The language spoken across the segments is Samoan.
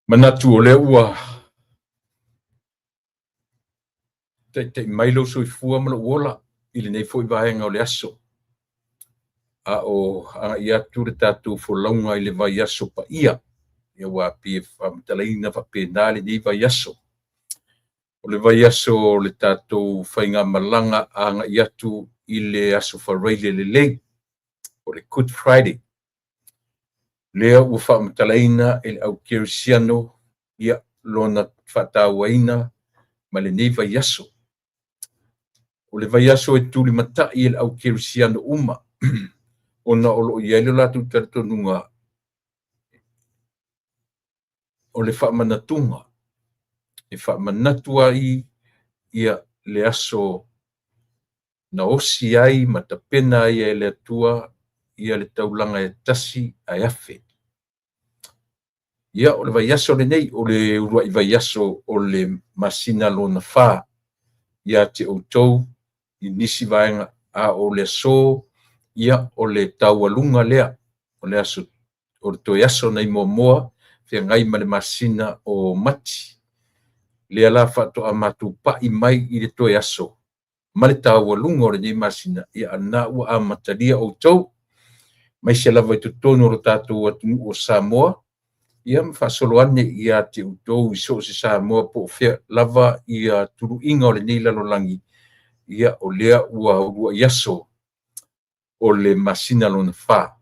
Manatu o lea ua taitai mai lou soifua ma lou ola i lenei foi vaega o le aso, a o agai atu le tatou folauga i le vaiaso paia, ua pei e faamatalaina faapena lenei vaiaso. O le vaiaso o le tatou faigamalaga agai atu i le aso Faraile lelei, o le Good Friday. Lea ua faamatalaina e le au kerisiano ia lona faatauaina ma lenei vaiaso. O le vaiaso e tulimatai e le au kerisiano uma, ona o lo o i ai le latou talitonuga o le faamanatuga, e faamanatu ai ia le aso na osi ai ma tapena ai e le Atua ia le taulaga e tasi ae afe. Ia, o le vaiaso lenei, o le uluai vaiaso o le masina lona 4 ia te outou i nisi vaega, a o le aso, ia, o le taualuga lea, o le aso, o le toe aso nai muamua feagai ma le masina o Mati. Lea la faatoa matou pai mai i le toe aso ma le taualuga o lenei masina, ia na ua amatalia outou, mai se lava i totonu o lo tatou atunuu o Samoa, ia ma faasolo ane ia te outou i so o se Samoa po o fea lava ia tuluiga o lenei lalolagi, ia o lea ua uluai aso o le masina lona 4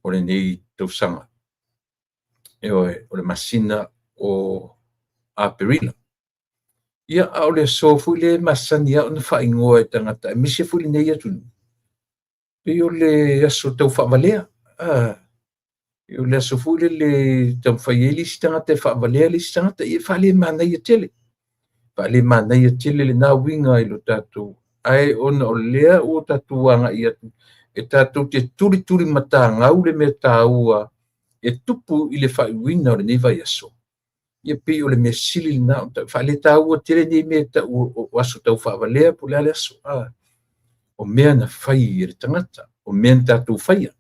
o lenei tausaga. Ioe, o le masina o Aperila. Ia, a o le aso foi lea e masani lava ona faaigoa e tagata, aemaise foi lenei atunuu, pei o le aso tau faavalea. O le aso foi lele taumafai ai le isi tagata e faavalea le isi tagata, ia e faalemanaia tele. Faalemanaia tele lena uiga i lo tatou, ae ona o lea ua tatou agai atu, e tatou te tulituli matagau le mea taua e tupu i le faaiuina o lenei vaiaso. Ia pei o le mea sili lena, faaletaua tele nei mea tau o aso tau faavalea po o le a le aso. O mea na fai e le tagata, o mea na tatou faia.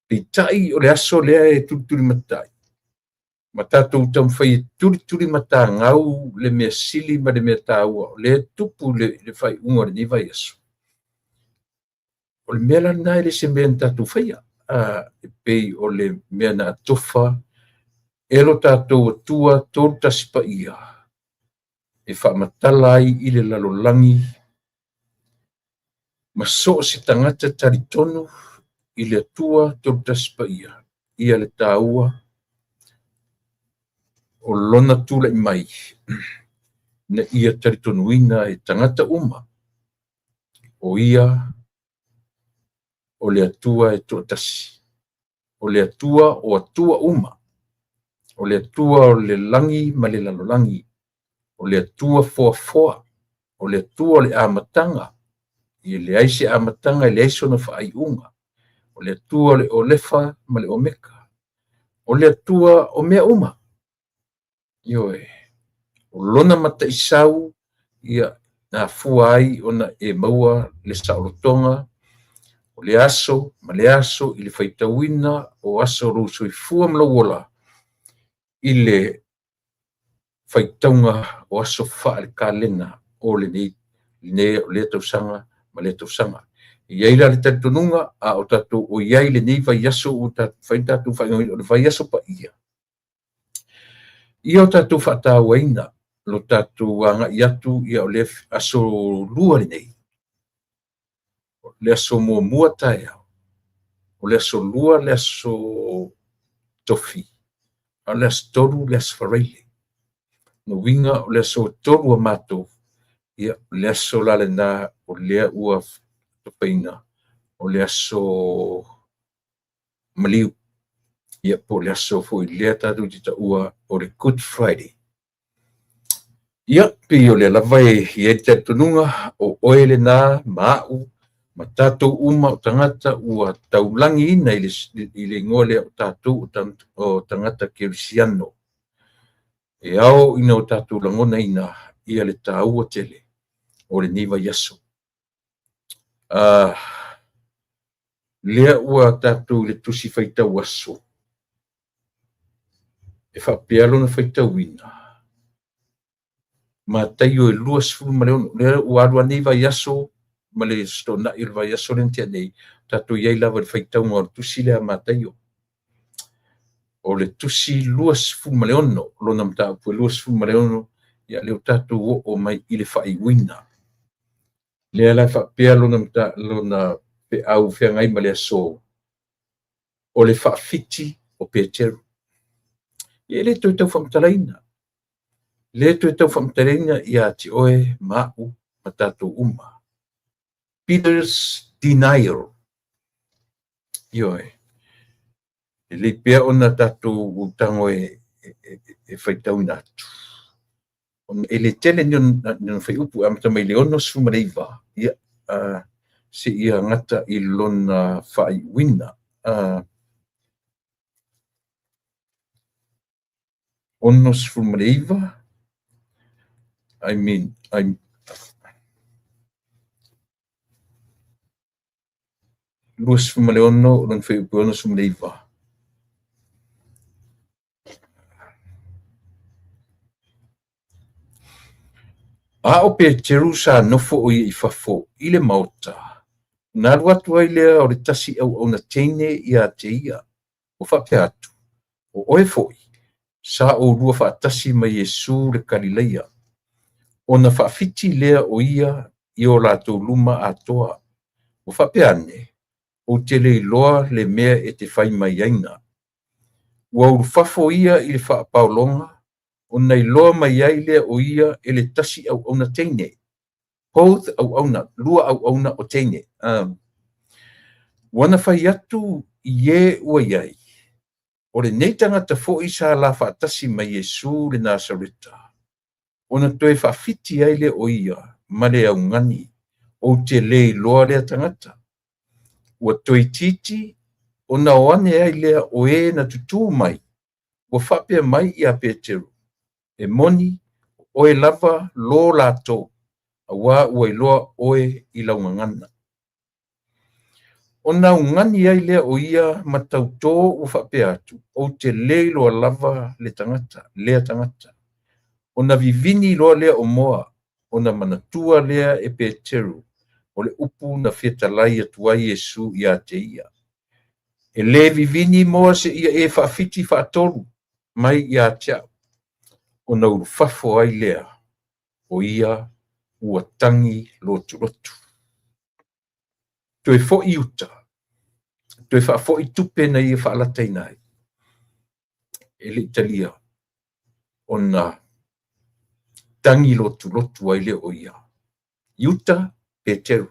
Peitai o le aso lea e tulitulimatai, ma tatou taumafai e tulitulimatagau le mea sili ma le mea taua, o lea e tupu le faaiuga o lenei vaiaso. O le mea la lena e le se mea na tatou faia, e pei o le mea na atofa e lo tatou Atua tolu tasi paia, e faamatala ai i le lalolagi ma so o se tagata talitonu i le Atua tolu tasi paia, ia le taua o lona tulai mai, na ia talitonuina e tagata uma, o ia o le Atua e toatasi, o le Atua o Atua uma, o le Atua o le lagi ma le lalolagi, o le Atua foafoa, o le Atua o le amataga, e leai se amataga, e leai sona faaiuga, o le Atua o le Olefa ma le Omeka, o le Atua o mea uma. Ioe, o lona mataisau ia na fua ai ona e maua le saolotoga o le aso ma le aso i le faitauina o aso o lou soifua ma lou ola i le faitauga o aso faale-kalena o lenei o lea tausaga ma lea tausaga. E i ai la le talitonuga, a o tatou o i ai lenei vaiaso ua fai tatou faaigoaina o le vaiaso paia, ia o tatou faatauaina lo tatou agai atu ia o le aso lua lenei, le aso muamua taeao, o le aso lua le aso tofi, a o le aso tolu le aso Faraile. No uiga o le aso tolu a matou, ia le aso la lena o lea ua tofaina o le aso maliu, ia po o le aso foi lea tatou te taua o le Good Friday. Ia, pei o lea lava e i ai le talitonuga o oe lena ma au ma tatou uma o tagata ua taulagiina i le igoa lea o tatou o tagata kerisiano. E ao ina o tatou lagonaina ia le taua tele o lenei vaiaso. Lea ua tatou i le tusi faitau aso. E faapea lona faitauina, Mataio e 26, lea ua alu nei vaiaso ma le Toonai o le vaiaso lea na tea nei, tatou i ai lava i le faitauga o le tusi lea a Mataio. O le tusi 26, lona mataupu e 26, ia lea ua tatou oo mai i le faaiuina. Lea la e faapea lona feau feagai ma le aso, o le faafiti o Peteru. E le toe tau faamatalaina, le toe tau faamatalaina ia te oe ma au ma tatou uma. Peter's denial. Ioe. E lelei pea ona tatou tago e faitauina atu. Ona e le tele ni ona fuaiupu e amata mai le 69, ia, seia gata i lona faaiuina. 69, I mean, 26, lona fuaiupu e 69. A o Peteru sa nofo o ia i fafo i le maota, na alu atu ai lea o le tasi auauna teine ia te ia, ua faapea atu, o oe foi, sa oulua faatasi ma Iesu le Kalilaia. Ona faafiti lea o ia i o latou luma atoa. Ua faapea ane, ou te le iloa le mea e te fai mai aina. Ua ulufafo ia i le faapaologa, ona iloa mai ai lea o ia e le tasi auauna teine. Both auauna, lua auauna o teine. Ua na fai atu i e ua i ai, o lenei tagata foi sa la faatasi ma Iesu le Nasareta. Ona toe faafiti ai lea o ia ma le augani, ou te le iloa lea tagata. Ua toeitiiti ona o ane ai lea o e na tutū mai, ua faapea mai ia Peteru, e moni, o oe lava lo latou, auā ua iloa oe i lau gagana. Ona augani ai lea o ia ma tautō ua faapea atu, ou te le iloa lava le tagata, lea tagata. Ona vivini loa lea o moa, ona manatua lea e Peteru, o le upu na fetalai atu ai Iesu ia te ia. E le vivini moa seia e faafiti faatolu mai ia te au. Ona ulufafo ai lea o ia ua tagi lotulotu. Toe foi i uta, toe faafoi tupe na ia faalataina ai. E le i talia ona tagi lotulotu ai lea o ia. I uta, Peteru.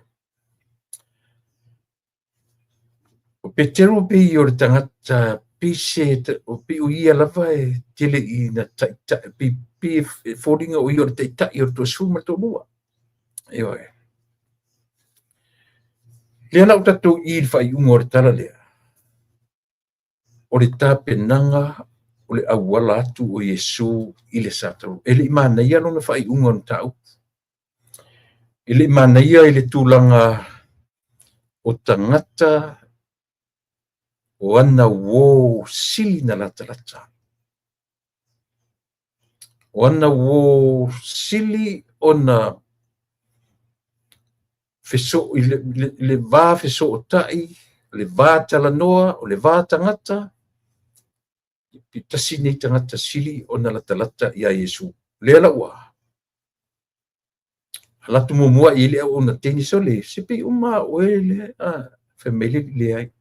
O Peteru pei o le tagata, pei se, pei o ia lava e tele ina taitai, pei e foliga o ia o le taitai o le 12. Ioe. Lea la ua tatou i le faaiuga o le tala lea, o le tapenaga o le auala atu o Iesu i le sataulo. E le i manaia lona faaiuga o le mataupu. E le i manaia i le tulaga o tagata o ana uō sili na latalata. O ana uō sili ona feso, i le va fesootai, le va talanoa, o le va tagata, pe tasi nei tagata sili ona latalata ia Iesu. Lea la ua alu atu muamua i le auauna teine, sole, se pei uma oe le fai mai le leai.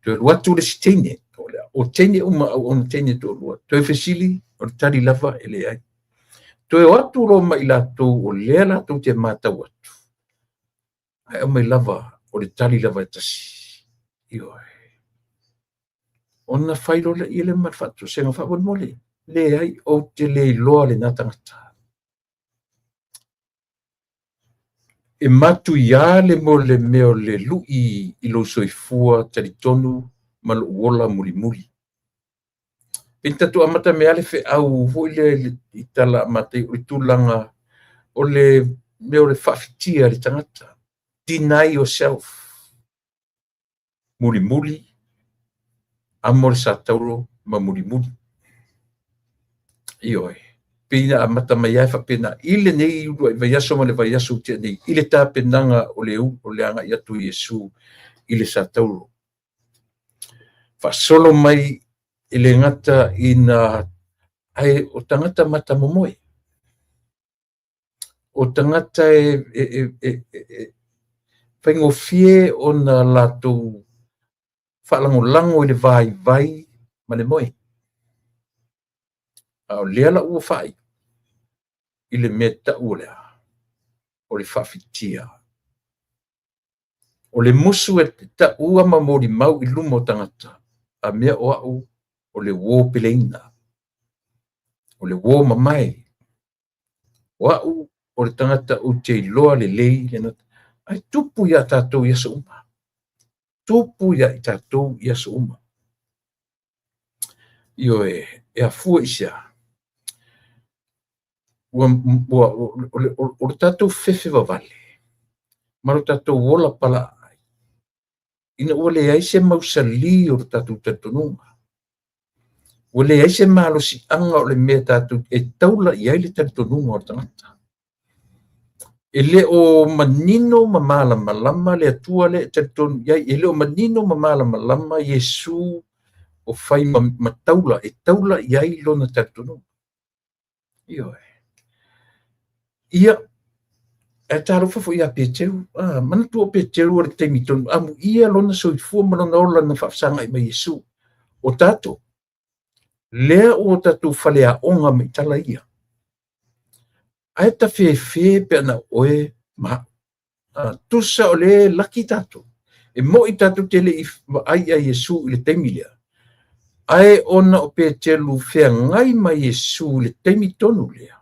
Toe alu atu le isi teine, o teine uma auauna teine toalua, toe fesili, o le tali lava e leai. Toe o atu loa ma i latou o lea latou te matau atu, ae aumai lava o le tali lava e tasi. Ioe. Ona fai loa lea ia ma le faatosega faamolemole, leai, ou te le iloa lena tagata. E matuia le mo le mea o le lui i lou soifua talitonu ma lou ola mulimuli. Pe na tatou amata mea le feau foi lea i tala a Mataio, o le tulaga o le mea o le faafitia le tagata. Deny yourself. Mulimuli, amo le sataulo ma mulimuli. Ioe, pei na amata mai ai faapena i lenei uluai vaiaso ma le vaiaso ua tea nei i le tapenaga o le o le agai atu o Iesu i le satauro. Faasolo mai e le gata ina ae o tagata matamomoe, o tagata e faigofie ona latou faalagolago i le vaivai ma le moe. A o lea la ua faaiu i le mea tau o le a? O le faafitia. O le musu e taua ma molimau i luma o tagata, a mea o au o le uo peleina, o le uo mamae, o au o le tagata ou te iloa lelei le ae tupu iā tatou i aso uma. Tupu iā i tatou i aso uma. Ioe, e afua i se a? Ua, ua, o le tatou fefe vavale ma lo tatou ola palaaai, ina ua leai se mausali o le tatou talitonuga, ua leai se malosiaga o le mea tatou e taula i ai le talitonuga o le tagata. E le o manino ma malamalama le Atua lea e talitonu i ai, e le o manino ma malamalama Iesu o fai ma taula, e taula i ai lona talitonuga. Ioe. Ia, e talofa foi ia Peteru. Ah, manatua o Peteru o le taimi tonu, amuia lona soifua ma lona ola na faafesagai ma Iesu. O tatou, lea ua tatou faleaoga mai tala ia. Ae tafefe pe ana oe ma au. Tusa o lea e laki tatou. E moi tatou te le i vaai ia Iesu i le taimi lea. Ae ona o Peteru feagai ma Iesu i le taimi tonu lea,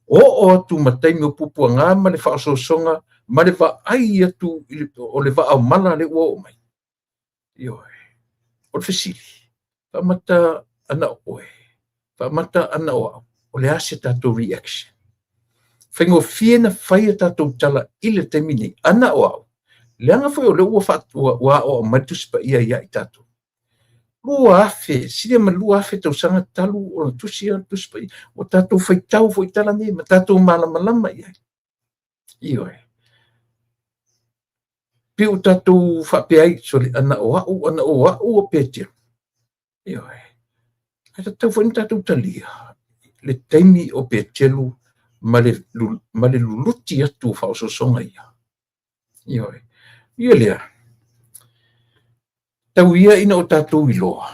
oo atu ma taimi o puapuaga ma le faaosoosoga ma le vaai atu o le vaaomala lea ua oo mai. Ioe. O le fesili, faamata ana o oe, faamata ana o au, o le a se tatou reaction? Faigofie na fai a tatou tala i le taimi nei, ana o au, leaga foi o lea ua aoao mai le Tusi Paia ia i tatou. 2000, silia ma 2000 tausaga talu ona tusi le Tusi Paia. Ua tatou faitau foi tala nei ma tatou malamalama i ai. Ioe. Pe ua tatou faapea ai, sole, ana o au, ana o au o Peteru. Ioe. Ae tatau foi ona tatou talia le taimi o Peteru ma le luluti atu o faaosoosoga ia. Ioe. Ia lea, tau ia ina o tatou iloa,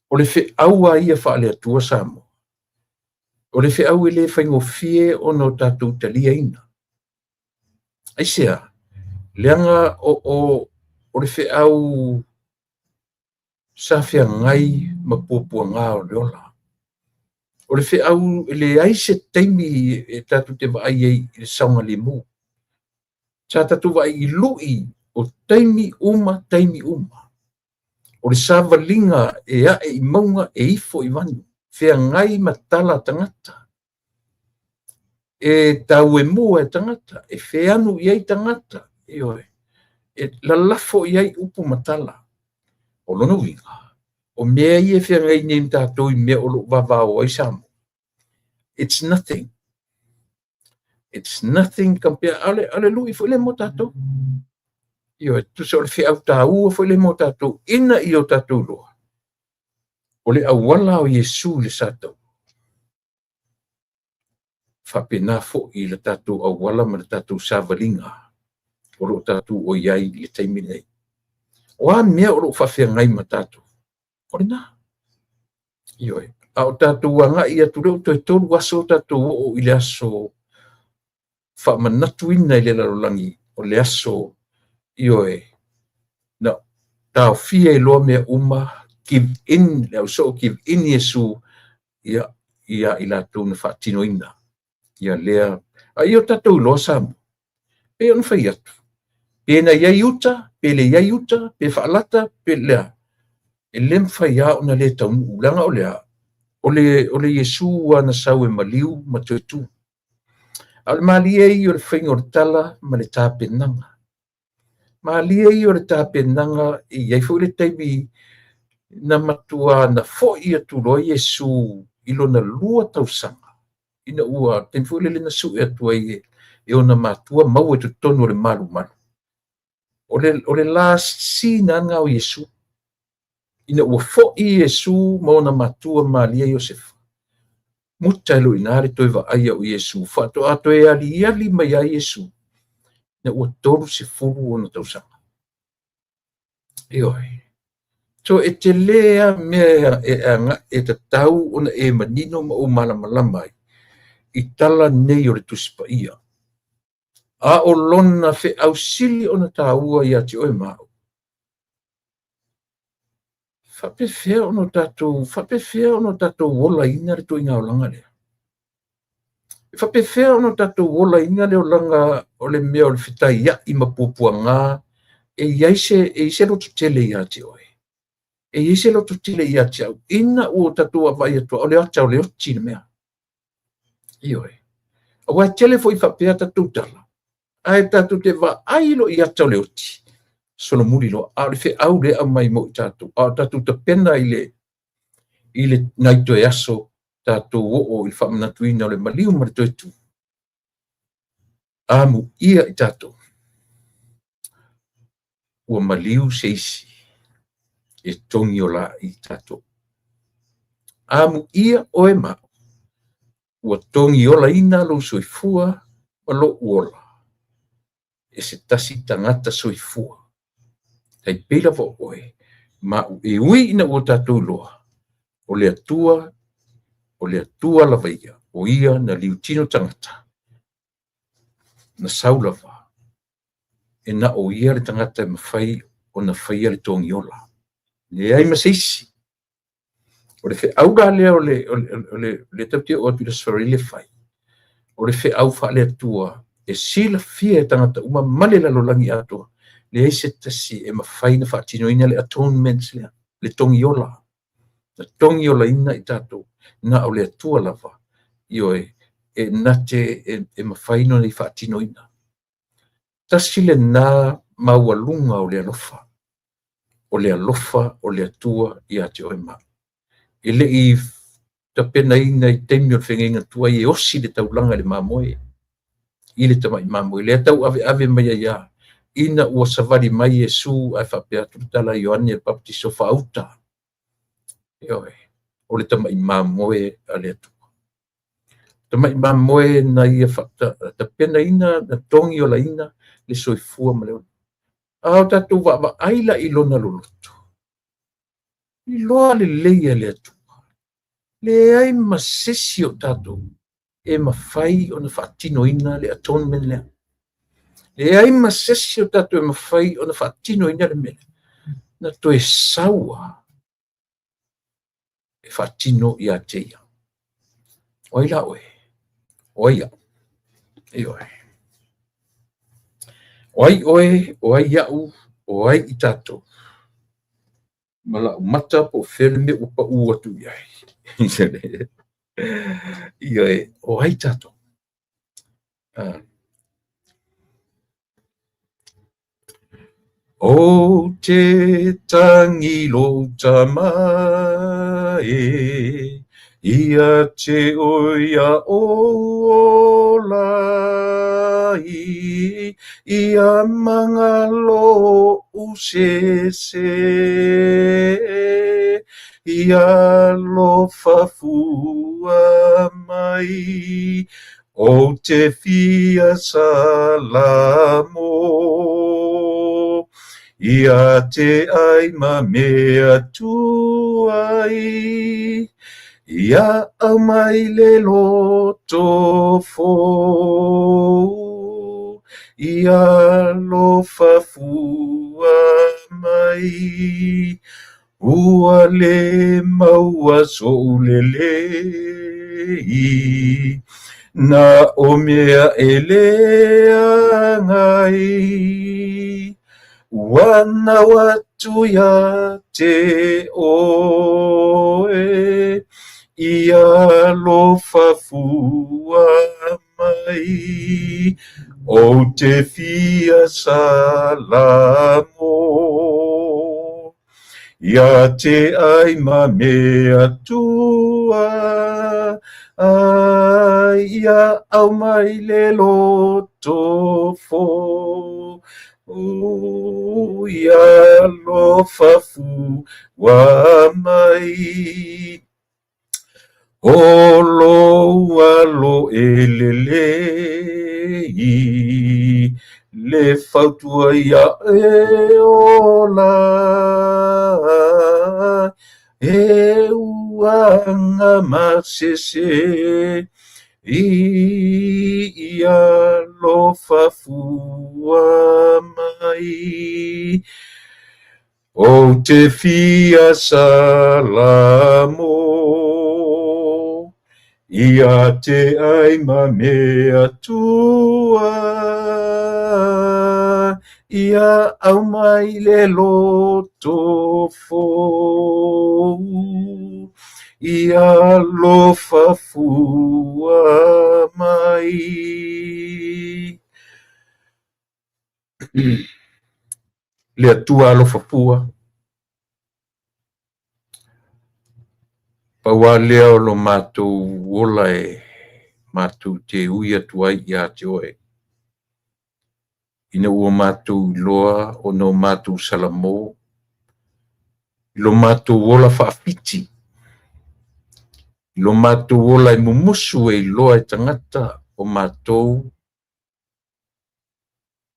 o le feau a ia faale-Atua Samoa, o le feau e le faigofie ona o tatou taliaina. Aisea? Leaga o le feau sa feagai ma puapuaga o le ola. O le feau e leai se taimi e tatou te vaai ai i le saogalemu. Sa tatou vaai i lui o taimi uma, taimi uma. O le savaliga e ae i mauga e ifo i vanu, feagai ma tala tagata. E tauemua e tagata, e feanu i ai tagata, ioe, e lalafo i ai upu ma tala. O lona uiga, o mea ia e feagai nei ma tatou i mea o lo o vavao ai Samoa. It's nothing. It's nothing compare. A o le lui foi lea mo tatou. Ioe, tusa o le feau taua foi lea mo tatou, ina ia o tatou iloa, o le auala o Iesu i le satau. Faapena foi i le tatou auala ma le tatou savaliga o lo o tatou o i ai i le taimi lenei. O a mea o lo o faafeagai ma tatou? O lena. Ioe. A o tatou agai atu lea ua toe 3 aso tatou oo i le aso faamanatuina i le lalolagi o le aso, ioe, na taofia i loa mea uma, give in, le ausoo give in Iesu, ia, ia i latou na faatinoina. Ia lea, a ia o tatou iloa Samoa, pe ona fai atu, pe na i ai uta, pe le i ai uta, pe faalata, pe lea, e le mafai lava ona le taunuu, leaga o lea, o le Iesu ua na sau e maliu ma toe tu. A o le malie ia o le faiga o le tala ma le tapenaga. Malie ia o le tapenaga, e i ai foi le taimi na matua na foi atu loa Iesu i lona 2 tausaga, ina ua taimi foi lele na sue atu ai e ona matua maua i totonu o le malumalu. O le lasina lena o Iesu, ina ua foi Iesu ma ona matua Maria Iosefa. Muta e loi ina le toe vaaia o Iesu, faatoa toe aliali mai ai Iesu, ina ua 30 ona tausaga. Ioe. So e tele a mea e agai e tatau ona e manino ma ou malamalama ai i tala nei o le Tusi Paia. A o lona feausili ona taua ia te oe ma au. Faapefea ona tatou olaina le ituaiga olaga lea? Faapefea ona tatou olaina le olaga o le mea o le fetaiai ma puapuaga e i ai se loto tele ia te oe. E i ai se loto tele ia te au. Ina ua tatou vaavaai atu, o le ata o le oti le mea. Ioe. Aua e tele foi faapea tatou tala, ae tatou te vaai lo i ata o le oti. Solomuli loa, a o le feau lea aumai mo i tatou. A o tatou tapena i le nai toe aso, tatou oo i le faamanatuina o le maliu ma le toe tu. Amu ia i tatou. Ua maliu se isi e togi o la i tatou. Amu ia oe ma ua togi ola ina lou soifua ma lou ola. E se tasi tagata soifua. Tai pei lava o oe, ma u e ui ina ua tatou loa, o le Atua lava ia, o ia na liutino tagata, na sau lava, e na o ia le tagata e mawhai o na whaia le togi ola. Leai ma se isi. O le feau la lea o le tautia o atu i le sori le fai. O le feau wha le Atua, e silafia e tagata uma ma le lalolagi atoa. Leai se tasi e mawhai na whaatinoina le atonement lea, le togi ola. Na togi ola ina i tatou, na o le Atua lava. Ioe, e nate e mawhai no nei whaatinoina. Tasi le nā maualunga o le alofa. O le alofa o le Atua ia te oe ma. E le i tapenaina i taimi o le whengainga tuai e osi le taulaga i le mamoe. I le tamai mamoe. Lea tau ave ave mai ai ia. Ina ua savali mai Iesu ae faapea atu le tala Ioane le Papatiso faauta. Ioe. O le tamai mamoe a le Atua. Tamai mamoe na ia tapenaina na togi olaina le soifua ma le ola. A o tatou vaavaai la i lona loloto. Iloa lelei e le Atua. Leai ma sesi o tatou e mawhai o na whaatinoina le atonement lea. Leai ma sesi o tatou e mawhai o na whaatinoina le mea. Na toe saua e whaatino ia te ia. O ai la oe? O ai au? E oe. O ai oe, o ai au, o ai i tatou. Ma lau mata po fele me upa u atu iai. Ioe, o ai tatou. O te tangi lo tama e, ia te oia o lai, ia mangalo usese, ia lo fafua mai, o te fia salamo. Ia te ai ma mea tuai, ia au mai le loto fou, ia lo fafua mai, ua le maua soulelei, na o mea e le angai. Ua nau atu ia te oe, ia lo fafua mai, o te fia salamo. Ia te ai ma me Atua, ai ia aumai le loto fou, ia alofa fua mai. O lou alo e lelei, le fautua ia e ola e uaga masese i alofa fua mai. Ou te fia salamo ia te ai ma me Atua, ia aumai le loto fou, ia alofa fua mai. Le Atua alofa fua, pau lava lea o lo matou ola e matou te ui atu ai ia te oe, ina ua matou iloa ona o matou salamo, i lo matou ola faafiti, i lo matou ola e mumusu e iloa e tagata o matou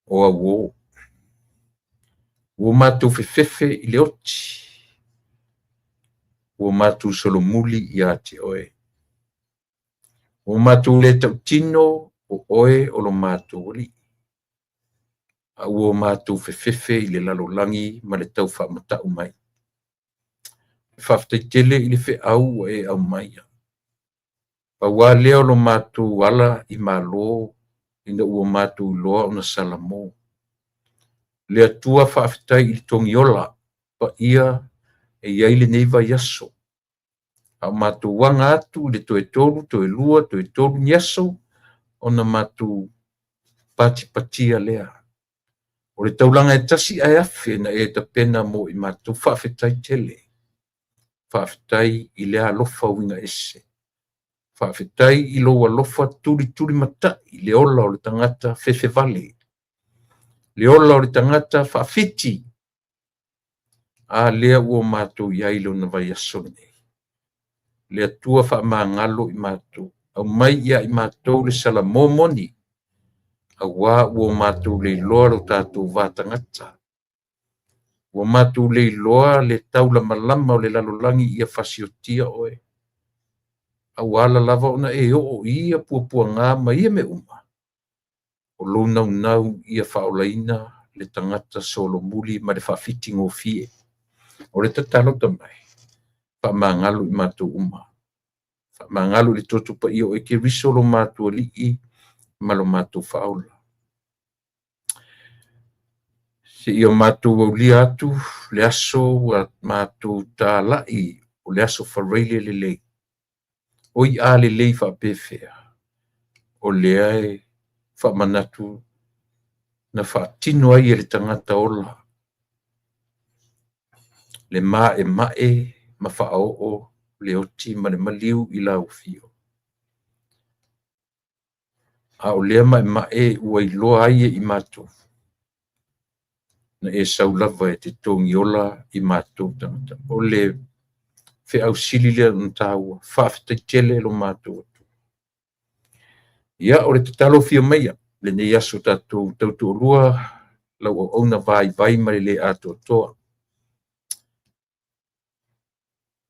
o auō. Ua matou fefefe i le oti, ua matou solomuli ia te oe. Ua matou le tautino o oe o lo matou alii, a ua matou fefefe i le lalolagi ma le tau faamatau mai. Faafetai tele i le feau ua e aumaia. Pau lava lea o lo matou ala i Malo ina ua matou iloa ona salamo. Le Atua faafetai i le togiola paia e i ai lenei vaiaso. A o matou aga atu i le toe 3, toe 2, toe 3 ni aso, ona matou patipatia lea. O le taulaga e tasi ae afe na e tapena mo i matou. Faafetai tele. Faafetai i le alofa uiga ese. Faafetai i lou alofa tulitulimatai le ola o le tagata fefevale, le ola o le tagata faafiti. A lea ua matou i ai lona vaiaso lenei. Le Atua faamagalo i matou, aumai ia i matou le salamo moni, auā ua matou leiloa lo tatou va tagata. Ua matou leiloa le taulamalama o le lalolagi ia fasiotia oe. A ua ala lava ona e oo i ia puapuaga ma ia mea uma, o lou naunau ia faaolaina le tagata solomuli ma le faafitigofie. O le tatalo tamai, faamagalo i matou uma. Faamagalo i le toto paia o Keriso lo matou alii ma lo matou faaola. Seia matou aulia atu le aso ua matou talai o le aso Faraile lelei. Oi a lelei faapefea, o lea e faamanatu na faatino ai e le tagata ola le maemae ma faaoo le oti ma le maliu i lau afio. A o lea maemae ua iloa ai e i matou, na e sau lava e te togiola i matou tagata. O le feau sili lea ona taua, faafetai tele lo matou Atua. Ia, o le tatalo fia maia lenei aso tatou tautoalua lau auauna vaivai ma le le atoatoa.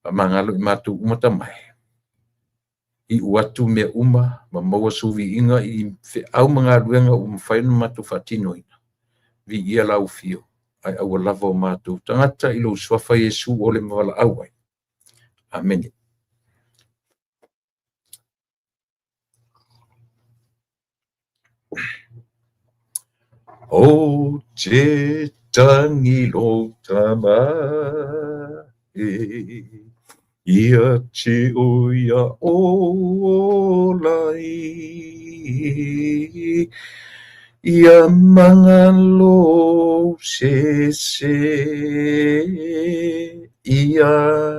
Faamagalo i matou uma tamai, iu atu mea uma ma maua sou viiga i feau ma galuega ua mafai ona matou faatinoina. Viia lau afio, ae aua lava o matou tagata i lou suafa Iesu o le mavalaau ai. Amene. Ou te tangi lou tama e, ia te oe ia ola ai. Ia magalo sese, ia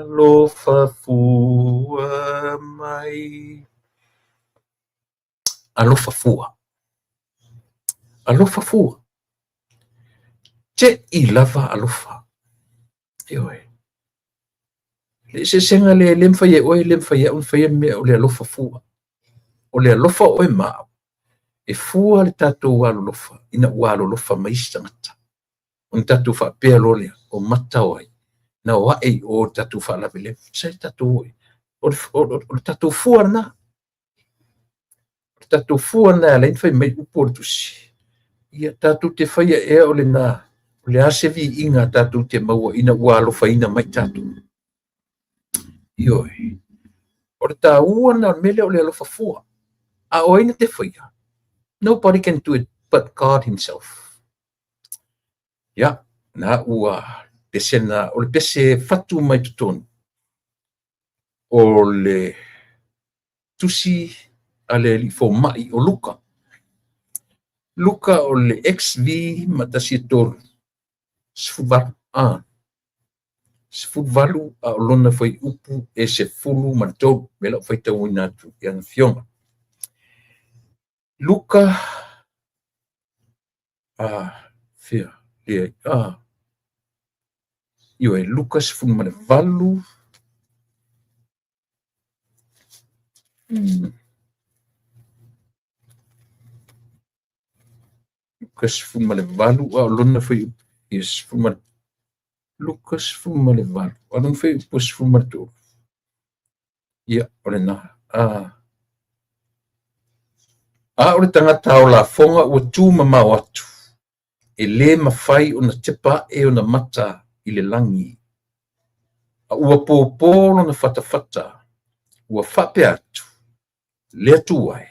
alofa fua mai. Alofa fua. Alofa fua. Te i lava alofa. Ioe. Le eseesega lea e le mafai e oe, e le mafai e au ona faia le mea o le alofa fua. O le alofa o oe ma au, e fua le tatou alolofa ina ua alolofa mai isi tagata. Ona tatou faapea loa lea, o mata o ai, na o ae i o i le tatou faalavelave. Sa i tatou, o le tatou fua lena. O le tatou fua lena e ala ai ona fai mai upu o le Tusi, ia tatou te faia ea o lena, o le a se viiga tatou te maua ina ua alofaina mai tatou. Ioe. O le taua lena o le mea lea o le alofa fua. A o ai na te faia? Nobody can do it but God himself. Ia, na ua pese na, o le pese fatu mai totonu o le tusi a le alii fomai o Luka. Luka o le XV ma 13, 18, a, 18 a o lona fuaiupu e 13, me lau faitauina atu i ana afioga. Luka, a, fea, leai, a, ioe, Luka 18, Luka 18, a o lona fuaiupu e 10, Luka 18, a o lona fuaiupu e 13. Ia, o lena. A, a o le tagata ao lafoga ua tu mamao atu, e lē mafai ona tepa ae ona mata i le lagi. A ua pōpō lona fatafata, ua faapea atu, Le Atua e,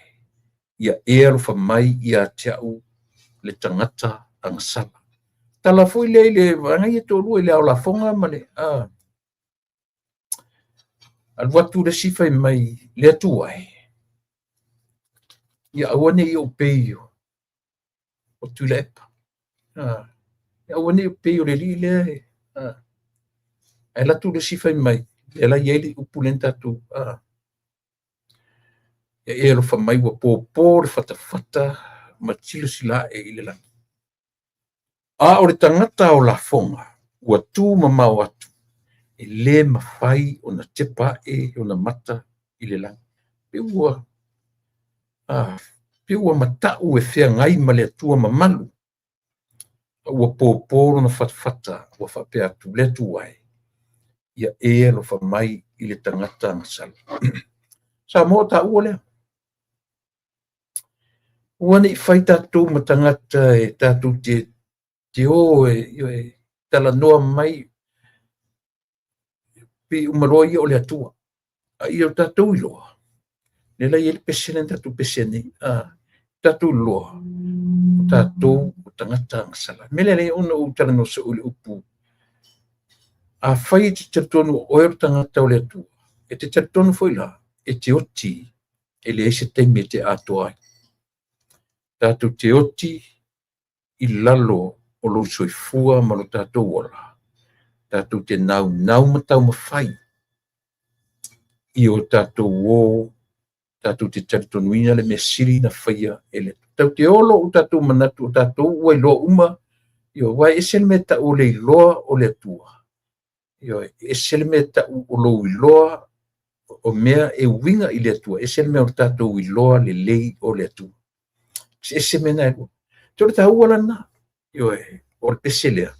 ia e alofa mai ia te au le tagata agasala. Tala foi lea i le vaega ia toalua i le ao lafoga ma le a. Alu atu le isi fai mai, Le Atua e, ia aua ne i ou pei o Tuilaepa. A, ia aua ne i ou pei o le alii lea e, a. Ae alu atu le isi fai mai, lea la e i ai le upu lea na tatou, a. Ia e alofa mai ua pōpō le fatafata ma silasila ae i le lagi. A o le tagata o lafoga ua tu mamao atu, e lē mafai ona tepa ae ona mata i le lagi. Pe ua, a, pe ua mata'u e feagai ma le Atua mamalu, a ua pōpō lona fatafata ua faapea atu, Le Atua e, ia e alofa mai i le tagata agasala. Samoa o taua lea. Ua ne i fai tatou ma tagata e tatou te o e talanoa mai pe uma loa ia o le Atua. A ia o tatou iloa, lea la e i ai le pese lea na tatou pese nei, a, tatou iloa, o tatou o tagata agasala. O le mea lea e ala ai ona ou talanoa soo i le upu, afai e te talitonu o oe o le tagata o le Atua, e te talitonu foi la, e te oti, e leai se taimi e te atoa ai. Tatou te oti i lalo o lou soifua ma lo tatou ola. Tatou te naunau ma taumafai i o tatou o, tatou te talitonuina le mea sili na faia e le Atua. Tatou te olo o tatou manatu o tatou ua iloa uma, ioe, aua e ese le mea e tau o le iloa o le Atua. Ioe, e ese le mea e tau o lou iloa o mea e uiga i le Atua, ese le mea o le tatou iloa lelei o le Atua. Ese mea na e lua. Te o le taua la lena. Ioe, o le pese lea.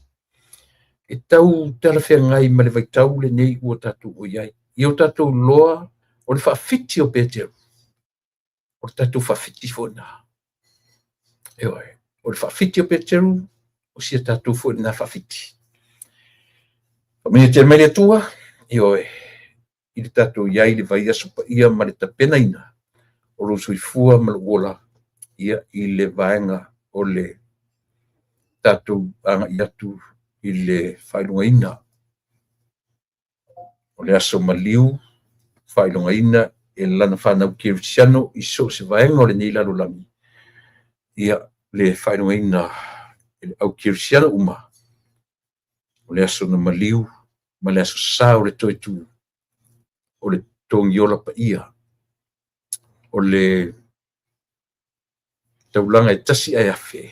E tau talafeagai ma le vaitau lenei ua tatou o i ai. I o tatou iloa o le faafiti o Peteru. O le tatou faafiti foi lena. Ioe, o le faafiti o Peteru, o si a tatou foi lena faafiti. Faamanuia tele mai le Atua, ioe, i le tatou i ai i le vaiaso paia ma le tapenaina o lou soifua ma lou ola, ia, i le vaega o le tatou agai atu i le faailogaina o le aso maliu, faailogaina e lana fanau kerisiano i so o se vaega o lenei lalolagi. Ia, le faailogaina e le au kerisiano uma o le aso na maliu ma le aso sa o le toe tu o le togiola paia o le taulaga e tasi ae afe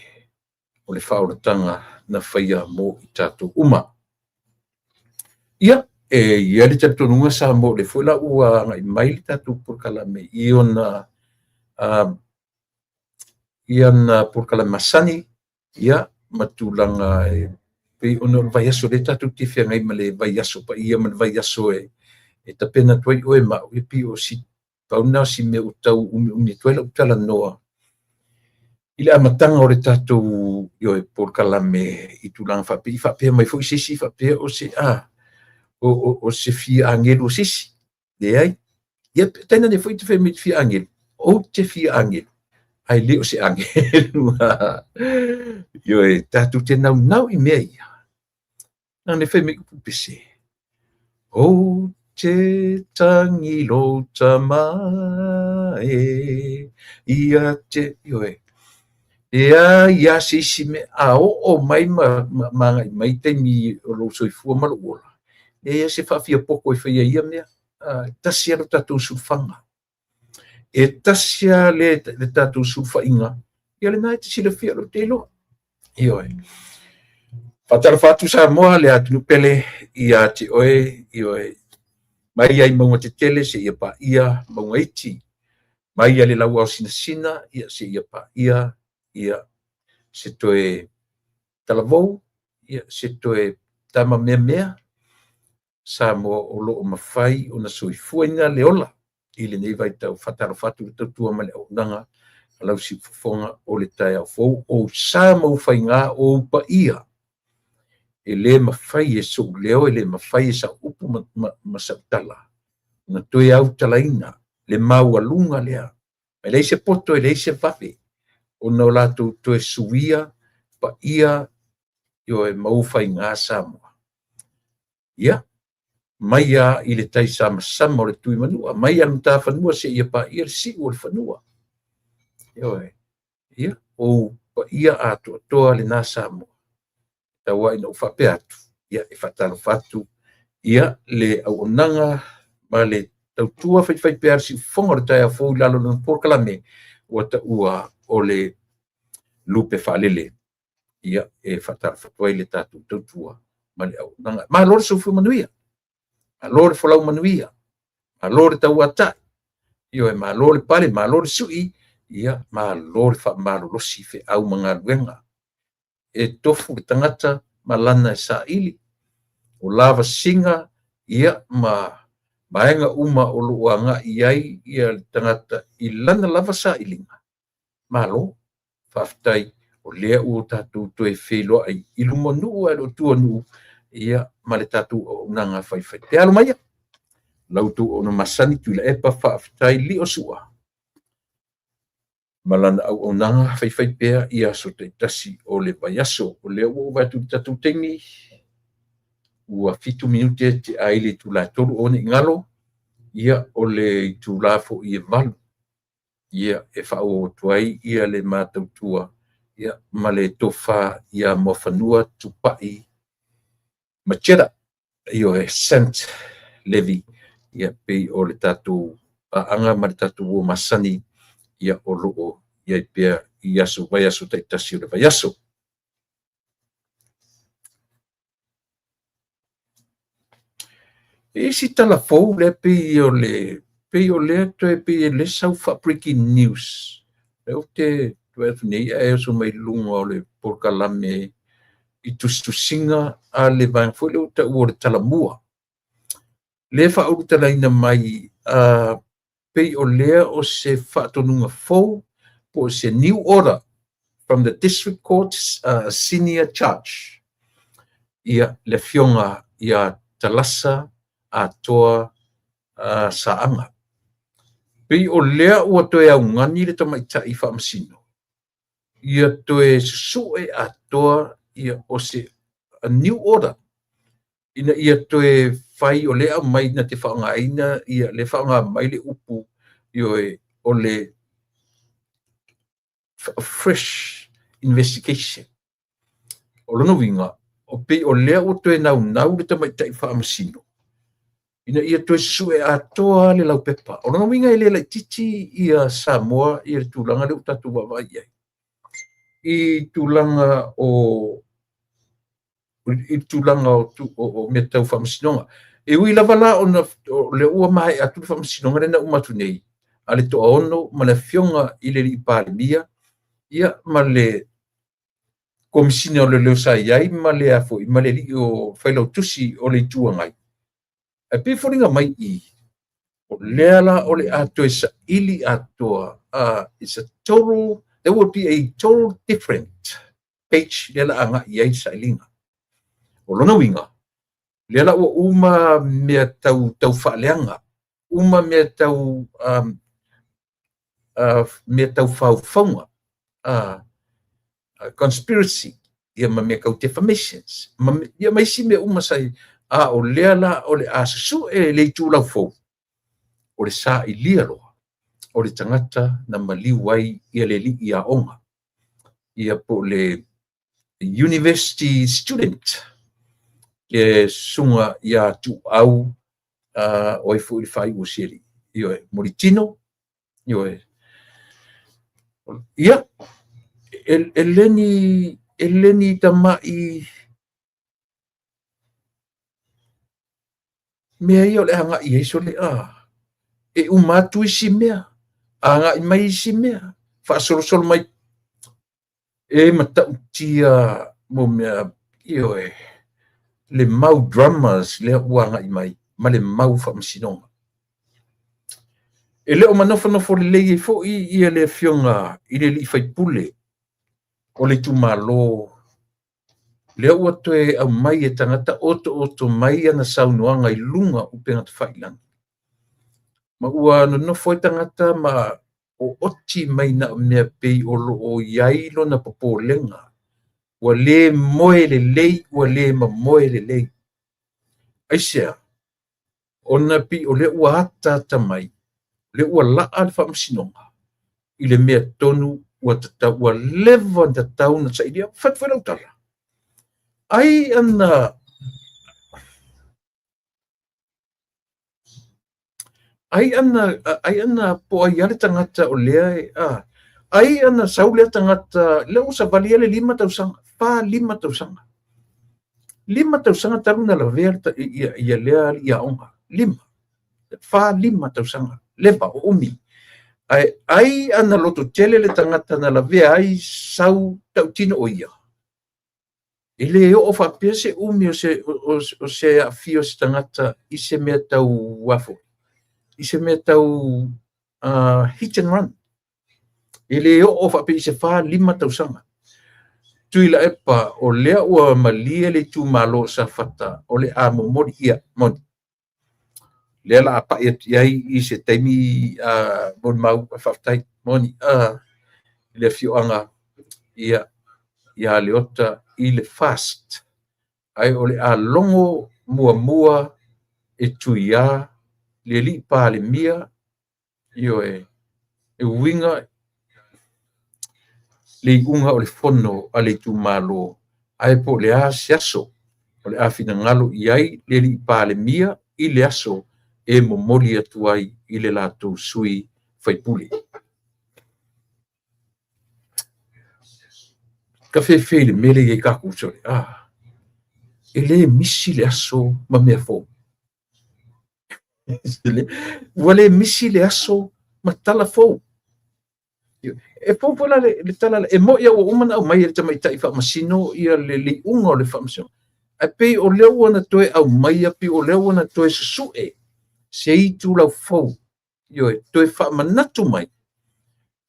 o le faaolataga na faia mo i tatou uma. Ia, e i ai le talitonuga Samoa o lea foi la ua agai mai le tatou polokalame i ona polokalame masani, ia, ma tulaga e pei ona o le vaiaso lea tatou te feagai ma le vaiaso paia ma le vaiaso e tapena atu ai oe ma au, e pei o si pau lena o si mea ua tau umiumi atu ai lau talanoa i le amataga o le tatou polokalame i tulaga faapea, i faapea mai foi se isi faapea o se o se fia agelu o se isi. Leai. Ia, tainane foi te fai mai te fia agelu, ou te fia agelu, ae le o se agelu. Ioe, tatou te naunau i mea ia. Leaga fai mai upu pese, Ou te tangi lou tama e, ia te, ioe, leai lava se isi mea, a oo mai ma agai mai taimi o lou soifua ma lou ola, leai lava se faafiapoko e faia i ia mea. E tasi lava lo tatou sulufaga. E tasi lava le tatou sulufaiga, ia lena e te silafia o lea ou te iloa. Ioe. Faatalofa atu Samoa le atunuu pele ia te oe, ioe, mai ai mauga tetele seia paia mauga iti, mai ai le lauao sinasina ia seia paia ia se toe talavou, ia se toe tama meamea. Samoa o lo o mafai ona soifuaina le ola i lenei vaitau. Faatalofa atu i le tautua ma le auaunaga a lau siufofoga o le taeao fou, o ou sa ma ou faiga, o ou paia, e le mafai e sou leo, e le mafai e sau upu ma sau tala ona toe autalaina le maualuga lea. E leai se poto, e leai se vave ona o latou toe suia paia, ioe, ma ou faiga Samoa. Ia, mai lava i le taisamasama o le Tuimanua, mai lava i le matafanua seia paia le siu o le fanua. Ioe, ia, o ou paia atoatoa lena Samoa. Tau lava ina ou faapea atu, ia, e faatalofa atu ia le auaunaga ma le tautua faifaipea a le siufofoga o le taeao fou i lalo o lana polokalame ua taua o le lupe faalele. Ia, e faatalofa atu ai le tatou tautua ma le auaunaga. Malo le soifua manuia, malo le folau manuia, malo le tauatai, ioe, malo le pale, malo le sui, ia, malo le faamalolosi feau ma galuega. E tofu le tagata ma lana e saili, o lavasiga, ia, ma vaega uma o lo o agai i ai ia le tagata i lana lava sailiga. Malo, faafetai o lea ua tatou toe feiloai i luma o nuu ae le o tua o nuu, ia, ma le tatou auaunaga faifaipea. Alo maia la outou auauna masani Tuilaepa, faafetai Lio Sua ma lana auaunaga faifaipea i aso taitasi o le vaiaso. O lea ua ou vaai atu i le tatou taimi, ua 7 minute te ai le itula e 3 aua ne i galo, ia, o le itula foi e 8, ia, e faaauau atu ai ia le matautua, ia, ma le tofa ia Muafanua Tupai Macheta, ioe, Saint Levi, ia, pei o le tatou paaga ma le tatou uo masani, ia, o lo o i ai pea i aso vaiaso taitasi o le vaiaso. E i ai si tala fou lea pei o le pei o lea toe pei o lea sau faa-breaking news. Lea ou te vaai atu nei ae oso mai luga o le polokalame i tusitusiga a le vaega foi lea ua taua o le Talamua. Lea e faaulutalaina mai pei o lea o se faatonuga fou po o se new order from the District Court Senior Judge, ia, le afioga ia Talasa Atoa Saaga. Pei o lea ua toe augani le tamaitai faamasino ia toe susue atoa ia o se a new order ina ia toe fai o lea aumai na te faaaogaina ia le faaaoga mai le upu, ioe, o le fresh. investigation. O lona uiga, o pei o lea ua toe naunau le tamaitai faamasino ina ia toe susue atoa le laupepa. O lona uiga e le laitiiti ia Samoa i le tulaga lea ua tatou vaavaai i ai i tulaga o mea tau faamasinoga. E ui lava la ona o lea ua maea atu le faamasinoga lea na uma atu nei a le Toaono ma le Afioga i le alii Palemia, ia ma le Komesina o Leoleo sa i ai ma le ma le alii o Failautusi o le Itu Agai. Ae pei e foliga mai i o lea la o le a toe saili atoa. It's a total, there will be a total different page lea la agai i ai le sailiga. O lona uiga, lea la ua uma mea tau faaleaga, uma mea tau faufauga, conspiracy, ia ma mea tau defamations, ia ma isi mea uma sa i, a o lea la o le a susue le itulau fou, o le sailia loa o le tagata na maliu ai ia le alii aoga, ia po o le university student, le susuga ia Tuuau, o ai foi le faaiu o si alii, ioe, Mulitino, ioe. Ia, e le ni tamai mea ia o le agai i ai sole, e uma atu isi mea, agai mai isi mea, faasolosolo mai, e matautia mo mea, ioe, le mau dramas lea ua agai mai, ma le mau faamasinoga. E le o manofonofo lelei ai foi ia le afioga i le alii faipule o le itumalo, lea ua toe aumai e tagata otooto mai ana saunoaga i luga o upega tafailagi. Ma ua nonofo ai tagata ma ooti mai na mea pei o loo i ai lona popolega, ua le moe lelei, ua le mamoe lelei. Aisea, ona pei o lea ua ataata mai, lea ua laa le faamasinoga i le mea tonu ua tatau, ua leva ona tatau ona sailia. Fai atu foi lau tala, ai ana po ai le tagata o lea, ai ana sau lea tagata, lea ua savalia le 5 tausaga, 4 5 tausaga. 5 tausaga talu na lavea ia lea alii aoga, 5, 4 5 tausaga, leva o umi. Ai ana loto tele le tagata na lavea ai sau tautino o ia. E le oo faapea se umi o se aafia o se tagata i se mea tau afo, i se mea tau hit and run. E le oo faapea i se 4 5 tausaga. Tuilaepa o lea ua malie le itumalo o Safata o le a momoli ia moni. Lea la a pai atu i ai i se taimi molimau faafetai moni le afioaga ia ia Leota i le fast. Ai o le a logo muamua e Tuia le alii Palemia, ioe, e uiga le iuga o le fono a le itumalo, ae po o le a se aso o le a finagalo i ai le alii Palemia i le aso e momoli atu ai i le latou sui faipule. Ka fefe i le mele i tatou sole, e le misi le aso ma mea fou. Ua le misi le aso ma tala fou. E fou foi la le tala, e moi ua uma na aumai e le tamaitai faamasino ia le iuga o le faamasino. Ae pei o lea ua na toe aumaia, pei o lea ua na toe susue se itulau fou, ioe, toe faamanatu mai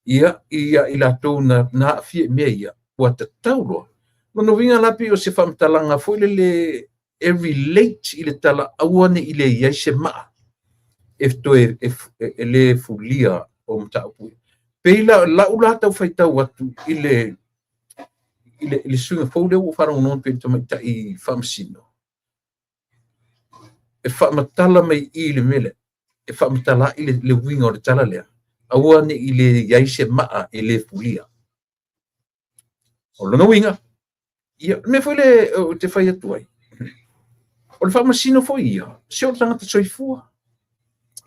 ia i latou na aafia i mea ia, ua tatau loa. Lona uiga la pei o se faamatalaga foi lele e relate i le tala aua ne i le i ai se maa e toe e le fulia o mataupu. Pei la lau la tau faitau atu i le suiga fou lea ua faalogologo atu i le tamaitai faamasino, e faamatala mai i le mea lea, e faamatala i le uiga o le tala lea, aua ne i le i ai se maa e le fulia. O lona uiga, ia, o le mea foi lea ou te fai atu ai, o le faamasino foi ia, se o le tagata soifua.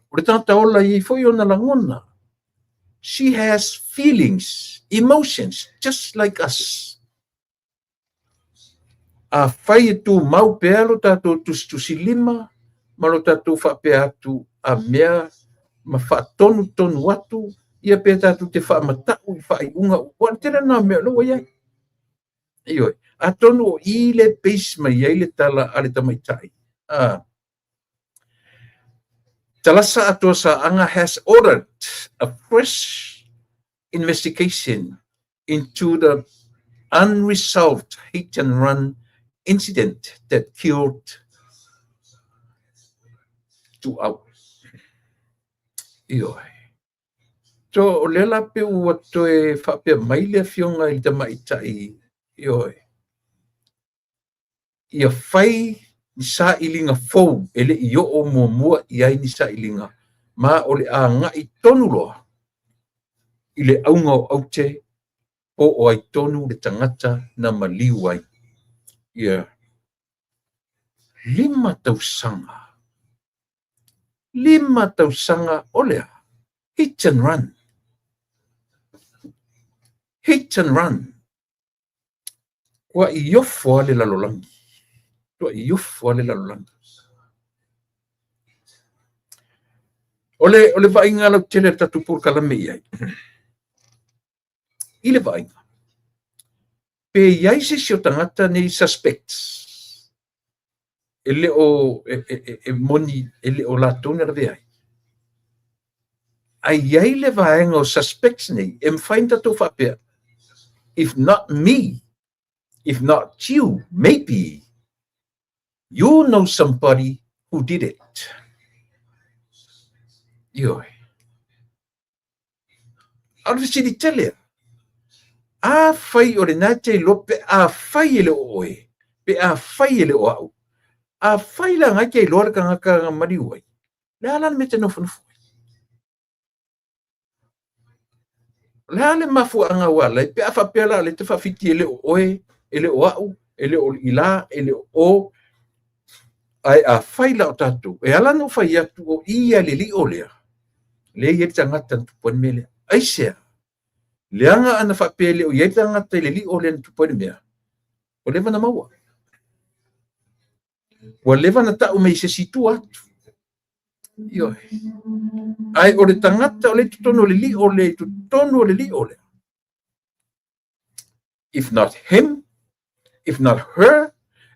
O le tagata ola e i ai foi ona lagona. She has feelings, emotions, just like us. Afai e tumau pea lo tatou tusitusilima ma lo tatou faapea atu a mea ma faatonutonu atu, ia pe tatou te faamata'u i faaiuga, aua o le tele lena o mea o lea ua i ai. Ioe, atonu o i le base mai ai le tala a le tamaitai. Talasa Atoa Saaga has ordered a fresh investigation into the unresolved hit and run incident that killed Tuau. Ioe. So, o lea la pe ua toe faapea mai le afioga i le tamaitai, ioe, ia fai ni sailiga fou e le i oo muamua i ai ni sailiga, ma o le agai tonu loa i le auga o aute po o ai tonu le tagata na maliu ai. Ia, 5 tausaga. 5 tausaga o le a? Hit and run. Hit and run. Ua iofo lava le lalolagi. Ua iofo lava le lalolagi. O le vaaiga lautele a le tatou polokalame i ai. I le vaaiga, pe i ai se isi o tagata nei suspects e le o e moni e le o latou na lavea ai. Ae i ai le vaega o suspects nei e mafai ona tatou faapea, if not me, if not you, maybe you know somebody who did it. Ioe. A o le fesili tele a, afai o lena e te iloa pe afai e le o oe, pe afai e le o au, afai la na e te iloa le tagata na maliu ai, le a la le mea e te nofonofo ai? O le a le mafuaaga ua ala ai pe a faapea la o lea e te faafiti e le o oe, e le o au, e le o ila, e le o o, ae afai la o tatou, e ala ona ou fai atu o i ia le lio lea, lea e i ai le tagata na tupu ai le mea lea. Aisea? Leaga ana faapea e le o i ai le tagata i le lio lea na tupu ai le mea, ua leva ona maua. Ua leva ona tau mai i se isi tua atu. Ioe. Ae o le tagata o lea i totonu o le lio lea, i totonu o le lio lea. If not him, if not her,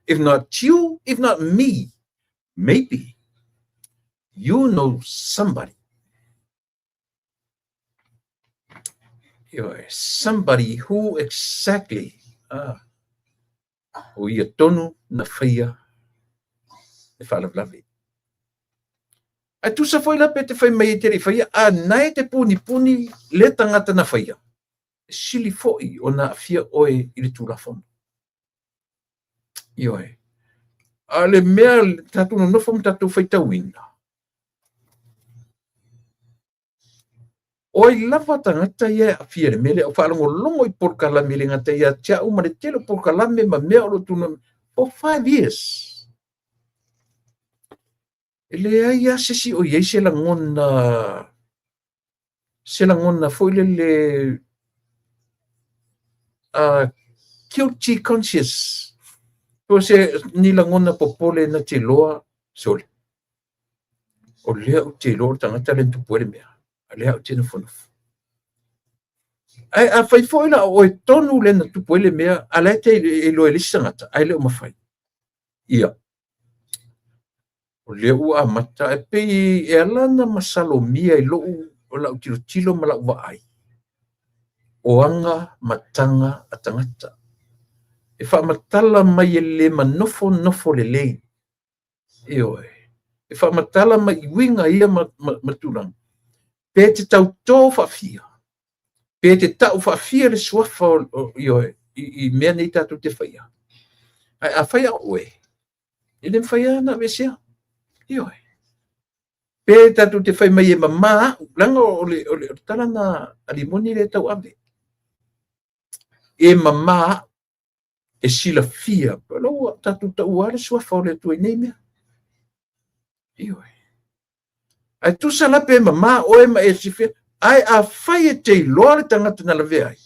if not you, if not me, maybe you know somebody. Ioe, somebody who exactly, o ia tonu na faia le faalavelave. Ae tusa foi la pe te fai mai e te le i faia, a na e te punipuni le tagata na faia, e sili foi ona aafia oe i le Tulafono. Ioe. A o le mea tatou nonofo ma tatou faitauina, o ai lava tagata ia e aafia i le mea lea, o faalogologo i polokalame e le gata ia te au ma le tele o polokalame ma mea o lo o tulai mai for 5 years. E leai lava se isi o i ai se lagona, se lagona foi lele guilty conscious, po o se ni lagona popole na te iloa, sole, o lea ou te iloa o le tagata lea na tupu ai le mea, a o lea ou te nofonofo. Ae afai foi la o oe tonu lea na tupu ai le mea, a o la e te iloa e le isi tagata, ae le o mafai. Ia, o lea ua amata, e pei e ala ona masalomia i lou, o lau tilotilo ma lau vaai, o aga mataga a tagata. E faamatala mai e le manofonofo lelei. Ioe. E faamatala mai i uiga ia ma tulaga. Pe te tautō faafia, pe te tau faafia le suafa o, ioe, i mea nei tatou te faia. Ae afai a oe, e le mafai lava ona aveesea. Ioe. Pe tatou te fai mai e mama au, leaga o le tala na a Limoni lea e tauave. E mamā a'u e silafia, o lea ua tatou taua lava le suafa o le Atua i nei mea. Ioe. Ae tusa la pe mamā oe ma e silafia, ae afai e te iloa le tagata na lavea ai,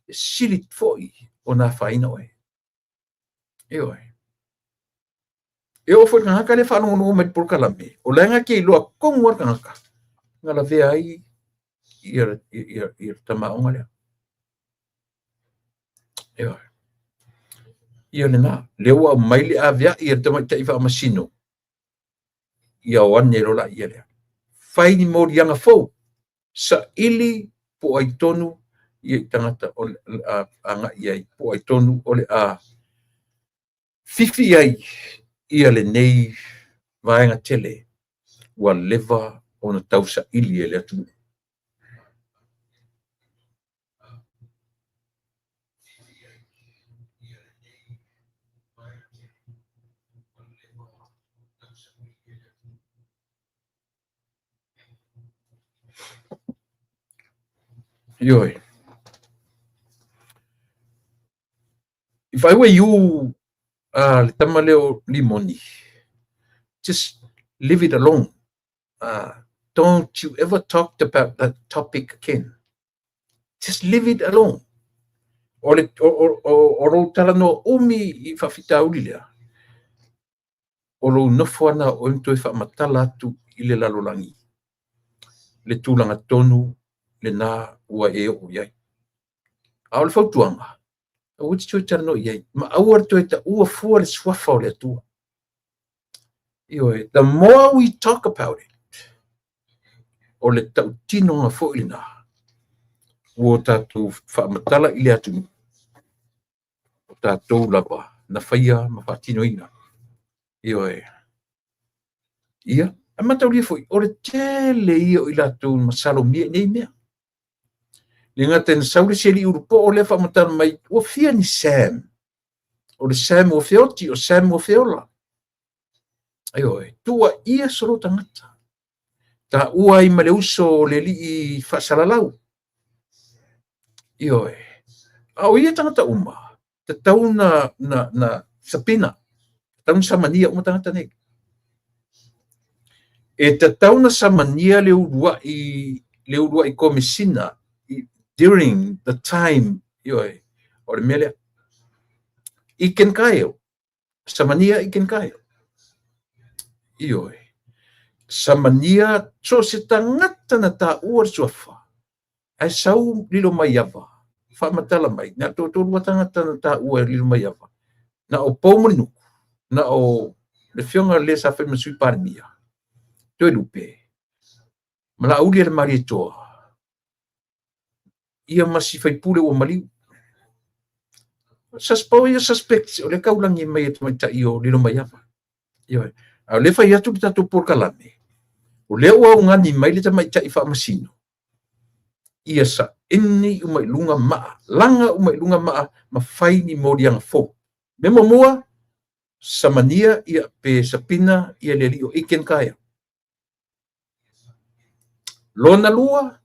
e sili foi ona afaina oe. Ioe. E oo foi i le tagata lea e faalogologo mai i le polokalame, o la e na te iloa tonu lava le tagata na lavea ai ia le tamaoga lea. Ioe. Ia lena, lea ua aumai le aveai a le tamaitai faamasino, ia o ane loa laia lea. Fai ni moliaga fou, saili po o ai tonu ia i tagata o le a agai i ai, po o ai tonu o le a fifi ai ia lenei vaega tele ua leva ona tausaili e le atunuu. Ioe. If I were you, le tama lea o Limoni, just leave it alone. Don't you ever talk about that topic again. Just leave it alone. O, le, o, o, o, o lou talanoa umi i faafitauli lea, o lou nofo ana o oe ma toe faamatala atu i le lalolagi le tulaga tonu lena ua e oo i ai. A o le fautuaga, aua e te toe talanoa i ai, ma aua le toe taua fua le suafa o le Atua. Ioe, the more we talk about it, o le tautinoga foi lena ua tatou faamatala i le atunuu, o tatou lava na faia ma faatinoina. Ioe. Ia, ae mataulia foi, o le tele ia o i latou na masalomia i nei mea. Le gata ina sau le isi alii ulupoo lea faamatala mai, ua fia ni Sam? O le Sam ua feoti, o Sam ua feola. Ioe, tuuaia solo tagata. Taua ai ma le uso o le alii faasalalau. Ioe, a o ia tagata uma, tatau na, na, na sapina, tatau na samania uma tagata nei. E tatau na samania le uluai, le uluai komesina during the time, ioe, o le mea lea. I ken kaeo, samania i ken kaeo. Ioe, samania so o se tagata na taua le suafa, ae sau Lilomaiava, faamatala mai, na o le toatolu lava tagata na taua e Lilomaiava, na o Poumulinuku, na o le afioga lea sa fai ma Sui Palemia, Toelupe, ma Laaulialemalietoa, ia ma si faipule ua maliu. Pau ia suspects o lea taulagi mai e tamaitai o Lilomaiava. Ioe. A o lea fai atu le tatou polokalame, o lea ua augani mai le tamaitai faamasino, ia saini uma i luga maa, laga uma i luga maa ma fai ni moliaga fou. Mea muamua, samania ia pe sapina ia le alii o Aiken Kaeo. Lona lua,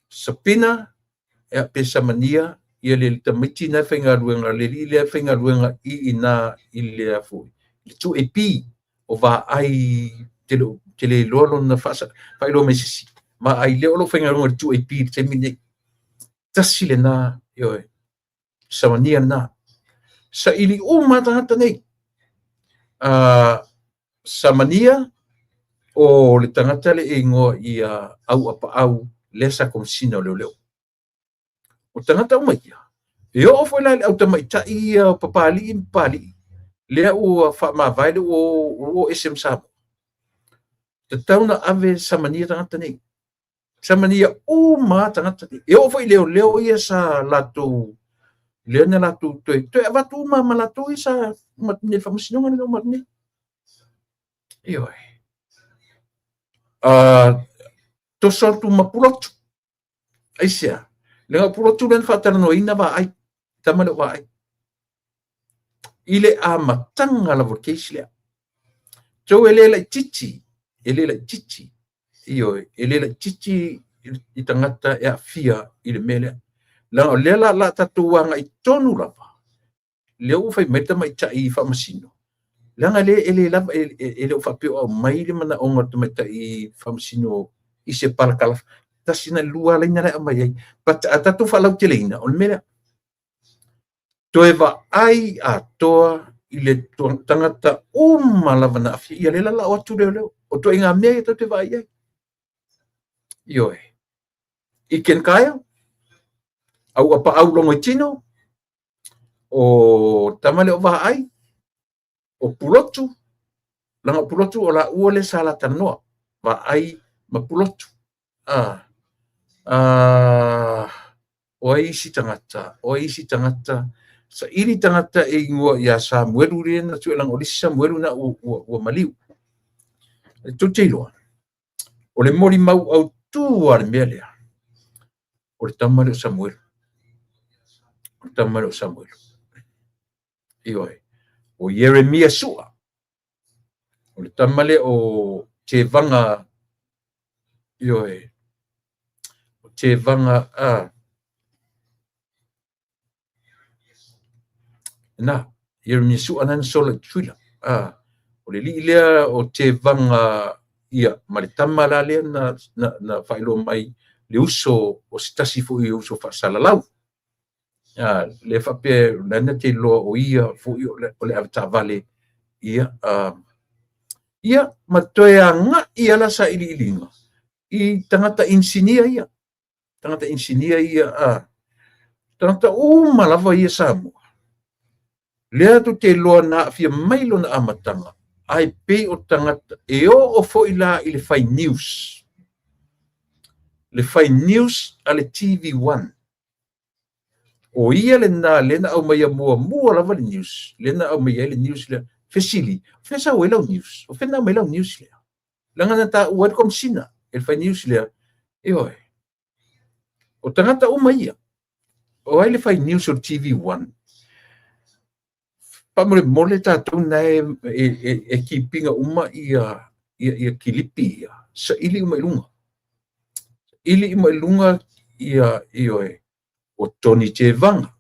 sapina ia pe samania ia le tamaiti na e faigaluega, le alii lea e faigaluega i ina i le foi, le 2AP o Vaai, te le iloa lona faailoa mai se isi. Vaai lea o lo o faigaluega i le 2AP i le taimi lenei. Tasi lena, ioe, samania lena. Saili uma tagata nei. Samania o le tagata le e igoa ia Auapaau lea sa komesina o leoleo. O tagata uma ia, e oo foi la i le au tamaitai ia o Papalii ma Papalii, lea ua faamavae lea ua o ese ma Samoa. Tatau na ave samania tagata nei. Samania uma tagata nei. E oo foi i leoleo ia sa latou, lea na latou toe avatu uma ma latou ia sa uma atu nei i le faamasinoga lea na uma atu nei. Ioe. Toso atu ma Pulotu. Aisea? Leaga o Pulotu lea na faatalanoaina Vaai, tama lea o Vaai. I le amataga lava o le case lea. So e le laitiiti, e le laitiiti, ioe, e le laitiiti i tagata e aafia i le mea lea. Leaga o lea la tatou agai tonu lava, lea ua fai mai le tamaitai faamasino, leaga e le lava, e le o faapea o aumai le manaoga o le tamaitai faamasino i se palakalafa, tasi na lua laina la e aumai ai. But a tatou faalauteleina, o le mea lea, toe vaai atoa i le tagata uma lava na aafia. Ia lea la o atu leoleo. O ituaiga mea ia tatou te vaai ai. Ioe. I Ken Kyle, au apaau logo i tino, o tama lea o Vaai, o Pulotu, leaga o Pulotu o laua lea sa la talanoa, Vaai ma Pulotu. O ai isi tagata, o ai isi tagata, saili tagata e igoa ia Samuelu lea na sue, leaga o le isi Samuelu na ua maliu. E tou te iloa, o le molimau autū a le mea lea, o le tama lea o Samuelu. O le tama lea o Samuelu. Ioe. O Ieremia Sua. O le tama lea o Tevaga, ioe. O Tevaga, na, Ieremia Sua na sola i Tutuila. O le alii lea o Tevaga, ia, ma le tama la lea na faailoa mai le uso o se tasi foi o uso faasalalau. Le faapea na na te iloa o ia foi o le avetaavale, ia, ia, ma toe agai ala sailiiliga i tagata inisinia ia. Tagata inisinia ia, tagata uma lava ia Samoa. Lea tou te iloa na aafia mai lona amataga, ai pei o tagata e oo foi la i le fai news. Le fai news a le TV1. O ia lena lea na aumaia muamua lava le news, lea na aumaia ai le news lea. Fesili, o fea sau ai lau news? O fea na aumai lau news lea? Leaga na taua ai le komisina e le fai news lea. Ioe. O tagata uma ia. O ai le fai news o le TV1? Faamolemole tatou na e keep ina uma ia kilipi ia. Saili uma i luga. Saili uma i luga ia, ioe. O Tony Tevaga,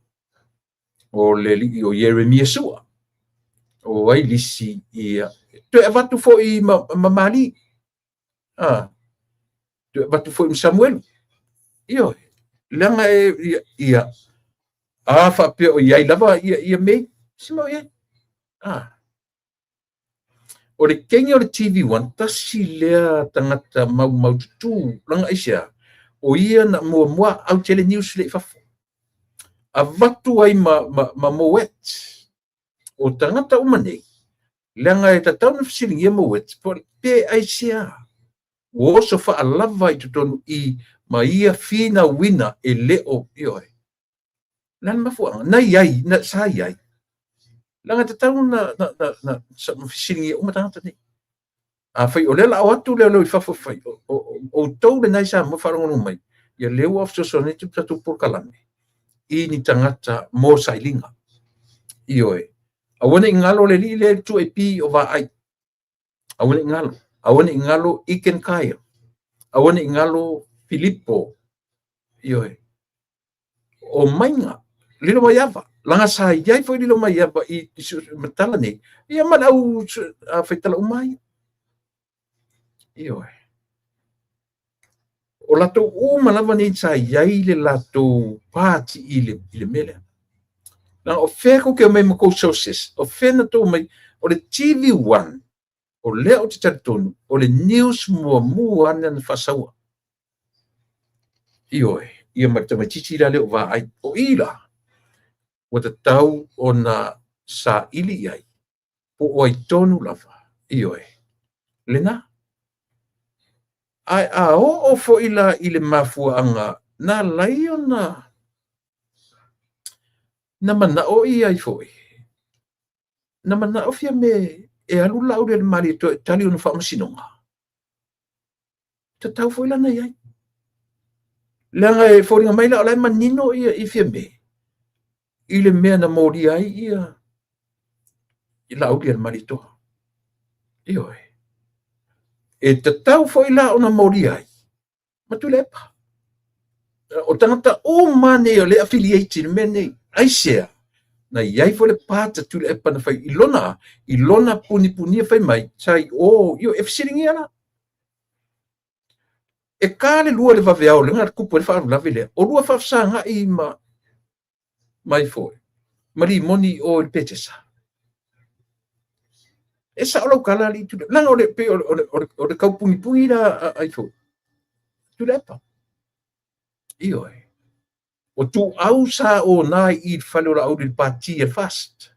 o le alii o Ieremia Sua, o ai lisi ia. Toe avatu foi ma Mali. Toe avatu foi ma Samuelu. Ioe. Leaga e ia a faapea o iai lava ia mei. Se mau iai. O le kenge o le TV1, tasi lea tagata maumaututu, leaga aisea, o ia na muamua au tele news le i fafo. Avatu ai ma Moet. O tagata uma nei, leaga e tatau na fesiligia Moet, pe aisea, ua oso faalava i totonu i ma ia finauina e le o, ioe. Le mafuaaga, na iai, na sa iai. Leaga tatau na fesiligia uma tagata nei. A fai o lea la o atu lea i fafo fai, o tou lenai i Samoa faalogologo mai, ia lea ua fesoasoani atu tatou polokalame i ni tagata mo sailiga. Ioe. Aua ne i galo le alii lea i le 2AP o Vaai. Aua ne i galo. Aua ne i galo Iken Kaya. Aua ne i galo Filipo. Ioe. O Mainga, Lilo Maiava. Laga sa iai foi Lilo Maiava i matala nei. Ia ma le au faitala uma ai. Ioe. O latou uma lava nei sa iai le latou pati i le mea lea. Leaga o fea tou te omai ma tou sources, o fea na tou omai, o le TV1, o lea ou te talitonu, o le news muamua lava na faasaua. Ioe, ia ma le tamaitiiti la lea o Vaai. O i la, ua tatau ona saili i ai, po o ai tonu lava, ioe, lena. Ae a oo foi la i le mafuaaga, na alai ona na manao i ai foi. Na manao fia me e alu Laaulialemalietoa e tali ona faamasinoga. Tatau foi la na iai. Leaga e foliga mai la o la e manino ia i fia me i le mea na molia ai ia i Laaulialemalietoa. Ioe. E tatau foi la ona molia ai ma Tuilaepa. O tagata uma nei o le affiliate i le mea nei. Aisea? Na i ai foi le pata Tuilaepa na fai i lona punipunia fai mai sa i o io e fesiligia la. E ka le lua le vaveao le na tupu ai le faalavelave lea. O lua faafesagai ma mai foi ma limoni o i le Petesa. E sao lau tala alii Tuilaepa. Leaga o le pei o le taupunipuni la ai foi Tuilaepa. Ioe. O tuau sa ona i le fale o Laauli i le pati a le FAST.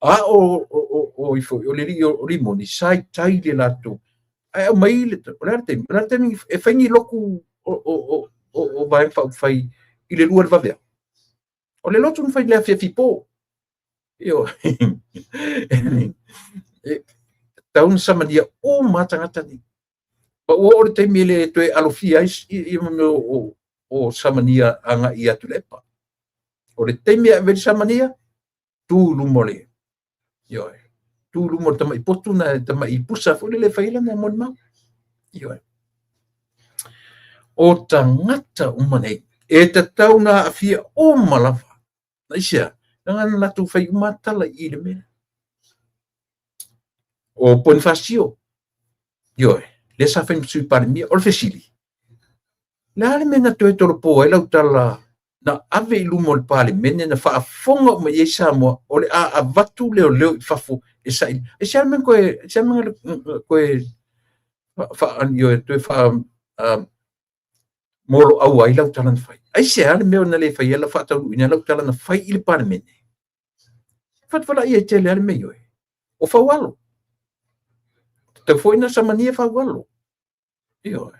A o ifo o le alii o limoni sa i tai le latou. Ae aumai le, o le a le taimi? O le a le taimi e fai ni lotu o Vaega Faaupufai i le 2 i le vaveao? O le lotu na fai i le afiafi po. Ioe. E tatau ona samania uma lava tagata nei. Ma ua oo le taimi e le toe alofia ai ia mea o samania agai ia Tuilaepa. O le taimi e ave ai le samania, tu i luma o le, ioe, tu i luma o le tamai potu na tamai pusa foi lele e fai ai lana molimau. Ioe. O tagata uma nei, e tatau na aafia uma lava. Aisea? Leaga na latou fai uma tala i le mea. O Bonifacio, ioe, lea sa fai ma sui Palemia. O le fesili, le a le mea na toe tolopo ai lau tala na ave i luma o le Palemene na faafofoga uma i ai Samoa o le a avatu leoleo i fafo e saili? E se a le mea koe, se a le mea koe ioe, toe faa moloaua ai lau tala na fai? Aisea le mea na le fai ai lau faataunuuina lau tala na fai i le Palemene? Fatufalai ai tele a le mea, ioe. O Faualo. Tatau foi na samania Faualo. Ioe.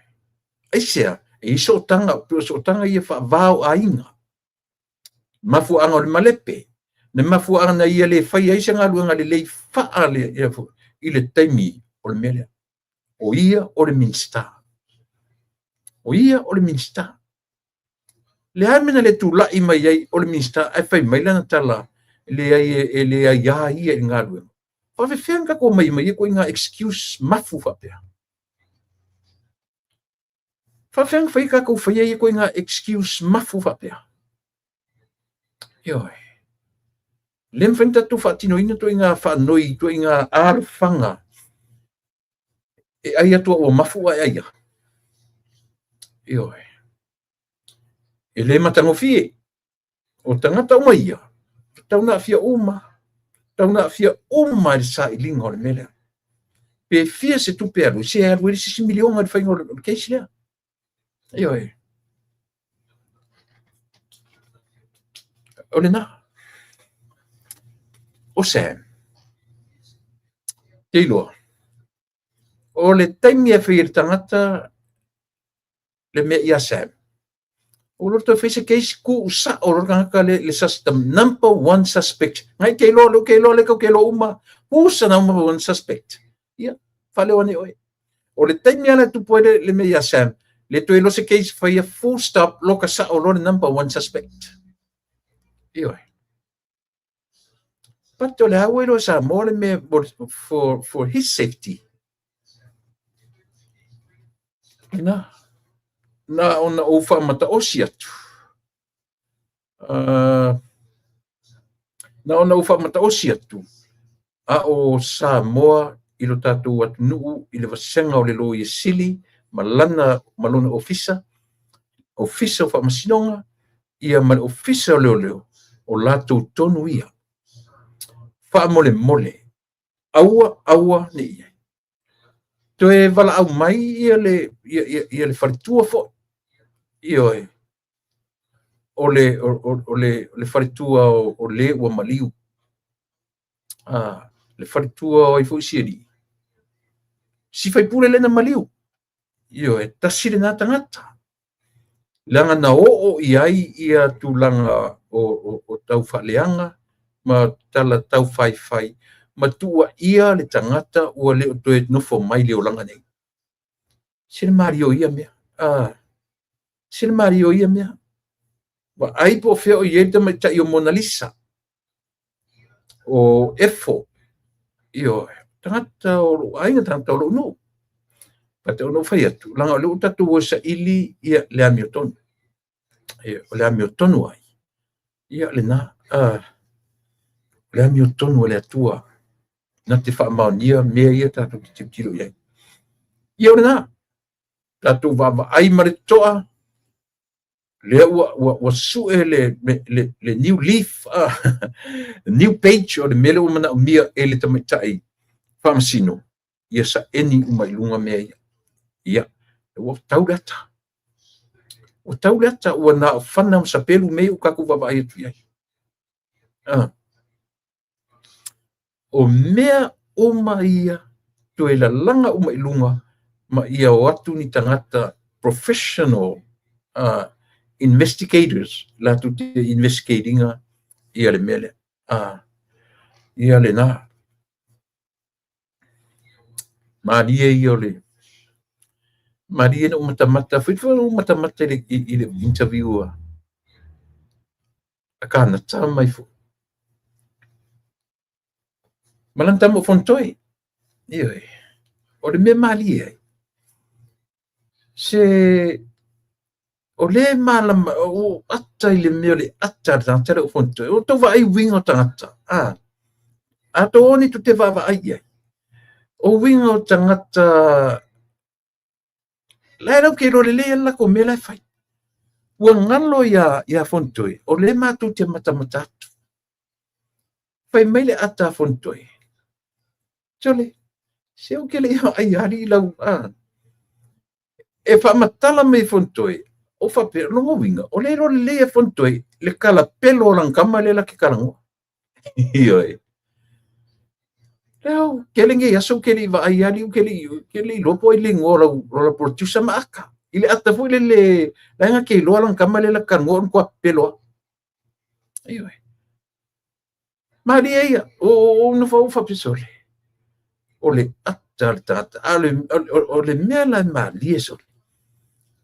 Aisea? E i sootaga, pei o sootaga ia faava o aiga. Mafuaaga o le malepe, le mafuaaga na ia le fai ai se galuega lelei faa le ia i le taimi o le mea lea. O ia o le Minisita. O ia o le Minisita. Le a mea na le tulai mai ai o le Minisita ae fai mai lana tala leai e le aiā ia i le galuega? Faafefea na tatou mai mai ia ituaiga excuse mafu faapea? Faafefea na fai tatou faia ia ituaiga excuse mafu faapea? Ioe. Le mafai ona tatou faatinoina ituaiga faanoi, ituaiga alofaga e ai atu ua mafu ae ai. Ioe. E le matagofie. O tagata uma ia, tatau na aafia uma, tatau na aafia uma i le sailiga o le mea lea. Pe fia se tupe alu, se alu ai le sisi miliona i le faiga o le case lea. Ioe. O lena. O Sam. Te iloa. O le taimi e fai e le tagata le mea ia Sam. O lo toe fai se case ku sa o lo tagata le the number one suspect. Ngai ke iloa, le ke iloa, le ke iloa uma. Who's the number one suspect? Ia, faaleo ane oe. O le taimi ala tupu ai le mea ia Sam, le toe iloa se case faia, full stop, loka sa o lo le number one suspect. Ioe. But o le a ua iloa Samoa le mea for his safety. Na, na ona ou faamataosi atu. Na ona ou faamataosi atu a o Samoa i lo tatou atunuu i le vasega o le Loia Sili ma lana ma lona ofisa, ofisa o faamasinoga ia ma le ofisa o leoleo, o latou tonu ia. Faamolemole, aua aua ne i ai toe valaau mai ia le ia le faletua foi. Ioe. O le faletua o le ua maliu. Le faletua o ai foi si alii. Si faipule le na maliu. Ioe, tasi lena tagata. Leaga na oo i ai ia tulaga o tau faaleaga ma tala tau faifai ma tuuaia le tagata ua le o toe nofo mai le olaga nei. Se le malie ia mea. Se le malie ia mea. Vaai po o fea o i ai le tamaitai o Mona Lisa. O Efo. Ioe. Tagata o lou aiga, tagata o lou nuu. Pate ona ou fai atu, leaga o lea ua tatou o e saili ia le amiotonu. Ia, o le amiotonu ai, ia lena, o le amiotonu a le Atua na te faamaonia mea ia tatou te tilotilo i ai. Ia o lena, tatou vaavaai ma le totoa, lea ua sue le new leaf, new page o le mea lea ua manaomia e le tamaitai faamasino, ia saeni uma i luga mea ia. Ia, ua tau le ata. Ua tau le ata, ua na o fana ma sapelu mea ia ua tatou vaavaai atu i ai. O mea uma ia toe lalaga uma i luga ma ia o atu ni tagata professional investigators latou te investigate ina ia le mea lea. Ia lena. Malie ia o le malie na ou matamata foi foi ou matamata i le interview a Kanata mai foi. Ma lana tama o Fonotoe. Ioe. O le mea malie ai, se o lea e malama, o ata i le mea o le ata a le tagata lea o Fonotoe. O tou vaai uiga o tagata. A tou o nei tou te vaavaai i ai. O uiga o tagata, la e lau te iloa lelei lava le latou mea la e fai. Ua galo ia Fonotoe, o lea matou te matamata atu. Fai mai le ata a Fonotoe, sole, se ou te le i vaai alii lau, e faamatala mai e Fonotoe, o faapea, lona uiga, o lea e iloa lelei e Fonotoe le kalapelo o lana tama lea la te talanoa. Ioe. Lea, tele nei aso ou te le i vaai alii, ou te le i iloa po o ai le igoa o lau producer ma ata. I le ata foi lele, la e na te iloa lana tama lea la te talanoa o le matua pepelo lava. Ioe. Malie ia, o nofo au faapea sole. O le ata a le tagata, a o le mea la e malie sole.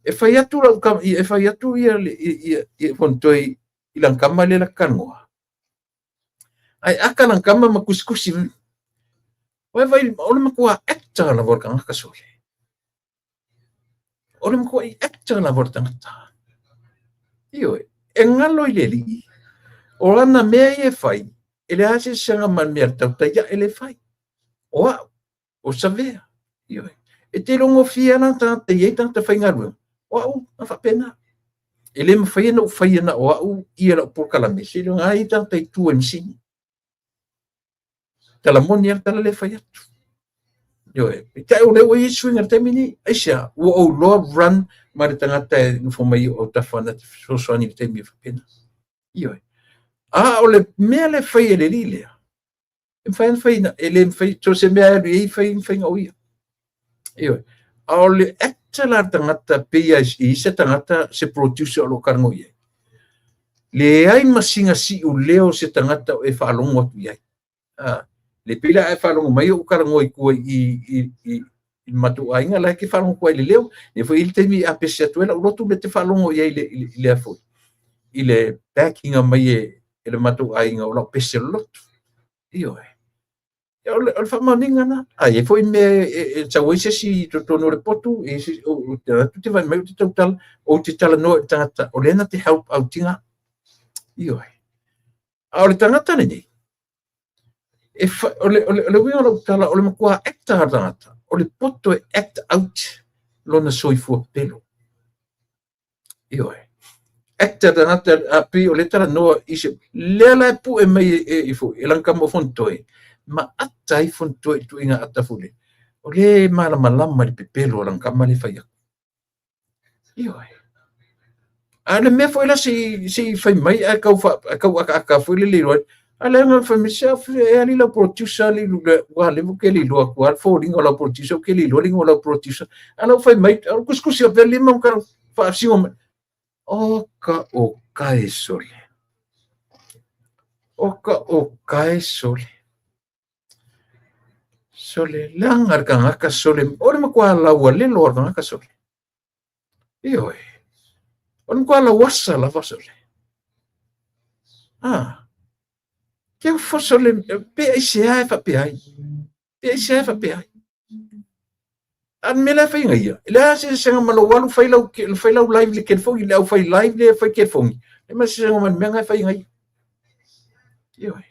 E fai atu lau tama, e fai atu ia ia Fonotoe i lana tama lea la te talanoa. Ae ata lana tama ma tusitusi. Vai vai, o le matua actor lava o le tagata sole. O le matuai actor lava o le tagata. Ioe, e galo i le Alii, o lana mea ia e fai, e leai se eseesega ma le mea a le tautai ae le fai. O au, o Savea. Ioe, e te iloa gofie lava la tagata e i ai tagata faigaluega, o au na faapena. E le mafai ona ou faia na o au ia lau polokalame, seiloga e i ai tagata i tua i masini. Tala moni lava le tala lea e fai atu. Ioe, peitai o lea ua i ai suiga i le taimi lenei. Aisea? Ua ou iloa run ma le tagata e nofo mai i ou autafa na te fesoasoani i le taimi e faapena. Ioe. A o le mea lea e fai e le alii lea, e mafai ona fai, e le mafai, so o se mea e alu i ai, fai faiga o ia. Ioe. A o le actor la le tagata, pei lava i se tagata, se producer o lo o talanoa i ai. Leai ma sina siuleo o se tagata o e faalogo atu i ai. Le pei la e faalogo mai ou talanoa i tua i le matou aiga, la e te faalogo atu ai i le leo. E foi i le taimi a pese atu ai lau lotu, le te faalogo i ai i lea foi, i le backing mai e le matou aiga o lau pese o le lotu. Ioe. O le faamaoniga lena. A i ai foi mea e sau ai se isi i totonu o le potu, e se, o te atu te vaai mai ou te tautala, ou te talanoa i le tagata, o lea na te help out ina. Ioe. A o le tagata lenei, e fa, o le uiga o lau tala, o le matua actor a le tagata, o le poto e act out lona soifua pepelo. Ioe. Actor tagata a pei o le talanoa i se lea la e pue mai e foi e lana tama o Fonotoe, ma ata ai Fonotoe i tuiga ata foi lea. O le malamalama i le pepelo o lana tama lea e fai atu. Ioe. A o le mea foi la se i fai mai ae tau tau akaaka foi lele iloa ai. A lea na fai mai se e ali lau producer ali ua leva ou te le iloa atu a le foliga o lau producer ou te le iloa le igoa o lau producer. A la ua fai mai o kusikusi o pea lima ma ka faasigo mai. O ka o kae sole. O ka o kae sole. Sole, leaga le tagata sole, o le matua laualelo o le tagata sole. Ioe, o le matua lauasa lava sole. Ke ufo sole, pe aisea e faapea ai. Pe aisea e faapea ai. A le mea la e fai ia, e leai se eseesega ma lou alu fai lau, fai lau live i le telefoni, le aufai live lea e fai telefoni, e ma se eseesega ma le mea na e fai ia. Ioe.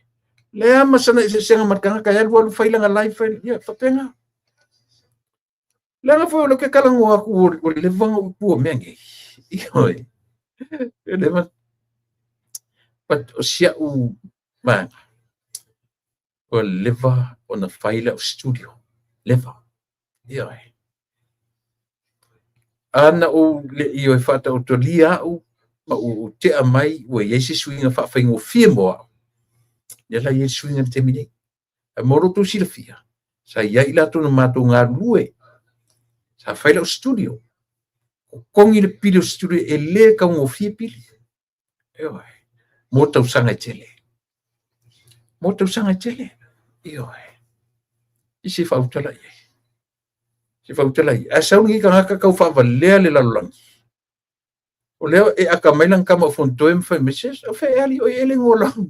Leai ma sana eseesega ma le tagata e alu alu fai lana live, fai, ia, faapena. Leaga foi o lea ou te talanoa atu ua leva ona ou tua mea nei. Ioe. E leva. But o si au vaega, ua leva ona fai lau studio. Leva. Ioe. A na ou le i o e faataotolia au ma ou tea mai ua i ai se suiga faafaigofie mo au, lea la e i ai le suiga i le taimi nei. Ae mo lo outou silafia, sa i ai i latou na matou galulue, sa fai lau studio, totogi le pili o le studio e le taugofie pili. Ioe. Mo tausaga e tele. Mo tausaga e tele. Ioe. I se faautala i ai. Se faautala i ai. Ae sau lenei tagata tau faavalea le lalolagi. O lea e aka mai lana tama o Fonotoe ma fai mai, se o fea e ali oi ele ngoa lau.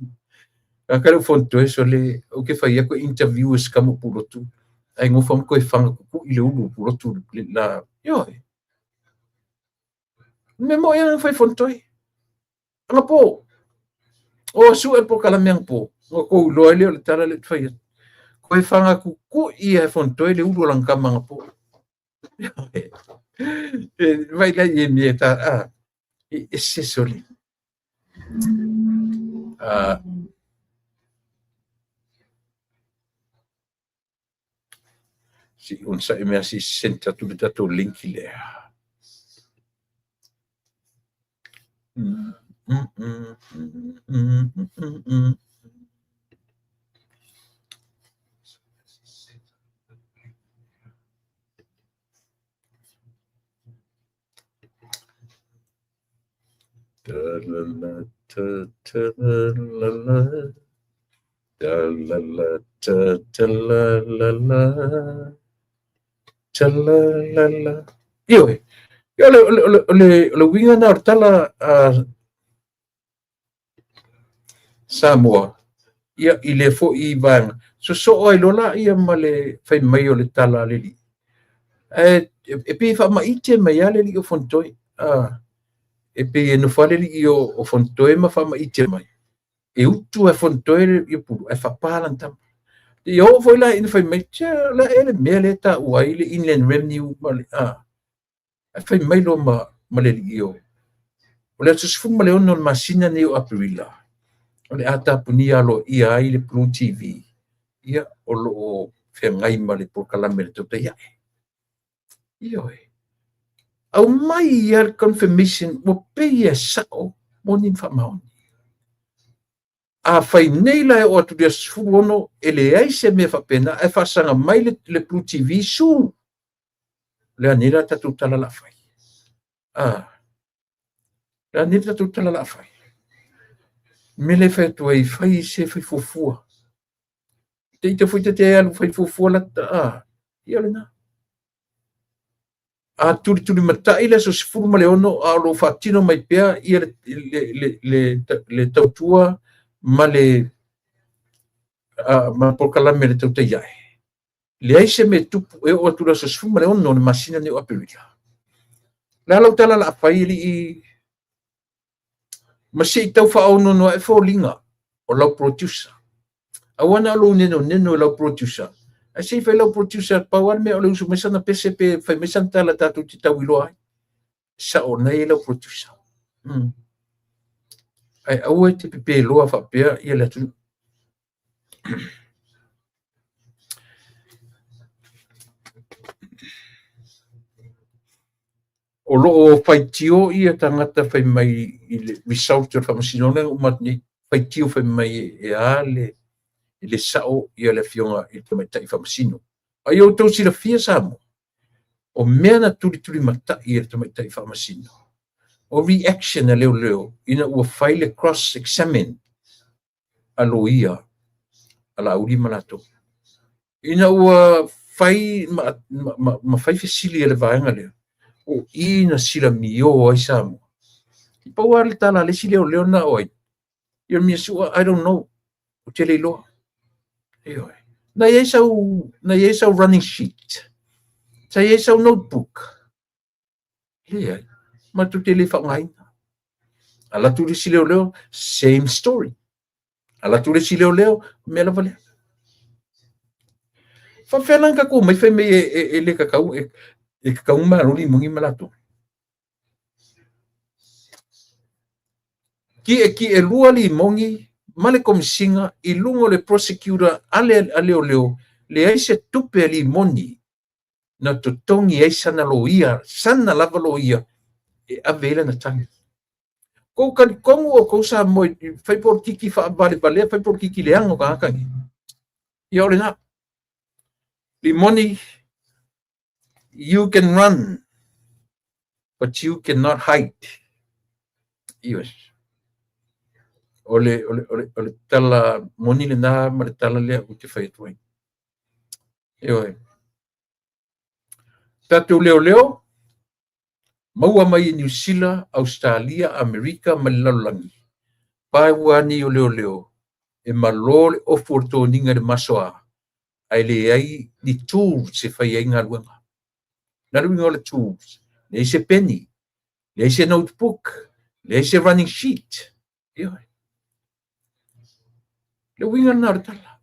Tagata le o Fonotoe sole, ou te fai atu e interview e se tama o Pulotu. Ae nofo ma toe faga tutu'i le ulu o Pulotu la. Ioe. Mea mo'i ana fai Fonotoe. Anapo. O su'e le polokalame anapo. Ua tou iloa ai lea o le tala lea ou te fai atu. Toe faga tutu'i e Fonotoe le ulu o lana tama anapo. Vai la i e mea ta a e ese sole. A se i onosai mea se i send atu le tatou link lea. Ioe, o le, o le, o le, o le uiga lena o le tala a Samoa, ia, i lea foi vaega, sosoo ai loa laia ma le fai mai o le tala a le alii. Ae e pei e faamaite mai lava le alii o Fonotoe. E pei e nofo lava le alii o Fonotoe ma faamaite mai. E utu e Fonotoe ia Pulu ae faapa lana tama. Ia oo foi la ina fai mai, tse, o le a ea le mea lea e taua ai le Inland Revenue ma le, ae fai mai loa ma le alii o, o le aso 16 o le masina nei o Aperila, o le a tapunia aloaia ai le Blue TV, ia, o lo o feagai ma le polokalame a le Tautai Ae. Ioe. Aumai ia le confirmation ua pei e sao moni ma faamaoni. A fai nei la e oo atu i le aso 16 e leai se mea faapena ae faasaga mai le Blue TV su. O le a nei la tatou tala la fai? Ah. Le a nei le tatou tala la fai? Me le fai atu ai, fai se fai fuafua. Te ita foi te te alu fai fuafua la ta, ah, ia lena. A tulitulimatai le aso 16 a o lo o faatino mai pea ia le tautua ma le ma le polokalame le Tautai Ae. Leai se mea e tupu e oo atu i le aso 16 o le masina nei o Aperila. O le a lau tala o le a fai alii ma se i tau faaonono ae foliga o lau producer. Aua na o lou nenoneno i lau producer. Ae se i fai lau producer, pau lava le mea o le usu mai sana pese pe fai mai sana tala tatou te tau iloa ai. Sao na e i lau producer. Ae aua e te pepeloa faapea ia le atunuu. O lo o faitio ia tagata fai mai i le result o le faamasinoga lea na uma atu nei, faitio fai mai e a le e le sao ia le afioga i le tamaitai faamasino. A ia outou silafia Samoa, o mea na tulitulimatai e le tamaitai faamasino, o reaction a leoleo ina ua fai le cross examine a loia a Laauli ma latou. Ina ua fai ma fai fesili a le vaega lea, o i na silamio ai Samoa. I pau lava le tala a le isi leoleo na o ai, Ieremia Su'a, I don't know, ou te le iloa. Ioe. Na i ai sau, na i ai sau running sheet. Sa i ai sau notebook? Leai, matou te le faaaogaina. Alu atu le isi leoleo, same story. Alu atu le isi leoleo, mea lava lea. Faapefea la ona tatou omai fai mai e le tatau, e tatau ona malo limoni ma latou. Tietie lua limoni ma le Komesina i luga o le prosecutor a leoleo, leai se tupe a limoni na totogi ai sana loia, sana lava loia e ave ai lana tagi. Kou talitonu outou Samoa i fai polokiki faavalevalea, fai polokiki leaga o tagata nei. Ia o lena. Limoni, you can run, but you cannot hide. Yes. O le tala moni lena ma le tala lea ou te fai atu ai. Ioe. Tatou leoleo, maua mai i Niu Sila, Ausetalia, Amerika ma le lalolagi. Pau lava nei o leoleo, e malo le ofu o le toniga i le masoa, ae leai ni tools e fai ai galuega. Na le uiga o le tools, leai se peni, leai se notebook, leai se running sheet. Ioe. Le uiga lena o le tala.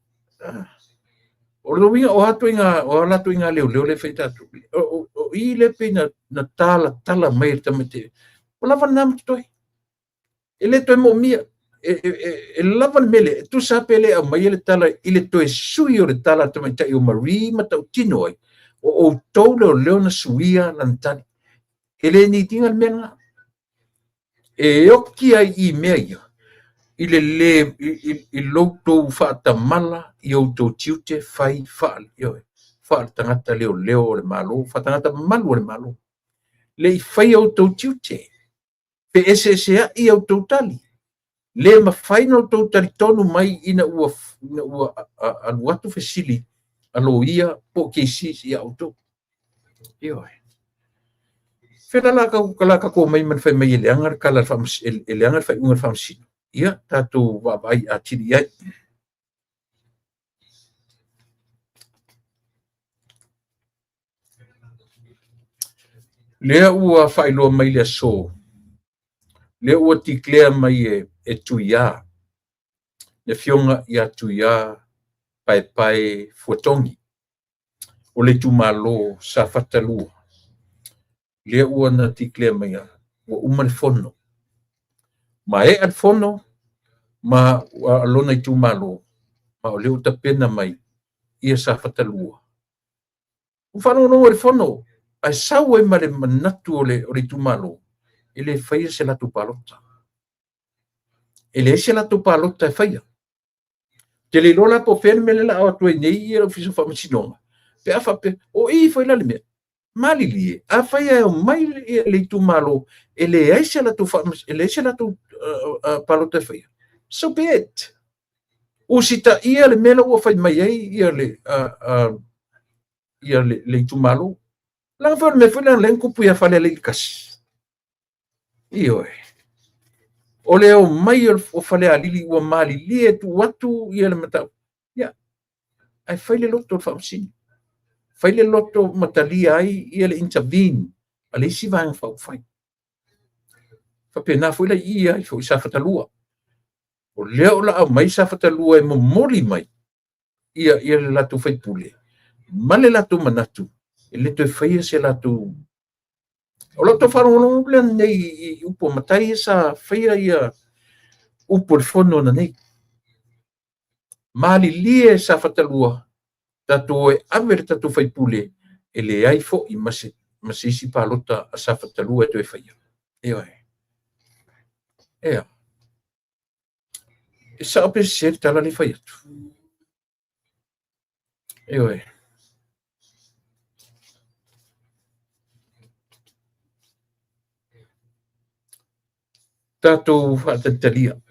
O le uiga o atu inga o latou inga leoleo le fai tatou. O i le pei na talatala mai e le tamaiti. O lava lena ma totoe. E le toe moomia. E lava le mele. E tusa pe le aumaia le tala i le toe sui o le tala a le tamaitai o Marie ma tautino ai. O outou leoleo na suia lana tali. E le need ina le mea lena. E oki ai i mea ia i le le i loutou faatamala i outou tiute fai ioe, faaletagata leoleo o le Malo, faatagata mamalu o le Malo. Le i faia outou tiute, feeseeseai outou tali. Le mafai ona outou talitonu mai ina ua alu atu fesili a loia po o cases ia outou. Ioe. Fela la tatou mai ma le fai mai e leaga le tala e leaga le faaiuga a le faamasino. Ia, tatou vaavaai atili i ai. Lea ua faailoa mai le aso, lea ua declare mai e Tuia, le afioga ia Tuia Paepae Fuatogi, o le itumalo Safata 2. Lea ua na declare mai ua uma le fono. Maea le fono ma lona itumalo, ma o lea ua tapena mai ia Safata 2. Ua faalogologo i le fono, ae sau ai ma le manatu o le itumalo, e le faia se latou palota. E leai se latou palota e faia. Te le iloa la po o fea le mea lea o le a o atu ai nei ia le Ofisa o Faamasinoga, pe a faapea, o i foi la le mea, malilie, afai e omai le itumalo e leai se latou palota e faia, so be it. Usitaia le mea la ua fai mai ai ia le itumalo. Leaga foi o le mea foi lea na tupu ia Falealili 1. Ioe. O le omai o Falealili ua malilie tuu atu ia le mataupu. Ia, ae fai le loto o le faamasino. Fai le loto ma talia ai ia le intervene a le isi vaega faaupufai. Faapena foi la i ai foi Safata 2. O lea o le a aumai Safata 2 e momoli mai ia le latou faipule ma le latou manatu e le toe faia se latou. O lau tau faalogologo lea nei i upu o matai ia sa faia ia upu o le fono nei. Malilie Safata 2, tatou e ave le tatou faipule, e leai foi ma se isi palota a Safata 2 e toe faia. Ioe. Ea. E sao pe sese le tala le fai atu. Ioe. Tatou faatalitalia.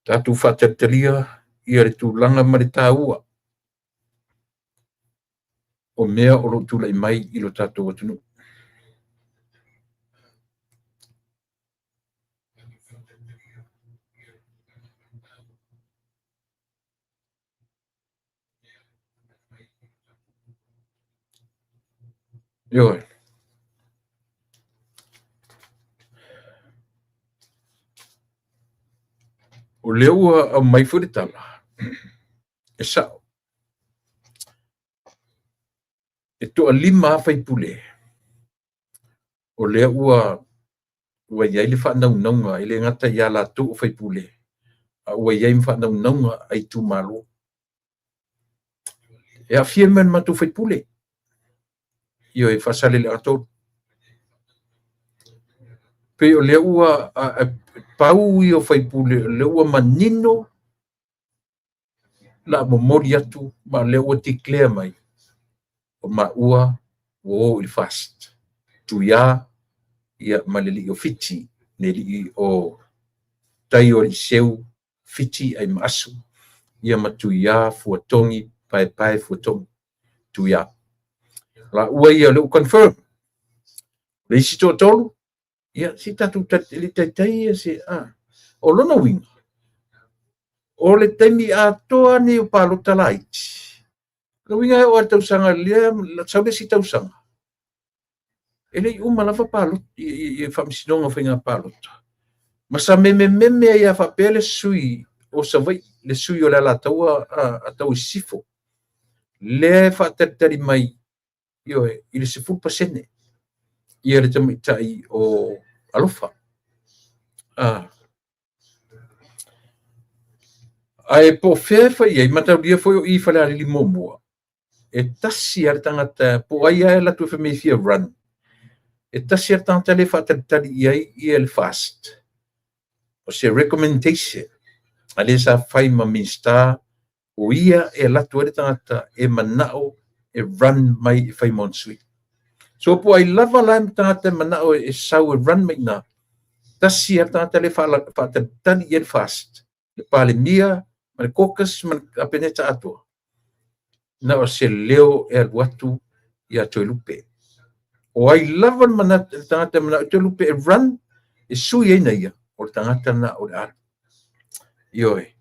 Tatou faatalitalia ia le tulaga ma le taua o mea o lo o tulai mai i lo tatou atunuu. Ioe. O lea ua aumai foi le tala, e sao, e toalima lava faipule o lea ua i ai le faanaunauga, e le gata ia latou o faipule, a ua i ai ma faanaunauga a itumalo. E aafia ma le matou faipule, ioe, Faasaleleaga 3. Pei o lea ua pau ia o faipule o lea ua manino la momoli atu ma lea ua declare mai o maua ua o i le FAST. Tuia ia ma le alii o Fiti, le alii o tai o Aliiseu, Fiti Aimaasu, ia ma Tuia Fuatogi, Paepae Fuatogi, Tuia. Laua ia o lea ua confirm. Le isi toatolu, ia se tatou e le taitai ia se a. O lona uiga, o le taimi atoa nei o palota laiti, lona uiga e oo lava i le tausaga lea, sau le isi tausaga, e le i uma lava palota i Faamasinoga o Faiga Palota. Ma sa memememe ai lava faapea le sui o Savaii, le sui o le Alataua a Taua i Sisifo, lea e faatalitali mai, ioe, i le 10% ia le tamaitai o Alofa. Ae po o fea e fai i ai, mataulia foi o i Falealili 1, e tasi lava le tagata, po o ai lava e alu atu e fai mai e fia run, e tasi lava le tagata lea e faatalitali i ai ia le FAST. O se recommendation a le sa fai ma Minisita, o ia e alu atu ai le tagata e manao e run mai e fai ma ona sui. So po o ai lava la le tagata e manao e sau e run mai i ina, tasi lava le tagata lea e faatalitali i ai le FAST, le Palemia ma le caucus ma le Kapeneta atoa, na o se leo e alu atu ia Toelupe. O ai lava le manatu, le tagata e manao e Toelupe e run, e sui ai na ia, o le tagata na o le alu. Ioe.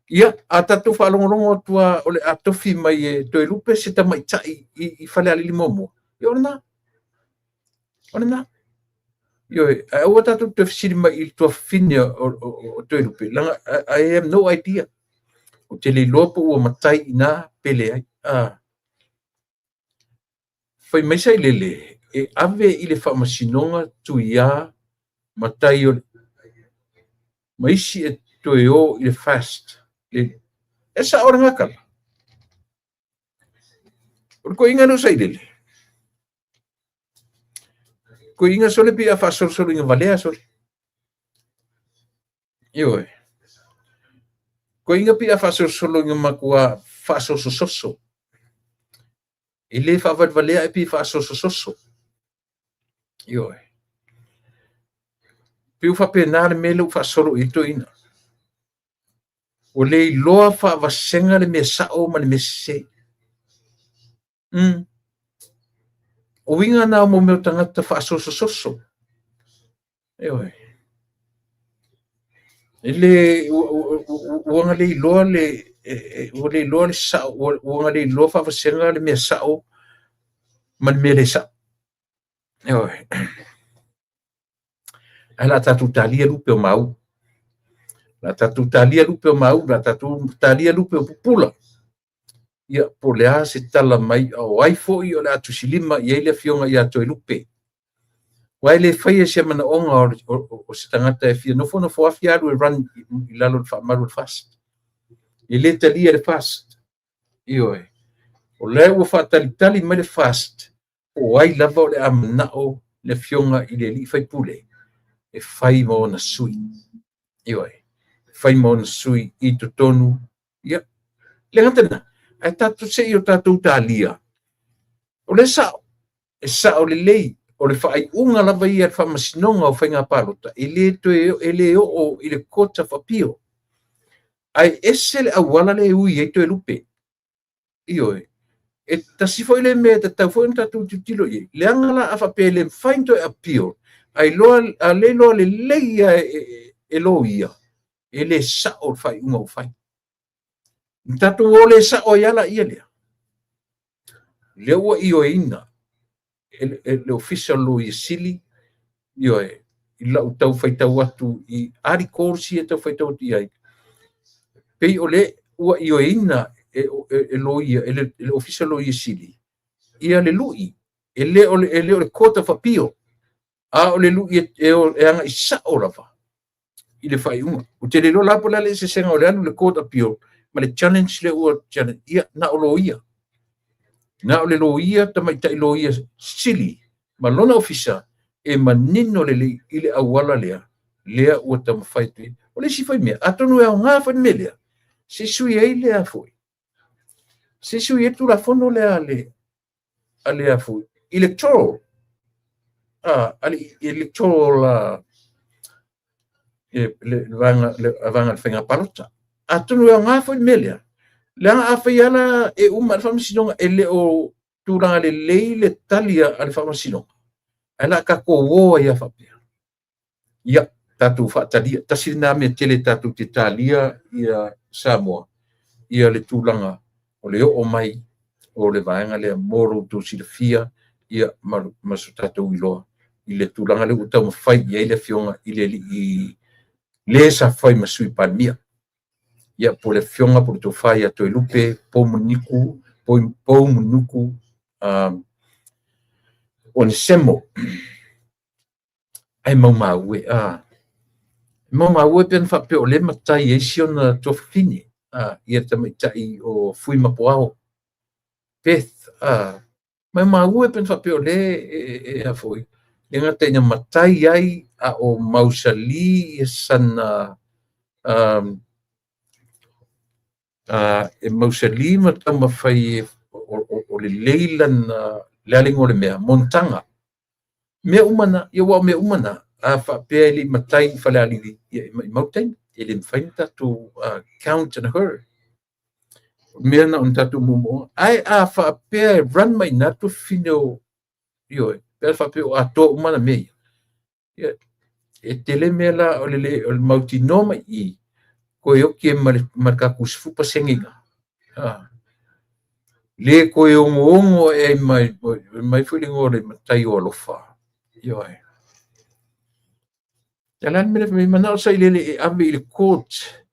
Ia, a tatou faalogologo atu lava o le a tofi mai e Toelupe se tamaitai i Falealili 1, ia o lena. O lena. Ioe, ae aua tatou te fesili mai i le tuafafine o Toelupe, leaga I have no idea. Ou te le iloa po ua matai i ina pe leai. Fai mai Sailele e ave i le faamasinoga Tuia ma tai o ma isi e toe o i le FAST. E sao lena tala. O le toeaina lea o Sailele. Toeaina sole pei a faasolosolo ina valea sole. Ioe. Toeaina pei a faasolosolo ina matua faasosososo. E le faavalevalea ae pei e faasosososo. Ioe. Pei ua faapena le mea lea ua faasolo i ai le toeaina. Ua le iloa faavasega le mea sao ma le mea sese. O uiga na o mea o tagata faasosososo. Ioe. E le ua na le iloa le ua le iloa le sao, ua na le iloa faavasega le mea sao ma le mea le sao. Ioe. Ae o le a tatou talia lupe o mau. O le a tatou talia lupe o mau, o le a tatou talia lupe o pupula. Ia, po o le a se tala mai, a o ai foi o le a tusilima i ai le afioga ia Toelupe. Aua e le faia se manaoga o se tagata e fia nofonofo afi alu e run i lalo o le faamalu o le FAST. E le talia le FAST. Ioe. O lea ua faatalitali mai le FAST, po o ai lava o le a manao le afioga i le alii faipule e fai ma ona sui. Ioe. E fai ma ona sui i totonu. Ia, le gata lena, ae tatou se i o tatou talia. O le sao, e sao lelei, o le faaiuga lava ia a le Faamasinoga o Faiga Palota, e le toe, e le oo i le Court of Appeal. Ae ese le auala lea e ui ai Toelupe. Ioe. E tasi foi le mea e tatau foi ona tatou tilotilo i ai. Leaga la a faapea e le mafai ona toe appeal, a iloa, a le iloa lelei lava e loia, e le sao le faaiuga ua fai. Na tatou o le sao ai lava laia lea. Lea ua ioeina. e le Ofisa o le Loia Sili, ioe, i lau tau faitau atu i articles ia tau faitau atu i ai, pei o le ua ioeina e loia, e le Ofisa o le Loia Sili, ia le lui, e le o le Court of Appeal, a o le lui e agai sao lava i le faaiuga. Ou te le iloa la po o le a le eseesega o le alu i le Court Appeal ma le challenge lea ua challenge, ia, na o loia. Na o le loia, tamaitai loia sili ma lona ofisa e manino lelei i le auala lea, lea ua taumafai atu ai. O le isi foi mea, atonu e aoga foi le mea lea, se sui ai lea foi, se sui ai le Tulafono lea a le foi, electoral, a le electoral, le vaega o le faiga palota. Atonu e aoga foi le mea lea, leaga a fai ala e uma le faamasinoga e le o tulaga lelei le tali a le faamasinoga, ae la tatou o ai lava faapea. Ia, tatou faatalia. Tasi lena mea tele tatou te talia ia Samoa, ia le tulaga o le oo mai o le vaega lea mo lo outou silafia, ia ma so tatou iloa i le tulaga lea ua taumafai i ai le afioga i le alii le sa fai ma Sui Palemia. Ia, po o le afioga po o le tofa ia Toelupe Poumulinuku Onesemo. Ae maumau e, maumau e pe ana faapea o lea e matai ai si ona tuafafine, ia tamaitai o Fuimapuao, Beth, maumau e pe ana faapea o lea e a foi, e gata ina matai ai a o mausali sana e mausali ma taumafai o lelei lana, le a le igoa o le mea, monotaga. Mea uma na, ia ua o mea uma na, a faapea e le i matai i Falealili, ia e maumau taimi, e le mafai ona tatou count on her. Mea na o tatou moomooga. Ae a faapea e run mai ina le tuafafine o, ioe, pe a faapea o atoa uma na mea ia, e tele mea la o le mautinoa mai i, koe oki e ma le tatou 10% ina. Le koe ongoongo e mai, mai foi le igoa o le matai o alofa. Ioe. Ia la le mea lea manao Sailele e ave i le court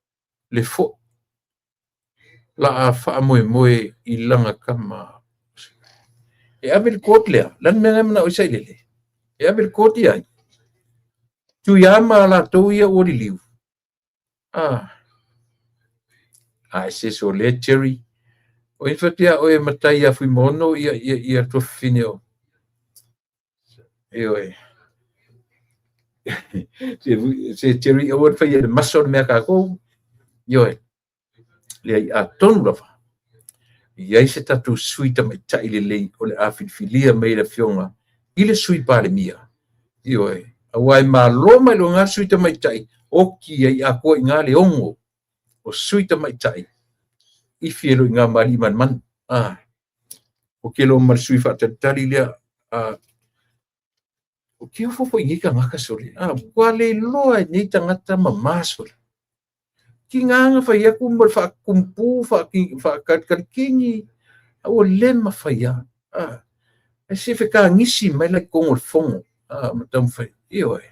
le foi la a faamoemoe i lana tama. E ave i le court lea, la le mea lea manao i Sailele. E ave i le court ia ai. Tuiama latou ia ua liliu. Ae se so le Jerry. O i fatia oe matai ia Fuimaono ia ia ia tuafafine o. Ioe. Se Jerry aua le faia le masa o le mea tatou. Ioe. Leai, atonu lava i ai se tatou sui tamaitai lelei o le a filifilia mai le afioga i le Sui Palemia. Ioe. Aua e malo mai loa ngā sui tamaitai, oki ai atoa i ngā le ongo o sui tamaitai i fia lo i ngā mali man man. O ke lo ma le sui faatalitali lea, o ke ofo foi nei tagata sole. Ua le iloa e nei tagata mamā sole. Ki ngā fai atu ma le faakumpu, faakalikalikini, a ua le mafai lava. E se fekagisi mai la i totonu o le fono, ma taumafai. Ioe.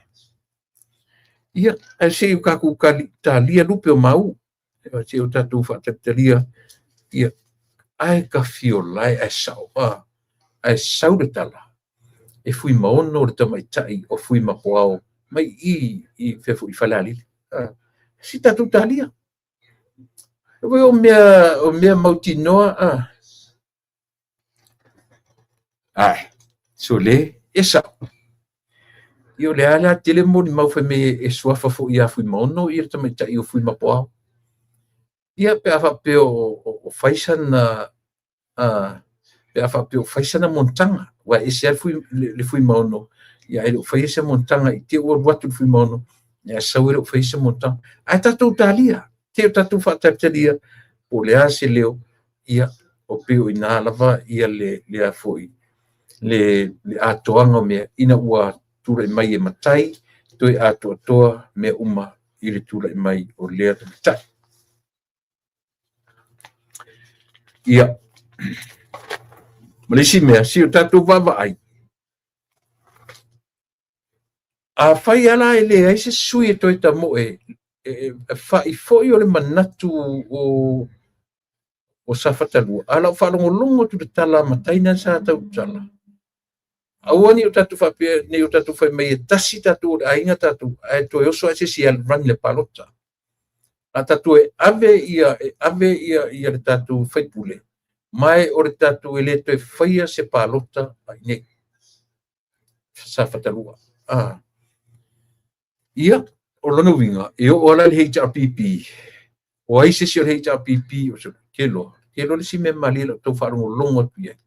Ia, ae se i o tatou talia lupe o mau. Se i o tatou faatalitalia. Ia, ae tafiolae, ae sao, ae sau le tala. E Fuimaono le tamaitai o Fuimapuao mai i fea foi i Falealili. Si tatou talia. O mea mautinoa, Ai, so le, e sao. Ia o le a la tele mo ni mau fai mai e suafa foi ia Fuimaono ia le tamaitai o Fuimapuao. Ia pe a faapea o fai sana, pe a faapea o fai sana monotaga, ua ese lava le Fuimaono, ia e le o faia se monotaga i te ua alu atu le Fuimaono, ia sau e le o faia se monotaga. Ae tatou talia, te o tatou faatalitalia, po o le a se leo, ia o pei o ina lava ia le a foi, le atoaga o mea, ina ua tulai mai e matai, toe atoatoa mea uma i le tulai mai o lea tamaitai. Ia, ma le isi mea, si o tatou vaavaai, Afai lava la e leai se sui e toe tamoe, e fa'i foi o le manatu o Safata 2, a o lau faalogologo atu i le tala a matai na sa tautala, aua ne i o tatou faapea, ne i o tatou fai mai e tasi tatou o le aiga tatou, ae toe oso ae se isi e run i le palota. A tatou e ave ia, e ave ia, ia le tatou faipule, ma e o le tatou e le toe faia se palota a i inei. Safata 2. Ah. Ia, o lona uiga, e oo lava la i le HRPP, o ai se isi o le HRPP, o se te iloa, te iloa le isi mea malie lau tau faalogologo atu i ai.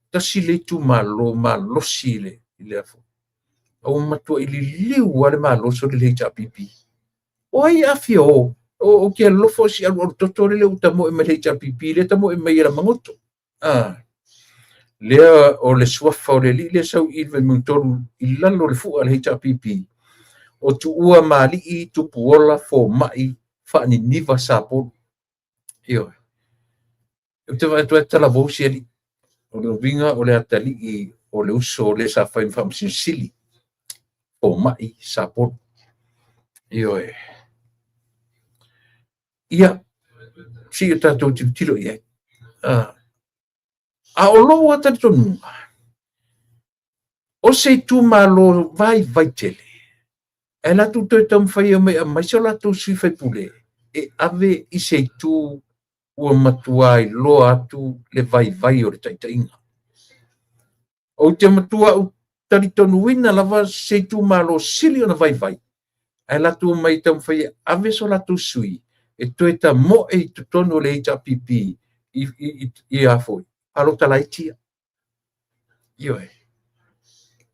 Tasi le itumalo malosi i le, i le afo. A ua matuai liliu lava le malosi o le HRPP. O ai a fia o? Ou te alofa o si alualu toto lele ua tamoe mai le HRPP, lea tamoe mai e Lamagoto. Ah. Lea o le suafa o le alii lea sau i Vaimauga 3 i lalo o le fua a le HRPP, o Tuua Maalii, Tupuola, Fomai, Faaniniva, Sapolu. Ioe. Ou te vaai atu ai talavou si alii. O le uiga o le atalii o le uso lea sa fai ma Faamasino Sili, Fomai, Sapolu. Ioe. Ia, se i o tatou tilotilo i ai. Ah. A o lou lava talitonuga, o se itumalo vaivai tele, ae latou toe taumafai e omai e aumai so latou sui faipule e ave i se itu ua matua iloa atu le vaivai o le taitaiga. Ou te matua ou talitonuina lava se itumalo sili ona vaivai, ae latou omai e taumafai e ave so latou sui e toe tamoe i totonu o le HRPP i a foi, palota laiti ia. Ioe.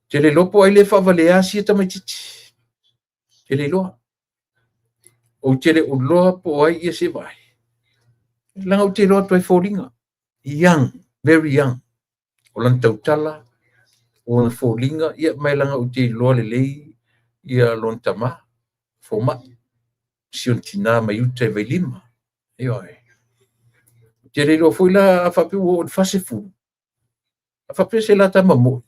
Te le iloa po o ai lea e faavalea sia tamaitiiti. Te le iloa. Ou te le o iloa po o ai ia se vaai. Leaga ou te iloa atu ai foliga. Young, very young. O lana tautala, o ona foliga, ia mai leaga ou te iloa lelei ia lona tama, fomai, si ona tina mai uta i Vailima. Ioe. Ou te le iloa foi la a faapea ua oo i le 40, a faapea se la tama mo'i,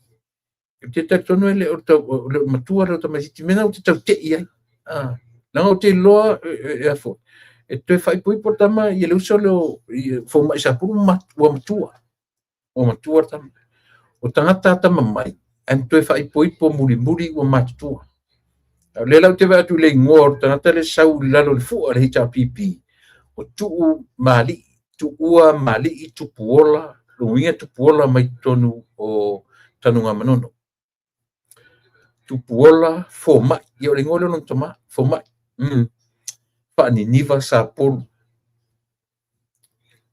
ou te talitonu e le o le matua lea o tamaitiiti, mea na ou te tau tei ai. Ah, leaga ou te iloa e a foi, e toe faaipoipo le tama ia le uso lea o fomai Sapulu ua matua. Ua matua le tama. O tagata atamamai, ae na toe faaipoipo mulimuli ua matutua. A o lea la ou te vaai atu i le igoa o le tagata lea sau i lalo o le fua a le HRPP, o Tuu Maalii, Tuua Maalii Tupuola, lona uiga Tupuola mai totonu o Tanugamanono. Tupuola Fomai, ia o le igoa lea o lona tama, Fomai. Faaniniva Sapolu.